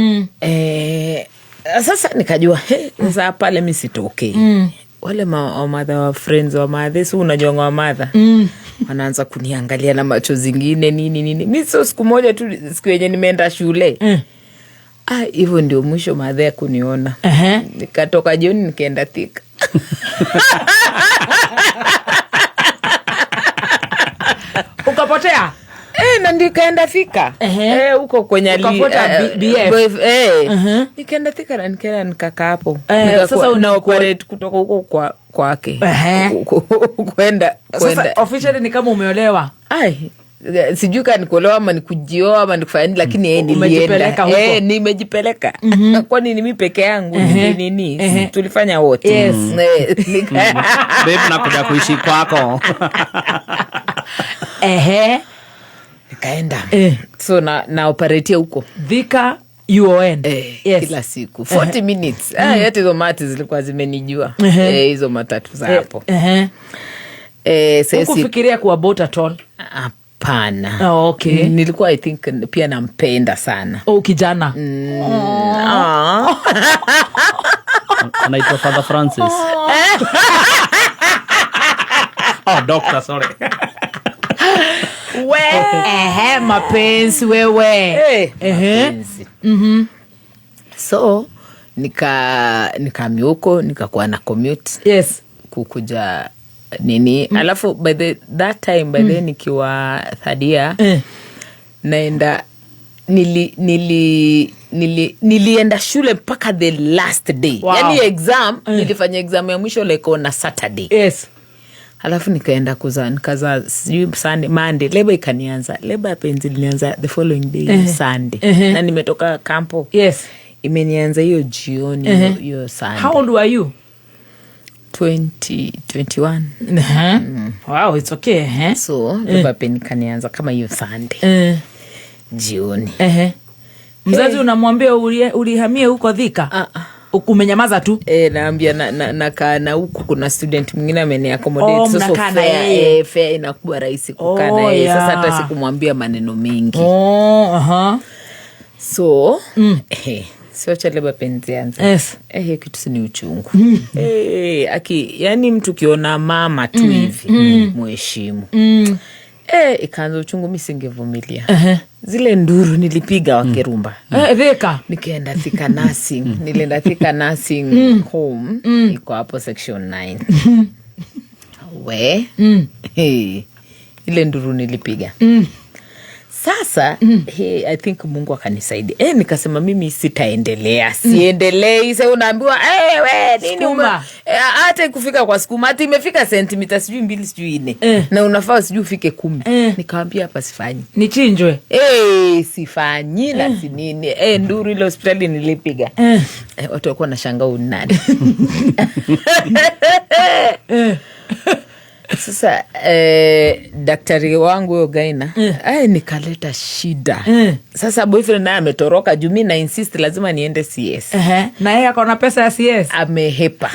sasa nikajua, sasa pale mimi sitokei. Wale wamadha wa friends wa madhe, si unajua wa madha. Wanaanza kuniangalia na macho zingine nini nini. Mimi so siku moja tu, siku yenye nimeenda shule. Hivyo ndio mwisho madhe kuniona. Nikatoka jioni nikaenda Thika. Ukapotea? Na nikaenda Thika. Huko kwenye ukafuata BF. Nikaenda Thika na nikaenda nikakaa hapo. Sasa una operate kutoka huko kwake. Kwenda. Sasa officially ni kama umeolewa. Ai, sijui kama nikuolewa ama nikujioa ama nikufanya, lakini nilienda. Umejipeleka huko. Nimejipeleka. Kwani ni mimi peke yangu nini? Tulifanya wote. Yes. Babe, nakuja kuishi kwako. Nikaenda. So na operate huko Thika UON. Yes. Kila siku 40 minutes. Yote hizo mati zilikuwa zimenijua. Hizo matatu za hapo. Hukufikiria kuabort at all? Hapana. Oh, okay. Nilikuwa I think pia nampenda sana. Oh, kijana. Anaitwa Father Francis. Oh, doctor, sorry. We, mapenzi wewe. Mapenzi. So nikaamia huko, nikakuwa na commute. Yes. Kukuja nini. Alafu by that time by then nikiwa third year, naenda nilienda shule mpaka the last day. Wow. Yani exam, nilifanya exam ya mwisho like on a Saturday. Yes. Alafu nikaenda kuzaa, nikazaa sijui Sunday, Monday, labor ikanianza. Labor ya penzi ilinianza the following day, Sunday. Na nimetoka kampo. Yes. Imenianza hiyo jioni, hiyo Sunday. How old were you? 20, 21. Wow, it's okay. Eh? So labor pain ikanianza kama hiyo Sunday jioni. Mzazi unamwambia ulihamie huko Thika? Umenyamaza tu? Naambia nakaa na huku kuna student mwingine ameniaccommodate. Oh, Sasa mnakaa na yeye. Fare inakuwa rahisi kukaa na yeye. Sasa hata sikumwambia maneno mengi. So, siwacha labor pain zianze. Hiyo kitu si ni uchungu. Aki, yani mtu ukiona mama tu hivi, muheshimu. Ikaanza uchungu, mi singevumilia. Zile nduru nilipiga Wakerumba. Thika. Nikaenda Thika Nursing. Nilienda Thika Nursing Home. Iko hapo section 9. We. Hey. Ile nduru nilipiga. Sasa, hey, I think Mungu akanisaidia. Nikasema mimi sitaendelea. Siendelei. Sasa unaambiwa, we, nini Sukuma. Hata kufika kwa sukuma, hata imefika sentimita sijui 2 sijui 4. Na unafaa sijui ufike 10. Nikamwambia hapa sifanyi. Nichinjwe. Sifanyi na si nini. Nduru ile hospitali nilipiga. Watu walikuwa wanashangaa huyu ni nani. Sasa daktari wangu huyo gyna, nikaleta shida. Sasa boyfriend naye ametoroka juu mi na insist lazima niende CS. Na yeye ako na pesa ya CS? Amehepa.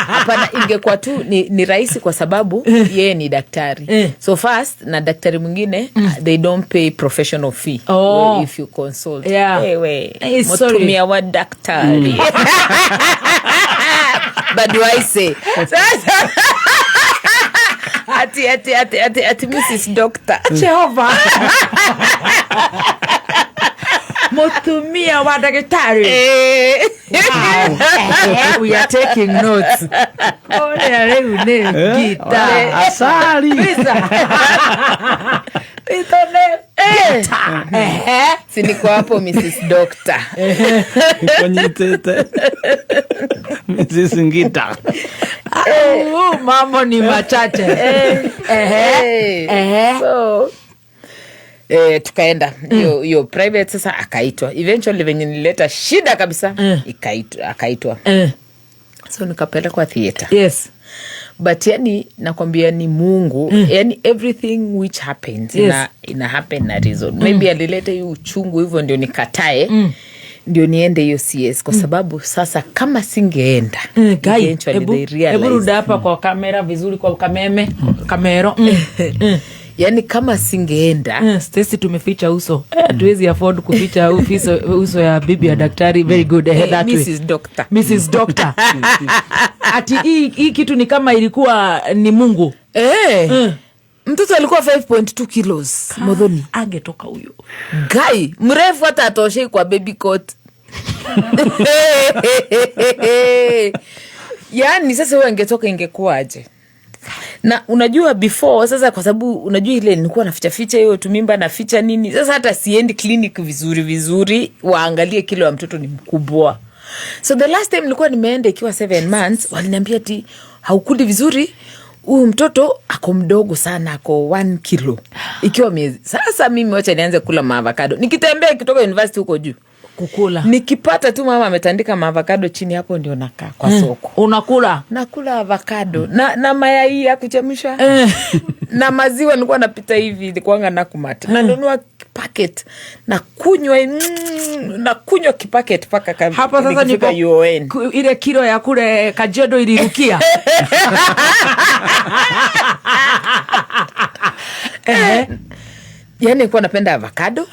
Hapana, ingekuwa tu ni rahisi kwa sababu yeye ni daktari. So first na daktari mwingine, they don't pay professional fee. Well, if you consult. We, Sorry. Mtumia wa daktari. But do I say? Sasa ati, ati, ati, ati, ati Mrs. Doctor. Jehova. Mutumia wa daktari. Wow. We are taking notes. Ole leo ne gita. Asali. Pesa. Pesa ne. Gita. Si niko hapo Mrs. Doctor. Konyitete. Mrs. Ngita. Mambo ni machache. So, tukaenda hiyo private. Sasa akaitwa. Eventually venye nilileta shida kabisa, akaitwa. So nikapelekwa theater. But yani nakwambia ni Mungu. Yani everything which happens ina happen na reason. Maybe alileta hiyo uchungu hivyo ndio nikatae. Ndio niende hiyo CS kwa sababu sasa kama singeenda, Guy, eventually they realized. Ebu ruda hapa kwa kamera vizuri, kwa kameme, kamero. Yani kama singeenda. Stacy tumeficha uso. Hatuwezi afford kuficha uso ya bibi ya daktari. Very good. That way. Mrs. Doctor. Mrs. Doctor. Ati hii kitu ni kama ilikuwa ni Mungu. Mtoto alikuwa 5.2 kilos. Muthoni. Angetoka huyo. Guy, mrefu hata atoshei kwa baby coat. Yani sasa huyo angetoka ingekuwaje? Na unajua before sasa, kwa sababu unajua ile nilikuwa naficha ficha hiyo tu mimba, naficha nini. Sasa hata siendi clinic vizuri vizuri waangalie kilo ya mtoto ni mkubwa. So the last time nilikuwa nimeenda ikiwa 7 months, waliniambia ati haukuli vizuri, huyu mtoto ako mdogo sana, ako 1 kilo ikiwa miezi. Sasa mimi wacha nianze kula maavocado. Nikitembea kutoka university huko juu kukula. Nikipata tu mama ametandika maavocado chini hapo ndio nakaa kwa soko. Unakula? Nakula avocado na mayai ya kuchemsha. Na maziwa nilikuwa napita hivi, nilikuwa na kumata. Nanunua packet na kunywa, na kunywa kipacket paka Hapo sasa nikifika niko UON. Ile kilo ya kule Kajiado ilirukia. Yaani nilikuwa napenda avocado.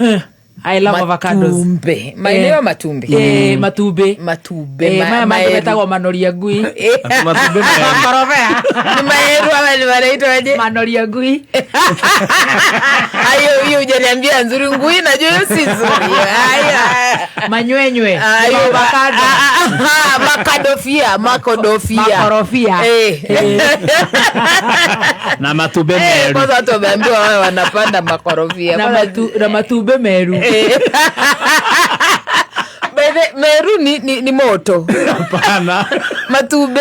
I love avocados. Matumbe. Maeneo matumbe. Matumbe. Matumbe. Maya Maembe. matumbe manoria ngui. Matumbe maembe. Makorobea. Ni maembe ama ni wanaitwa aje? Manoria ngui. Ayo, hiyo hujaniambia nzuri ngui, najua hiyo si nzuri. Haya. Manywenywe. Ayo, Avocado. Makadofia, makodofia. Makorofia. Na matumbe meru. Kwanza watu wameambiwa wao wanapanda makorofia. Na Kwanza matumbe meru. By the Meru ni moto. Hapana. Matube.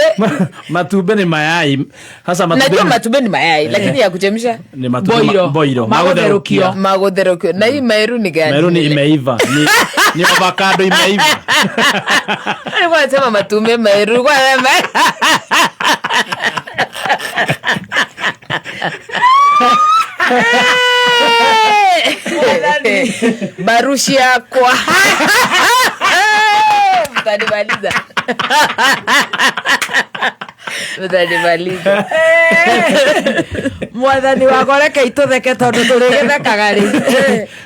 Matube ni mayai. Sasa matube. Najua matube ni mayai, lakini ya kuchemsha ni matube boilo. Magotherukio. Magotherukio. Na hii meru ni gani? Meru ni imeiva. Ni avocado imeiva. Alikuwa anasema matume meru kwa barushi yakwa. Mtanimaliza. Mtanimaliza. Mwathani wakwa reke itutheke tondu turigithekaga ri.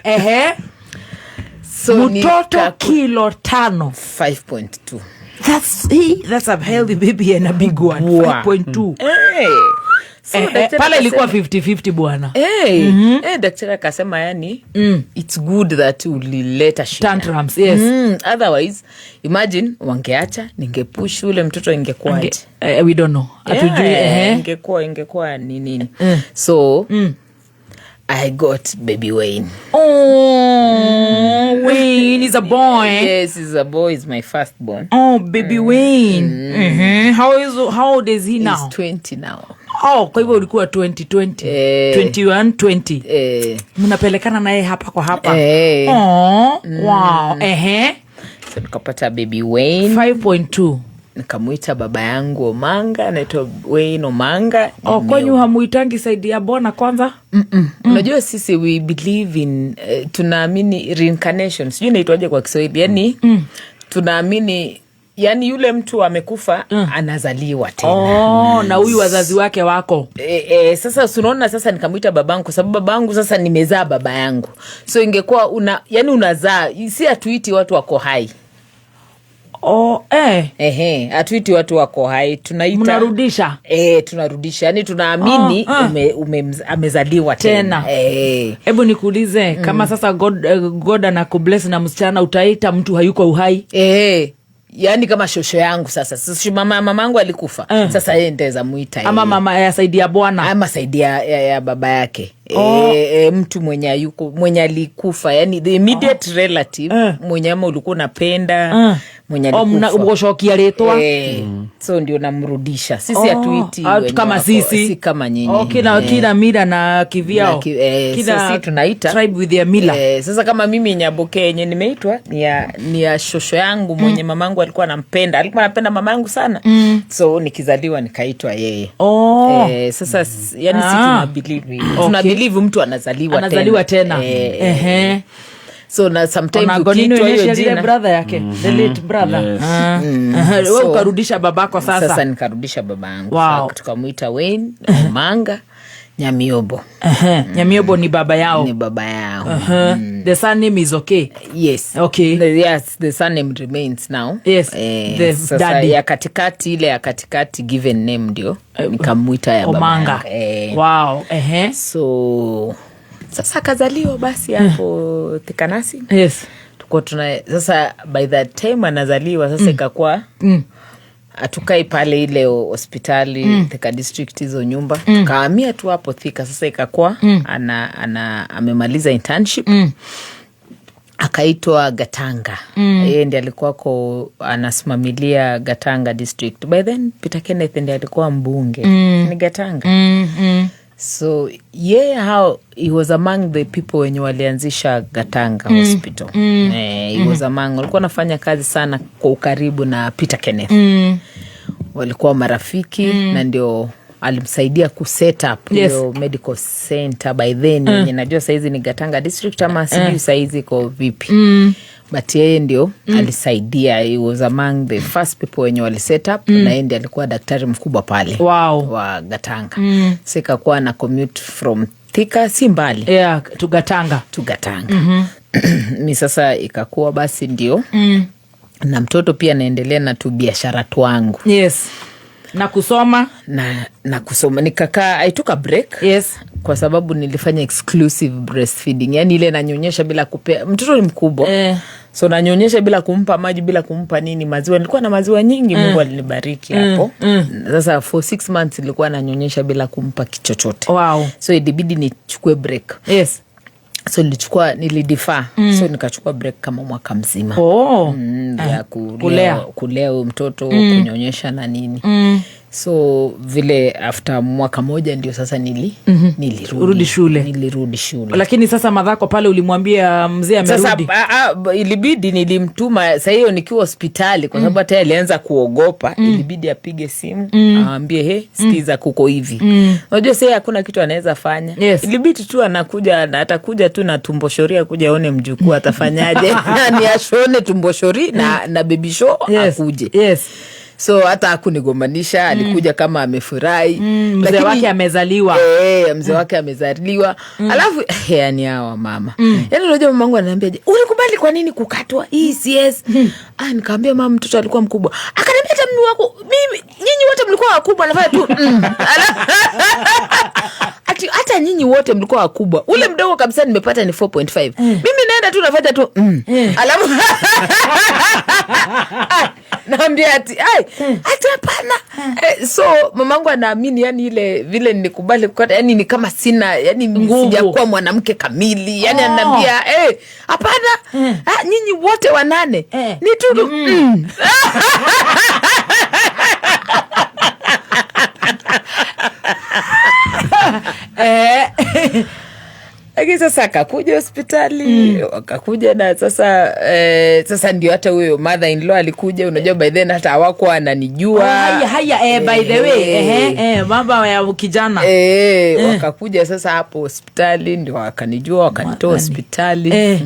Ehe. So mtoto kilo 5. 5.2. That's a healthy baby and a big one. 5.2. Hey. So, pale ilikuwa 50-50 bwana. Hey, daktari akasema yani it's good that ulileta shida. Tantrums, yes. Otherwise, imagine wangeacha, ningepush ule mtoto ingekuwa aje. We don't know. Hatujui ingekuwa ni nini. So I got baby Wayne. Oh, Wayne is a boy. Yes, he's a boy. He's my firstborn. Oh, baby Wayne. Mm-hmm. How old is he now? He's 20 now. Oh, kwa hivyo ulikuwa 2020. 21, 20. Mnapelekana naye hapa kwa hapa. Oh, wow. Ehe. So nikapata baby Wayne. 5.2. Nikamuita baba yangu Omanga, anaitwa Wayne Omanga. Oh, kwenyu hamuitangi saidi ya bona kwanza? Unajua sisi we believe in tunaamini reincarnation. Sijui inaitwaje kwa Kiswahili. Yaani tunaamini yani yule mtu amekufa anazaliwa tena. Oh, na huyu wazazi wake wako. Sasa unaona sasa nikamuita babangu kwa sababu babangu sasa nimezaa baba yangu. So ingekuwa yani unazaa, si atuiti watu wako hai. Oh, Ehe, atuiti watu wako hai, tunaita mnarudisha. Tunarudisha. Yani tunaamini amezaliwa tena. Hebu nikuulize kama sasa God anakubless na msichana utaita mtu hayuko uhai? Yaani kama shosho yangu sasa. Sasa mamangu alikufa. Sasa yeye ndeza muita yeye. Ama mama ya saidi ya bwana. Ama saidi ya baba yake. Mtu mwenye yuko, mwenye alikufa, yani the immediate relative, mwenye ama ulikuwa unapenda, mwenye alikufa. Mgoshokia letwa. So ndio namrudisha. Sisi hatuiti kama sisi, si kama nyinyi. Kila mila na kivyao. Kila sisi tunaita tribe with their mila. Sasa kama mimi Nyaboke yenye nimeitwa ni ya shosho yangu mwenye mamangu alikuwa anampenda. Alikuwa anapenda mamangu sana. So nikizaliwa nikaitwa yeye. Sasa yani sisi tuna believe. Tuna believe mtu anazaliwa tena. So na sometimes ukiitwa hiyo jina brother yake, the late brother. Yes. Wewe ukarudisha babako sasa. Sasa nikarudisha babangu. Wow. Tukamuita Wayne Omanga Nyamiobo. Nyamiobo ni baba yao. Ni baba yao. The surname is okay. Yes. Okay. Yes, the surname remains now. Yes. The sasa daddy. Ya katikati, ile ya katikati given name ndio nikamuita ya baba. Omanga. Wow. So sasa akazaliwa basi hapo Thikanasi. Yes. Tuko tuna sasa by that time anazaliwa sasa ikakuwa atukai pale ile hospitali Thika district hizo nyumba. Tukahamia tu hapo Thika. Sasa ikakuwa ana amemaliza internship. Akaitwa Gatanga. Yeye ndiye alikuwa anasimamilia Gatanga district. By then Peter Kenneth ndiye alikuwa mbunge. Ni Gatanga. So how he was among the people wenye walianzisha Gatanga Hospital. He was among, walikuwa wanafanya kazi sana kwa ukaribu na Peter Kenneth. Walikuwa marafiki na ndio alimsaidia ku set up hiyo medical center by then. Najua saizi ni Gatanga district ama sijui saizi iko vipi. But yeye ndio alisaidia. He was among the first people wenye wali set up na yeye ndiye alikuwa daktari mkubwa pale. Wow. Wa Gatanga. Sasa ikakuwa na commute from Thika si mbali. Yeah, to Gatanga. To Gatanga. Mi sasa ikakuwa basi ndio. Na mtoto pia naendelea na tu biashara twangu. Yes. Na kusoma na kusoma nikakaa, I took a break. Yes. Kwa sababu nilifanya exclusive breastfeeding, yani ile nanyonyesha bila kupea mtoto ni mkubwa. So nanyonyesha bila kumpa maji, bila kumpa nini, maziwa. Nilikuwa na maziwa nyingi, Mungu alinibariki hapo. Sasa for 6 months nilikuwa nanyonyesha bila kumpa kichochote. Wow. So ilibidi nichukue break. Yes. So nilichukua, nilidefer. So nikachukua break kama mwaka mzima. Ya Kulea. kulea huyu mtoto, kunyonyesha na nini. So vile after mwaka moja ndio sasa nilirudi. Urudi shule. Nilirudi shule. Lakini sasa madhako pale ulimwambia mzee Sasa amerudi? ilibidi nilimtuma saa hiyo nikiwa hospitali, kwa sababu hata yeye alianza kuogopa. Ilibidi apige simu, awambie, "He, sikiza, kuko hivi." Unajua sasa hakuna kitu anaweza fanya. Ilibidi tu anakuja na atakuja tu na tumbo shori, akuja aone mjukuu, atafanyaje? Ni ashone tumbo shori na baby show, akuje. So hata hakunigombanisha, alikuja kama amefurahi. Mzee wake amezaliwa. Mzee wake amezaliwa. Alafu yani hawa mama, yani unajua mamangu ananiambia, "Je, ulikubali kwa nini kukatwa hii CS?" Ah, nikaambia, "Mama, mtoto alikuwa mkubwa." Akaniambia, "Hata mimi wako mimi, nyinyi wote mlikuwa wakubwa." Nafanya tu Ati hata nyinyi wote mlikuwa wakubwa, ule mdogo kabisa nimepata ni 4.5, mimi naenda tu nafanya tu Alafu ah, naambia ati ai, ati hapana. So mamangu anaamini yani ile vile nilikubali kukata, yani ni kama sina, yani Nguvu. sijakuwa mwanamke kamili yani. Ananiambia, "Hapana, ah, nyinyi wote wanane ni tu." Lakini sasa akakuja hospitali, akakuja na sasa sasa ndio hata huyo mother in law alikuja. Unajua by then hata hawakuwa ananijua. Oh, haya haya, by the way, mambo ya kijana. Wakakuja sasa hapo hospitali ndio wakanijua, wakanitoa hospitali.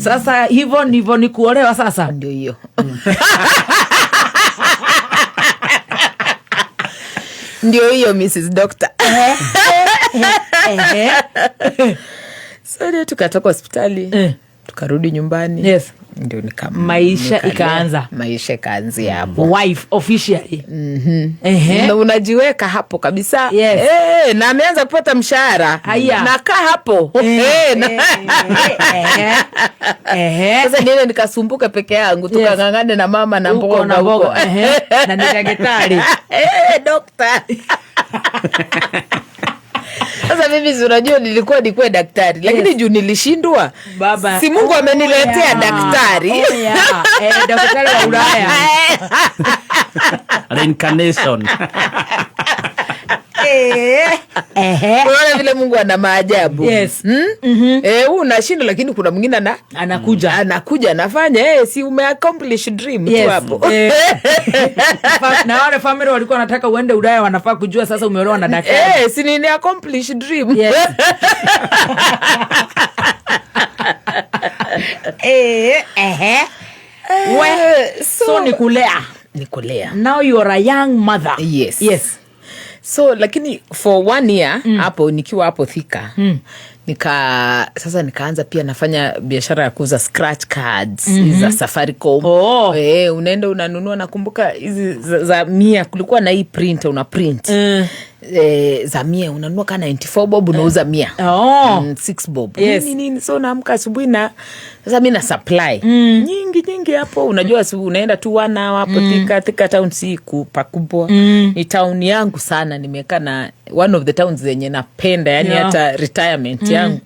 Sasa hivyo ndivyo ni kuolewa sasa. Ndio hiyo, ndio hiyo Mrs Doctor. So ndio tukatoka hospitali, tukarudi nyumbani. Ndio Maisha nikalea. ikaanza. Maisha ikaanzia hapo. Wife officially. Na unajiweka hapo kabisa. Na ameanza kupata mshahara. Haya. Nakaa hapo. Sasa niende nikasumbuke peke yangu, tukang'ang'ane na mama na Huko mboga na huko. mboga, ehe. Na ni daktari. Dokta. Sasa mimi si unajua nilikuwa nikuwe daktari, lakini juu nilishindwa, Baba. si Mungu ameniletea daktari. Oh, yeah. Daktari wa Ulaya. Reincarnation. Unaona vile Mungu ana maajabu. Huu unashinda, lakini kuna mwingine anakuja, anakuja anafanya, si umeaccomplish dream tu hapo. Na wale family walikuwa wanataka uende Ulaya wanafaa kujua sasa umeolewa na daktari. Si ni accomplish dream. We, so ni kulea. Ni kulea. Now you are a young mother. Yes. Yes. So lakini for one year hapo nikiwa hapo Thika, sasa nikaanza pia nafanya biashara ya kuuza scratch cards za Safaricom. Unaenda unanunua, nakumbuka hizi za 100, kulikuwa na hii printer una print. Za 100 unanunua kama 94 bob, unauza 100. 6 bob. Nini, nini. So naamka asubuhi na sasa mi na supply nyingi nyingi hapo. Unajua asubuhi unaenda tu one hour hapo Thika. Thika town si pakubwa. Ni town yangu sana, nimekaa na one of the towns zenye napenda yani hata retirement yangu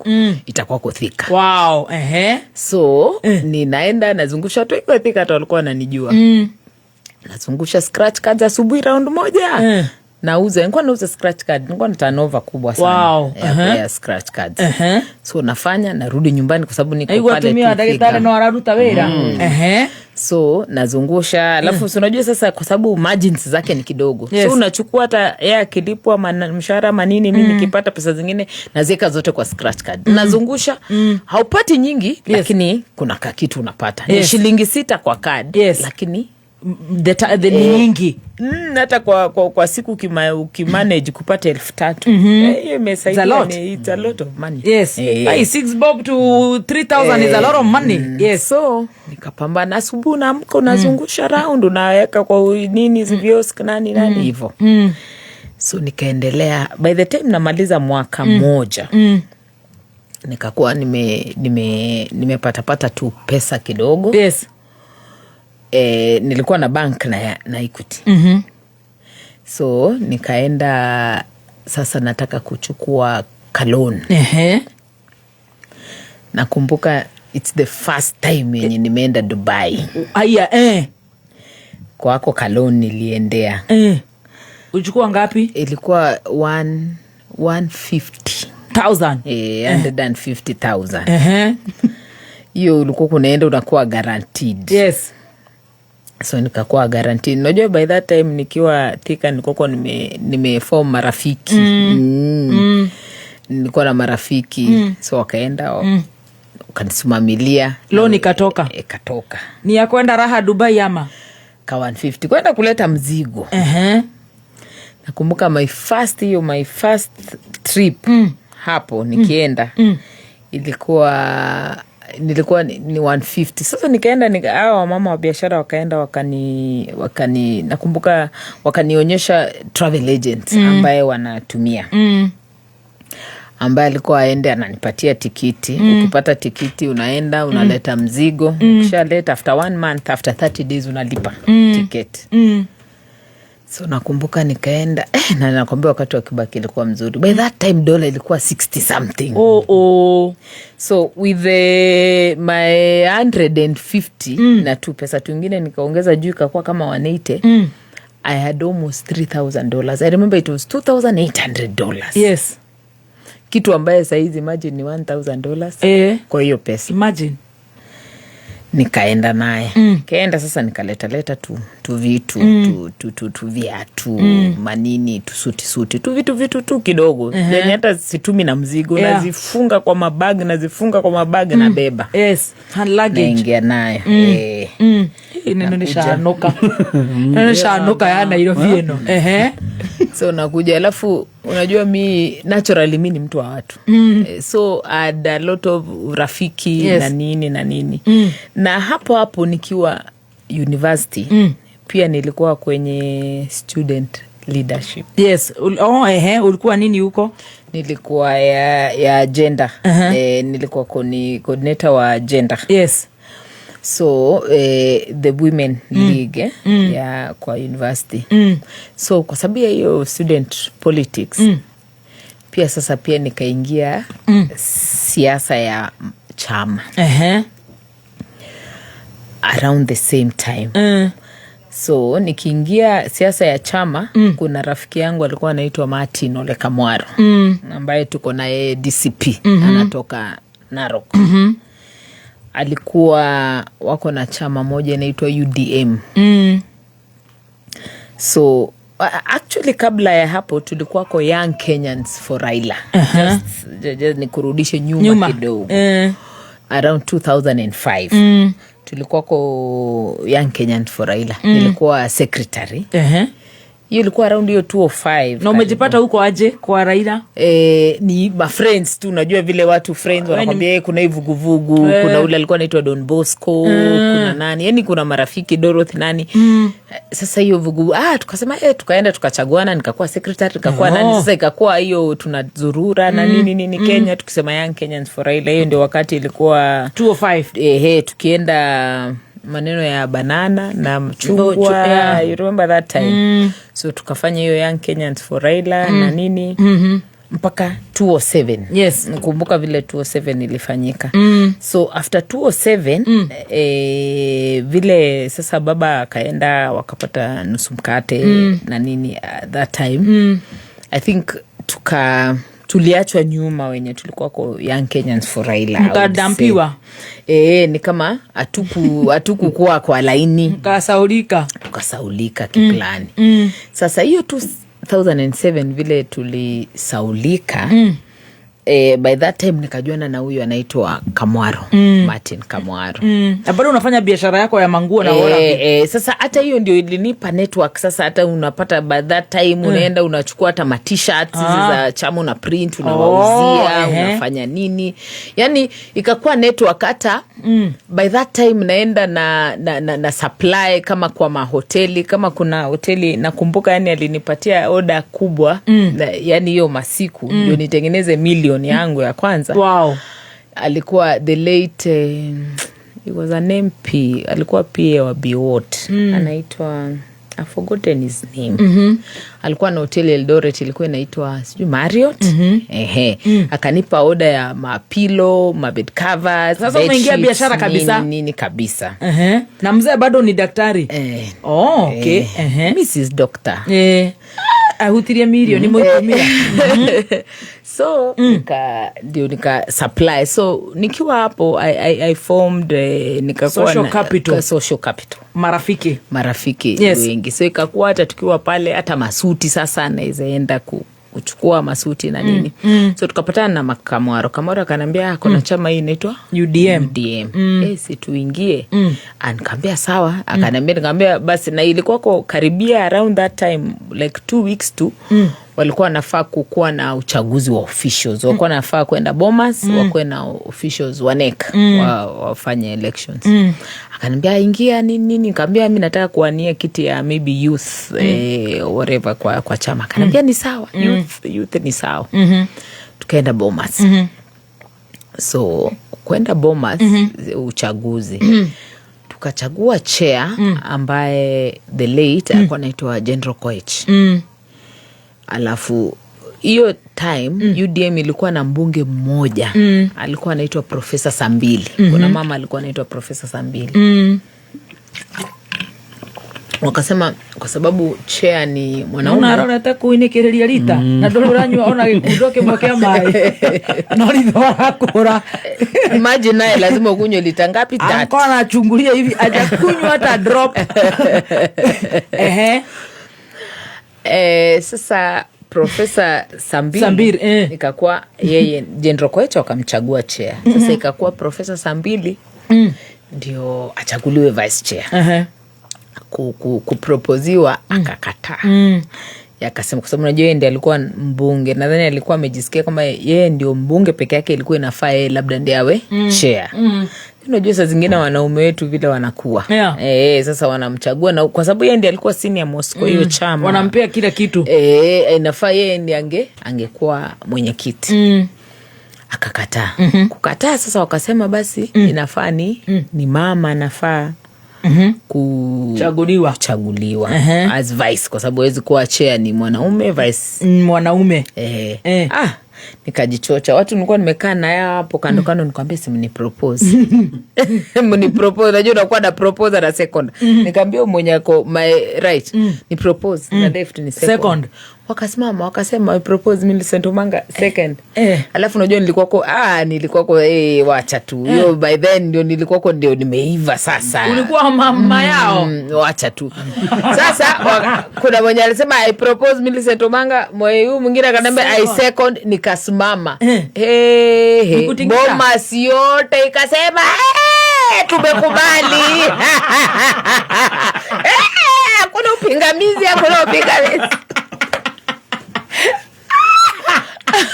itakuwa ko Thika. So ninaenda nazungusha watu wengi wa Thika hata walikuwa wananijua. Nazungusha scratch cards asubuhi round moja. Nauza, nilikuwa nauza scratch card, nilikuwa na turnover kubwa sana ya scratch cards. So nafanya, narudi nyumbani kwa sababu niko Aigua pale atumia tu ndagĩtarĩ Thika. no araruta wĩra. So nazungusha, alafu si unajua sasa kwa sababu margins zake ni kidogo. So unachukua hata yeye akilipwa mshahara manini, mi nikipata pesa zingine naziweka zote kwa scratch card. Nazungusha, haupati nyingi, lakini kuna kakitu unapata. Ni shilingi 6 kwa card, lakini The ni nyingi. Hata kwa siku ukimanage kupata 3,000. Hiyo imesaidia. It's a lot. It's a lot of money. Yes. Ay, 6 bob to 3,000 is a lot of money. Yes. So nikapambana, asubuhi unaamka unazungusha round, unaweka kwa nini, kiosk, nani nani hivyo. So nikaendelea, by the time namaliza mwaka mmoja, nikakuwa nimepatapata tu pesa kidogo. Nilikuwa na bank na Equity. So nikaenda sasa nataka kuchukua kaloan. Nakumbuka it's the first time yenye nimeenda Dubai. Aya, eh. Kwako kalon niliendea. Ulichukua ngapi? Ilikuwa 150 thousand. 150,000. Hiyo ulikuwa kunaenda unakuwa guaranteed. Yes. So nikakuwa guaranteed. Unajua by that time nikiwa Thika nilikuwa nimeform marafiki. Nilikuwa na marafiki. So wakaenda wakanisimamilia. Loan ikatoka. Ikatoka. Ni ya kwenda raha Dubai ama? Ka 150 kwenda kuleta mzigo. Nakumbuka my first trip hapo nikienda. Ilikuwa nilikuwa ni 150. Sasa nikaenda hao wamama wa biashara wakaenda wakani nakumbuka wakanionyesha travel agent ambaye wanatumia. Ambaye alikuwa aende ananipatia tikiti. Ukipata tikiti unaenda unaleta mzigo. Ukishaleta after 1 month, after 30 days unalipa ticket. So nakumbuka nikaenda na nakwambia wakati wa Kibaki ilikuwa mzuri. By that time dollar ilikuwa 60 something. Oh. So with my 150 na tu pesa tungine nikaongeza juu ikakuwa kama 180. I had almost $3,000. I remember it was $2,800. Yes. Kitu ambaye saizi imagine ni $1,000 kwa hiyo pesa. Imagine. Nikaenda naye. Kaenda sasa nikaleta leta tu vitu, tu viatu, manini, tu suti, tu vitu tu kidogo. Yaani hata situmi na mzigo, nazifunga kwa mabag, nabeba. Yes, hand luggage. Naingia naye. Neno ni shanuka. Neno shanuka ya Nairobi eno. So nakuja alafu unajua mi naturally mi ni mtu wa watu. So I had a lot of rafiki na nini na nini. Na hapo hapo nikiwa university pia nilikuwa kwenye student leadership. Yes. Ulikuwa nini huko? Nilikuwa ya gender. Nilikuwa coordinator wa gender. Yes. So the women league ya kwa university. So kwa sababu ya hiyo student politics pia sasa pia nikaingia siasa ya chama. Around the same time. So nikiingia siasa ya chama kuna rafiki yangu alikuwa anaitwa Martin Ole Kamwaro ambaye tuko na yeye DCP anatoka Narok. Alikuwa wako na chama moja inaitwa UDM. So actually kabla ya hapo tulikuwa kwa Young Kenyans for Raila. Just nikurudishe nyuma kidogo. Around 2005. Tulikuwa kwa Young Kenyans for Raila. Nilikuwa secretary. Hiyo ilikuwa around hiyo 205. Na umejipata huko aje kwa Raila? Ni ma friends tu, unajua vile watu friends wanakuambia kuna hii vuguvugu, kuna ule alikuwa anaitwa Don Bosco, kuna nani? Yaani kuna marafiki Dorothy nani. Sasa hiyo vuguvugu, tukasema tukaenda tukachaguana, nikakuwa secretary, nikakuwa nani. Sasa ikakuwa hiyo tunazurura na nini nini Kenya, tukisema Young Kenyans for Raila. Hiyo ndio wakati ilikuwa 205. Tukienda maneno ya banana na mchungwa, you remember that time? So tukafanya hiyo Young Kenyans for Raila na nini mpaka 207. Yes. Nakumbuka vile 207 ilifanyika. So after 207 vile sasa baba akaenda wakapata nusu mkate na nini that time. I think tuliachwa nyuma wenye tulikuwa kwa Young Kenyans for Raila. Mkadampiwa. Ni kama hatukukuwa kwa laini. Mkasaulika. Tukasaulika kiplani. Sasa hiyo 2007 vile tulisaulika. By that time nikajuana na huyu anaitwa Kamwaro, Martin Kamwaro. Na bado unafanya biashara yako ya manguo na wala. Sasa hata hiyo ndio ilinipa network. Sasa hata unapata by that time unaenda unachukua hata ma t-shirts za chama una print unawauzia, unafanya nini. Yaani ikakuwa network hata by that time naenda na supply kama kwa mahoteli, kama kuna hoteli nakumbuka yani alinipatia order kubwa yani hiyo masiku ndio nitengeneze milioni yangu ya kwanza. Wow. Alikuwa the late he was an MP, alikuwa PA wa Biwott. Anaitwa I've forgotten his name. Alikuwa na hoteli Eldoret ilikuwa inaitwa sijui Marriott. Ehe. Akanipa oda ya mapillow, mabed covers, Sasa bed umeingia sheets, biashara kabisa. nini, nini kabisa. Ehe. Na mzee bado ni daktari? Oh, okay. Eh, Mrs. Doctor. Ahutirie milioni muikumira. So ndio nika supply. So nikiwa hapo I formed nikakuwa Social capital. Social capital. Marafiki. Marafiki wengi. So ikakuwa hata tukiwa pale hata masuti sasa naweza enda kuchukua masuti na nini. So tukapatana na Makamwaro. Kamwaro akaniambia kuna chama hii inaitwa UDM. UDM. Si tuingie. Nikamwambia sawa. Akaniambia, nikamwambia basi, na ilikuwa kwa karibia around that time like 2 weeks tu. Walikuwa wanafaa kukuwa na uchaguzi wa officials. Walikuwa wanafaa kwenda Bomas, wakuwe na officials wa NEC, wafanye elections. Akaniambia ingia nini nini. Nikamwambia mimi nataka kuwania kiti ya maybe youth, whatever kwa chama. Akaniambia ni sawa, youth ni sawa. Tukaenda Bomas. So kwenda Bomas, uchaguzi. Tukachagua chair ambaye the late alikuwa anaitwa General Koech. Alafu hiyo time UDM ilikuwa na mbunge mmoja. Alikuwa anaitwa Profesa Sambili. Kuna mama alikuwa anaitwa Profesa Sambili. Wakasema kwa sababu chair ni mwanaume. Unaona arorete kuinikiria rita. Na nduri uranyua ona gikundo kimwe kia mai. No ritho arakura. Maji naye lazima ukunywe lita ngapi? Tatu. Alikuwa anachungulia hivi hajakunywa hata drop. Ehe. Sasa Profesa Sambili, Sambili, ikakuwa yeye General Koech akamchagua chair. Sasa ikakuwa Profesa Sambili ndio achaguliwe vice chair. Kuproposiwa akakataa. Akasema kwa sababu unajua yeye ndiye alikuwa mbunge, nadhani alikuwa amejisikia kama yeye ndio mbunge peke yake, ilikuwa inafaa yeye labda ndiye awe chair. Unajua saa zingine wanaume wetu vile wanakuwa. Sasa wanamchagua na kwa sababu yeye ndiye alikuwa senior most kwa hiyo chama. Wanampea kila kitu. Inafaa yeye ndiye angekuwa mwenyekiti. Akakataa. Kukataa sasa wakasema basi inafaa ni mama anafaa kuchaguliwa as vice, kwa sababu hawezi kuwa chair ni mwanaume, vice mwanaume. Nikajichocha. Watu nilikuwa nimekaa na yao hapo kando kando, nikamwambia si mnipropose. Mnipropose, unajua unakuwa na propose na second. Nikamwambia mwenye ako my right ni propose na left ni second. Second. Wakasimama wakasema I propose Millicent Omanga second. Alafu unajua nilikuwa ko, nilikuwa ko, wacha tu. Hiyo by then ndio nilikuwa ko, ndio nimeiva sasa. Ulikuwa mama yao. Wacha tu. Sasa kuna mwenye alisema I propose Millicent Omanga, mwenye huyu mwingine akaniambia I second, nikasimama. Nikutingisha. Bomas yote ikasema, tumekubali. Hakuna upingamizi, hakuna upingamizi.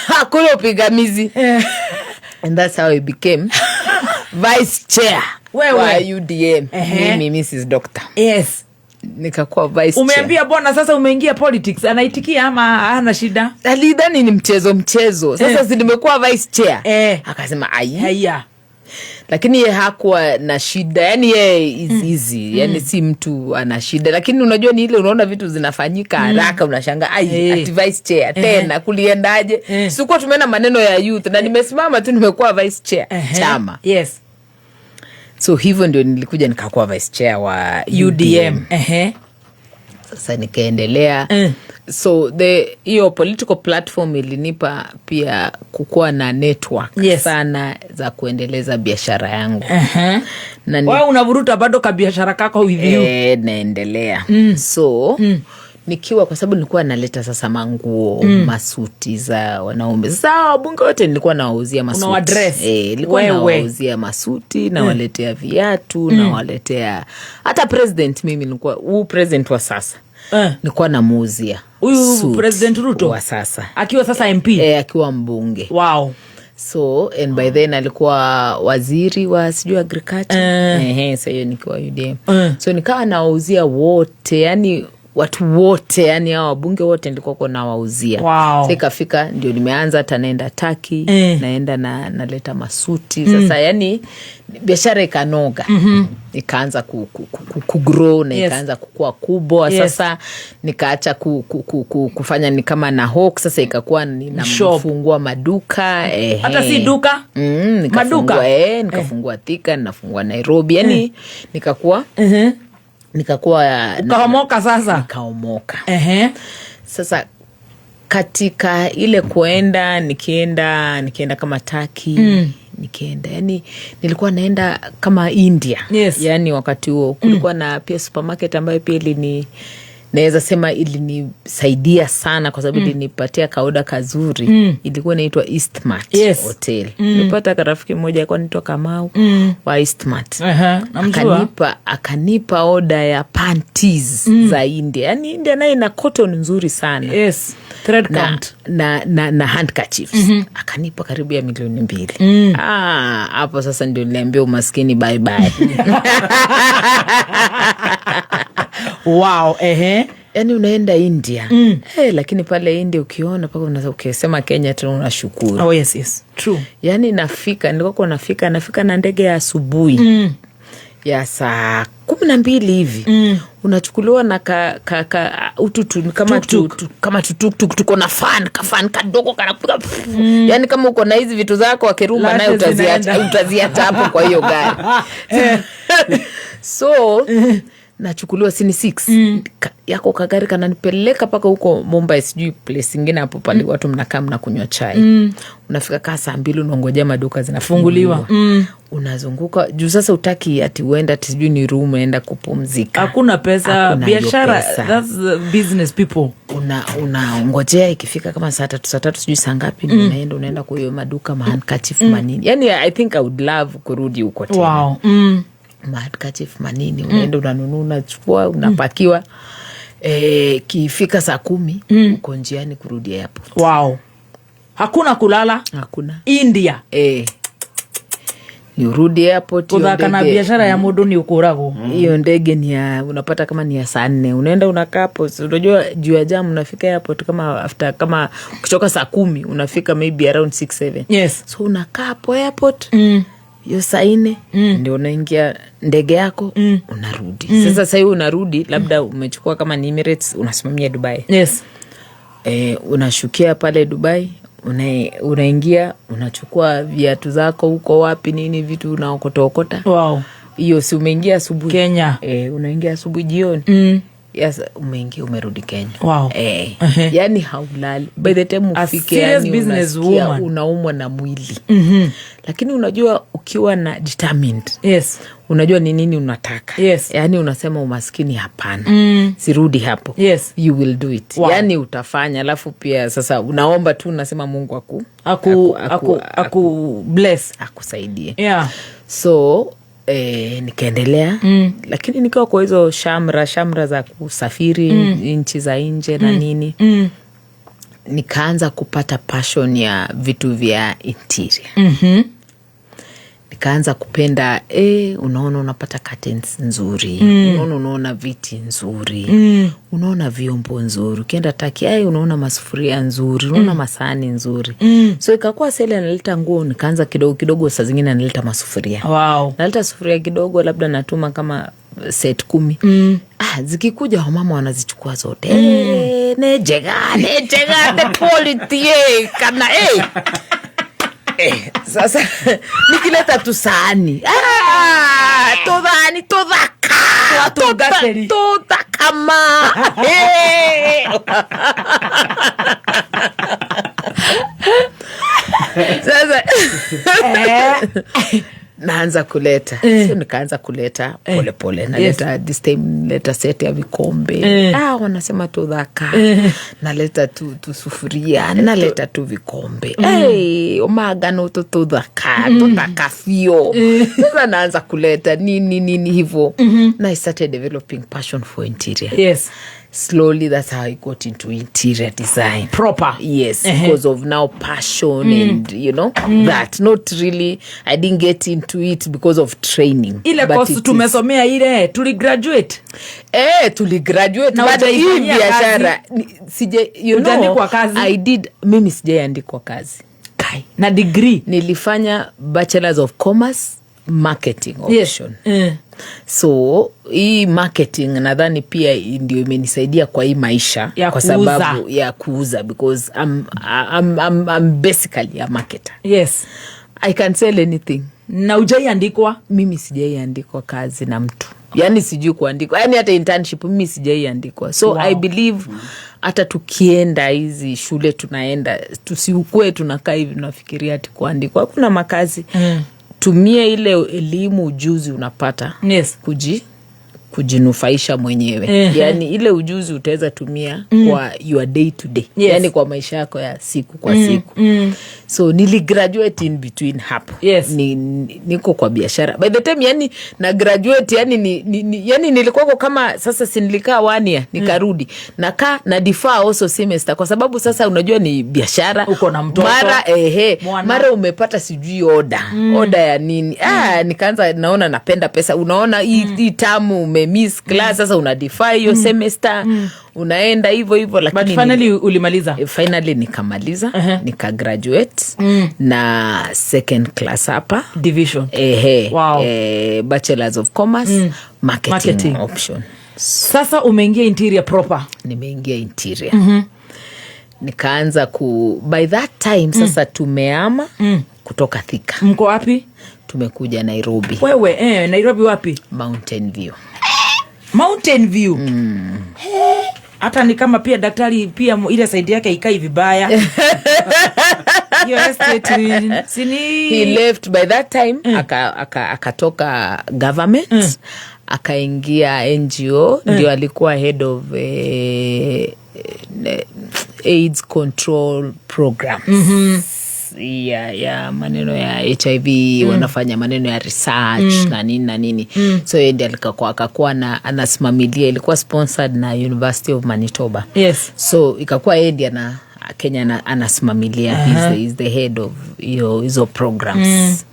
Hakuna upingamizi. And that's how he became vice chair Wewe. wa UDM. Mimi Mrs. Doctor. Yes. Nikakuwa vice chair. Umeambia bwana sasa umeingia politics, anaitikia ama hana shida? Alidhani ni mchezo mchezo. Sasa si nimekuwa vice chair. Akasema ai. Haya. Lakini yeye hakuwa na shida. Yaani yeye is easy. Yaani si mtu ana shida. Lakini unajua ni ile unaona vitu zinafanyika haraka unashangaa, ai, ati vice chair tena kuliendaje? Sikuwa tumeona maneno ya youth na nimesimama tu nimekuwa vice chair chama. Yes. So hivyo ndio nilikuja nikakuwa vice chair wa UDM. UDM. Sasa nikaendelea. So hiyo political platform ilinipa pia kukuwa na network sana za kuendeleza biashara yangu. Na Wewe unavuruta bado ka biashara kako with you. Naendelea. So, nikiwa kwa sababu nilikuwa naleta sasa manguo, masuti za wanaume. Sasa wabunge wote nilikuwa nawauzia masuti. Unawadress. Nilikuwa Wewe. nawauzia masuti, nawaletea viatu, nawaletea hata president. Mimi nilikuwa huu president wa sasa. Nilikuwa namuuzia Huyu suit President Ruto? wa sasa. Akiwa sasa MP? Akiwa mbunge. Wow. So, and by then alikuwa waziri wa sijui agriculture. Sasa hiyo nikiwa UDM. So nikawa nawauzia wote, yani Watu wote, yani hao wabunge wote nilikuwa nawauzia. Wow. Sasa ikafika ndio nimeanza hata naenda Turkey, naenda na naleta masuti. Sasa yani biashara ikanoga. Ikaanza ku grow na ikaanza kukua kubwa. Sasa nikaacha kufanya ni kama na hawk, sasa ikakuwa ninafungua maduka. Hata si duka? Nikafungua, Maduka? Nikafungua Thika, ninafungua Nairobi. Yani nikakuwa Ukaomoka sasa? Nikaomoka. Sasa katika ile kuenda, nikienda kama Turkey, nikienda, yani nilikuwa naenda kama India. Yani wakati huo kulikuwa na pia supermarket ambayo pia naweza sema ilinisaidia sana kwa sababu ilinipatia kaoda kazuri. Ilikuwa inaitwa Eastmart Hotel. Nilipata karafiki mmoja alikuwa anaitwa Kamau wa Eastmart. Aha, namjua. Akanipa oda ya panties za India. Yani India naye ina cotton nzuri sana. Yes. Thread Na, count. na handkerchiefs. Akanipa karibu ya 2 milioni. Ah, hapo sasa ndio niliambia umaskini bye bye. Wow, ehe. Yani unaenda India. Lakini pale India ukiona paka ukisema Kenya tena unashukuru. Oh, yes. True. Yani nafika, nilikuwa nafika na ndege ya asubuhi ya saa 12 hivi. Unachukuliwa na ka, ka, ka ututu kama Tuk-tuk. kama tutuktuk tuko na fan kafan kadogo kanapiga. Yani kama uko na hizi vitu zako akiruma nayo Lashes utaziacha zinaenda. utaziacha hapo kwa hiyo gari. So nachukuliwa sini 6 yako kagari kananipeleka mpaka huko Mumbai, sijui place ingine hapo pale watu mnakaa mnakunywa chai. Unafika kaa saa 2, unaongojea maduka zinafunguliwa. Funguliwa. Unazunguka juu sasa utaki ati uenda ati sijui ni room unaenda kupumzika. Hakuna pesa. Hakuna hiyo Biashara, pesa. that's the business people. Unangojea ikifika kama saa 3, saa 3, sijui saa ngapi, unaenda kwa hiyo maduka, mahandkerchief, manini. Yani I think I would love kurudi huko tena. Mahandkerchief, manini, unaenda unanunua, unachukua, unapakiwa. Kifika saa 10 uko njiani kurudi airport. Wow. Hakuna kulala. Hakuna. India. Ni urudi airport, hiyo Kuthaka na biashara ya mundu ni ukuragwo. Hiyo ndege ni ya unapata kama ni ya saa 4, unaenda unakaa hapo. So, unajua juu ya jam unafika airport kama after, kama ukitoka saa 10 unafika maybe around 6 7. So unakaa hapo airport hiyo saa 4 ndio unaingia ndege yako, unarudi. Sasa sahii unarudi, labda umechukua kama ni Emirates, unasimamia Dubai. Unashukia pale Dubai, unaingia unachukua viatu zako huko wapi nini, vitu unaokotaokota. Hiyo si umeingia asubuhi Kenya. Unaingia asubuhi, jioni yes, umeingia umerudi Kenya. Yani haulali by the time A ufike, serious yani business unasikia woman. unaumwa na mwili. Lakini unajua ukiwa na determined, unajua ni nini unataka, yani unasema umaskini hapana, sirudi hapo, you will do it. Yani utafanya, alafu pia sasa unaomba tu, unasema Mungu aku Aku bless, akusaidie. So nikaendelea, lakini nikiwa kwa hizo shamra shamra za kusafiri nchi za nje na nini, nikaanza kupata passion ya vitu vya interior. Nikaanza kupenda, unaona unapata curtains nzuri, unaona viti nzuri, unaona vyombo nzuri, ukienda Turkey, unaona masufuria nzuri, unaona masahani nzuri. So ikakuwa sele analeta nguo, nikaanza kidogo kidogo, saa zingine analeta masufuria. Naleta sufuria kidogo, labda natuma kama set 10. Ah, zikikuja wamama wanazichukua zote. Nejega nejega the quality, kana. Sasa nikileta tu sahani, tuthani tuthaka tuthakama. Sasa naanza kuleta, so nikaanza kuleta polepole, naleta this time naleta set ya vikombe. Ah, wanasema tuthaka. Naleta tu sufuria, naleta tu vikombe. Hey, omagano tu tuthaka tuthaka fio. Sasa naanza kuleta nini nini hivo, na I started developing passion for interior. Slowly, that's how I got into interior design proper. Yes, because of now passion and you know that not really, I didn't get into it because of training. Ile But course it is- tumesomea, ile tuligraduate. Eh, tuligraduate, Na but hii hujaifanyia biashara sije, you know, Hujaandikwa kazi? I did, mimi sijaiandikwa kazi. Kai, na degree? Nilifanya Bachelors of Commerce, marketing option. So hii marketing nadhani pia ndio imenisaidia kwa hii maisha Ya kwa kuuza. Sababu ya kuuza, because I'm basically a marketer. I can sell anything. Na ujaiandikwa? Mimi sijaiandikwa kazi na mtu, yani sijui kuandikwa, yani hata internship mimi sijaiandikwa, so I believe hata tukienda hizi shule tunaenda, tusiukue tunakaa hivi tunafikiria ati kuandikwa hakuna makazi. Tumie ile elimu, ujuzi unapata kujinufaisha mwenyewe. Yani ile ujuzi utaweza tumia kwa your day to day, yani kwa maisha yako ya siku kwa siku. So niligraduate in between hapo. Niko kwa biashara by the time yani na graduate, yani, yani nilikuwako kama sasa, si nilikaa one year, nikarudi, nakaa na defer also semester kwa sababu sasa unajua ni biashara. Uko na mtoto. Mara ehe, Mwana. Mara umepata sijui oda, oda ya nini. Ah, nikaanza naona napenda pesa, unaona hii tamu umemiss class, sasa una defer hiyo semester, unaenda hivyo hivyo, lakini But finally ulimaliza? Finally nikamaliza, nikagraduate na second class hapa division. Ehe. Bachelors of Commerce, marketing, Marketing. option. Sasa umeingia interior proper? Nimeingia interior. Nikaanza ku, by that time sasa tumeama kutoka Thika. Mko wapi? Tumekuja Nairobi. Wewe, Nairobi wapi? Mountain View. Mountain View. Hata ni kama pia daktari pia ile side yake ikai vibaya, hiyo estate sini. He left by that time, akatoka government, akaingia NGO. Ndio alikuwa head of AIDS control programs, ya maneno ya HIV. Wanafanya maneno ya research na nini na nini. So yeye ndiye akakuwa na anasimamilia, ilikuwa sponsored na University of Manitoba. So ikakuwa yeye ndiye ana Kenya anasimamilia. He's the head of hizo programs.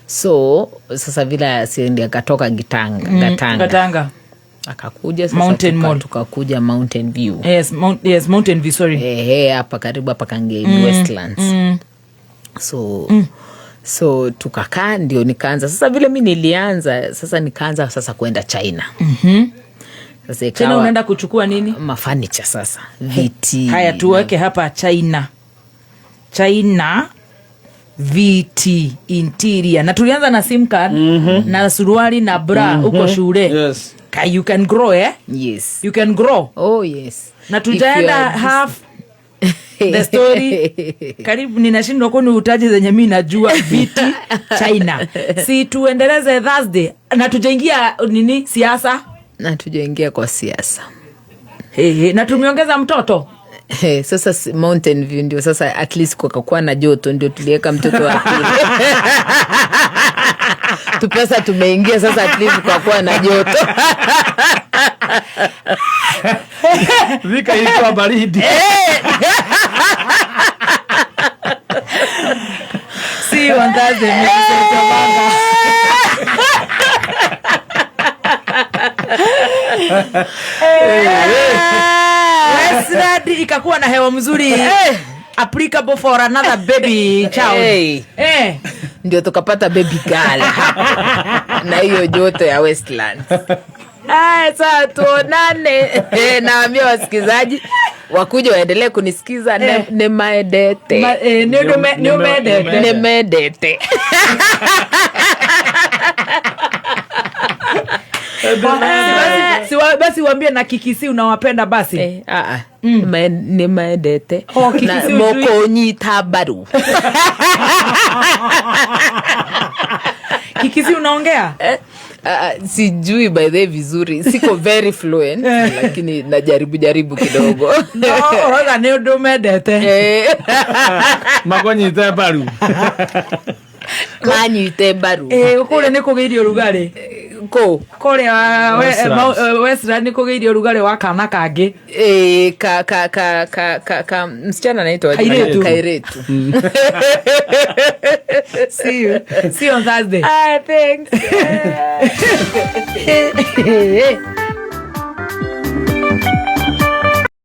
So sasa vile si ndiye akatoka Gitanga, Gatanga. Gatanga. Akakuja sasa Mountain Mall. Tukakuja Mountain View. Yes, Mountain View, sorry. Ehe, hapa karibu hapa Kangemi, Westlands. So tukakaa, ndio nikaanza sasa vile mi nilianza sasa, nikaanza sasa kwenda China. Sasa China ikawa unaenda kuchukua nini? Mafanicha sasa, viti. Haya, tuweke hapa China, China viti, interior, na tulianza na sim card na suruali na bra huko shule. You can grow, eh? Yes. You can grow. Oh yes. Na If you tutaenda are half the story karibu, ninashindwa kwani utaji zenye mi najua viti China. Si tuendeleze Thursday, na tujaingia nini, siasa. Na tujaingia kwa siasa. Hey, hey, na tumeongeza mtoto. Hey, sasa Mountain View ndio sasa at least kukakuwa na joto, ndio tuliweka mtoto wa pili. Tupesa tumeingia sasa, at least kukakuwa na joto. Thika ilikuwa baridi. See you on Thursday, Mrs. Chabanga. Westland ikakuwa na hewa mzuri applicable for another baby child. Hey. Ndio tukapata baby girl hapo. Na hiyo joto ya Westlands. Aya, sawa, tuonane. Naambia wasikizaji wakuja waendelee kunisikiza. Nemaedete. Ni umedete. Nemedete. Basi waambie na Kikisi unawapenda basi. Nemaedete. Oh, Kikisi Na ujui. mokonyita baru. Kikisi unaongea? Sijui by the way vizuri, siko very fluent, lakini najaribu jaribu kidogo. No, oga nĩ ũndũ mendete. Makonyite mbaru. Manyite mbaru. Kũrĩa nĩ kũgĩire ũrugarĩ. Kũ? Kũrĩa Westlands. Westland nĩ kũgĩire ũrugarĩ wa kana kangĩ. Eh, ka ka ka ka ka, ka msichana anaitwa aje? Kairetu. Kairetu. See you. See you on Thursday. Ah, thanks.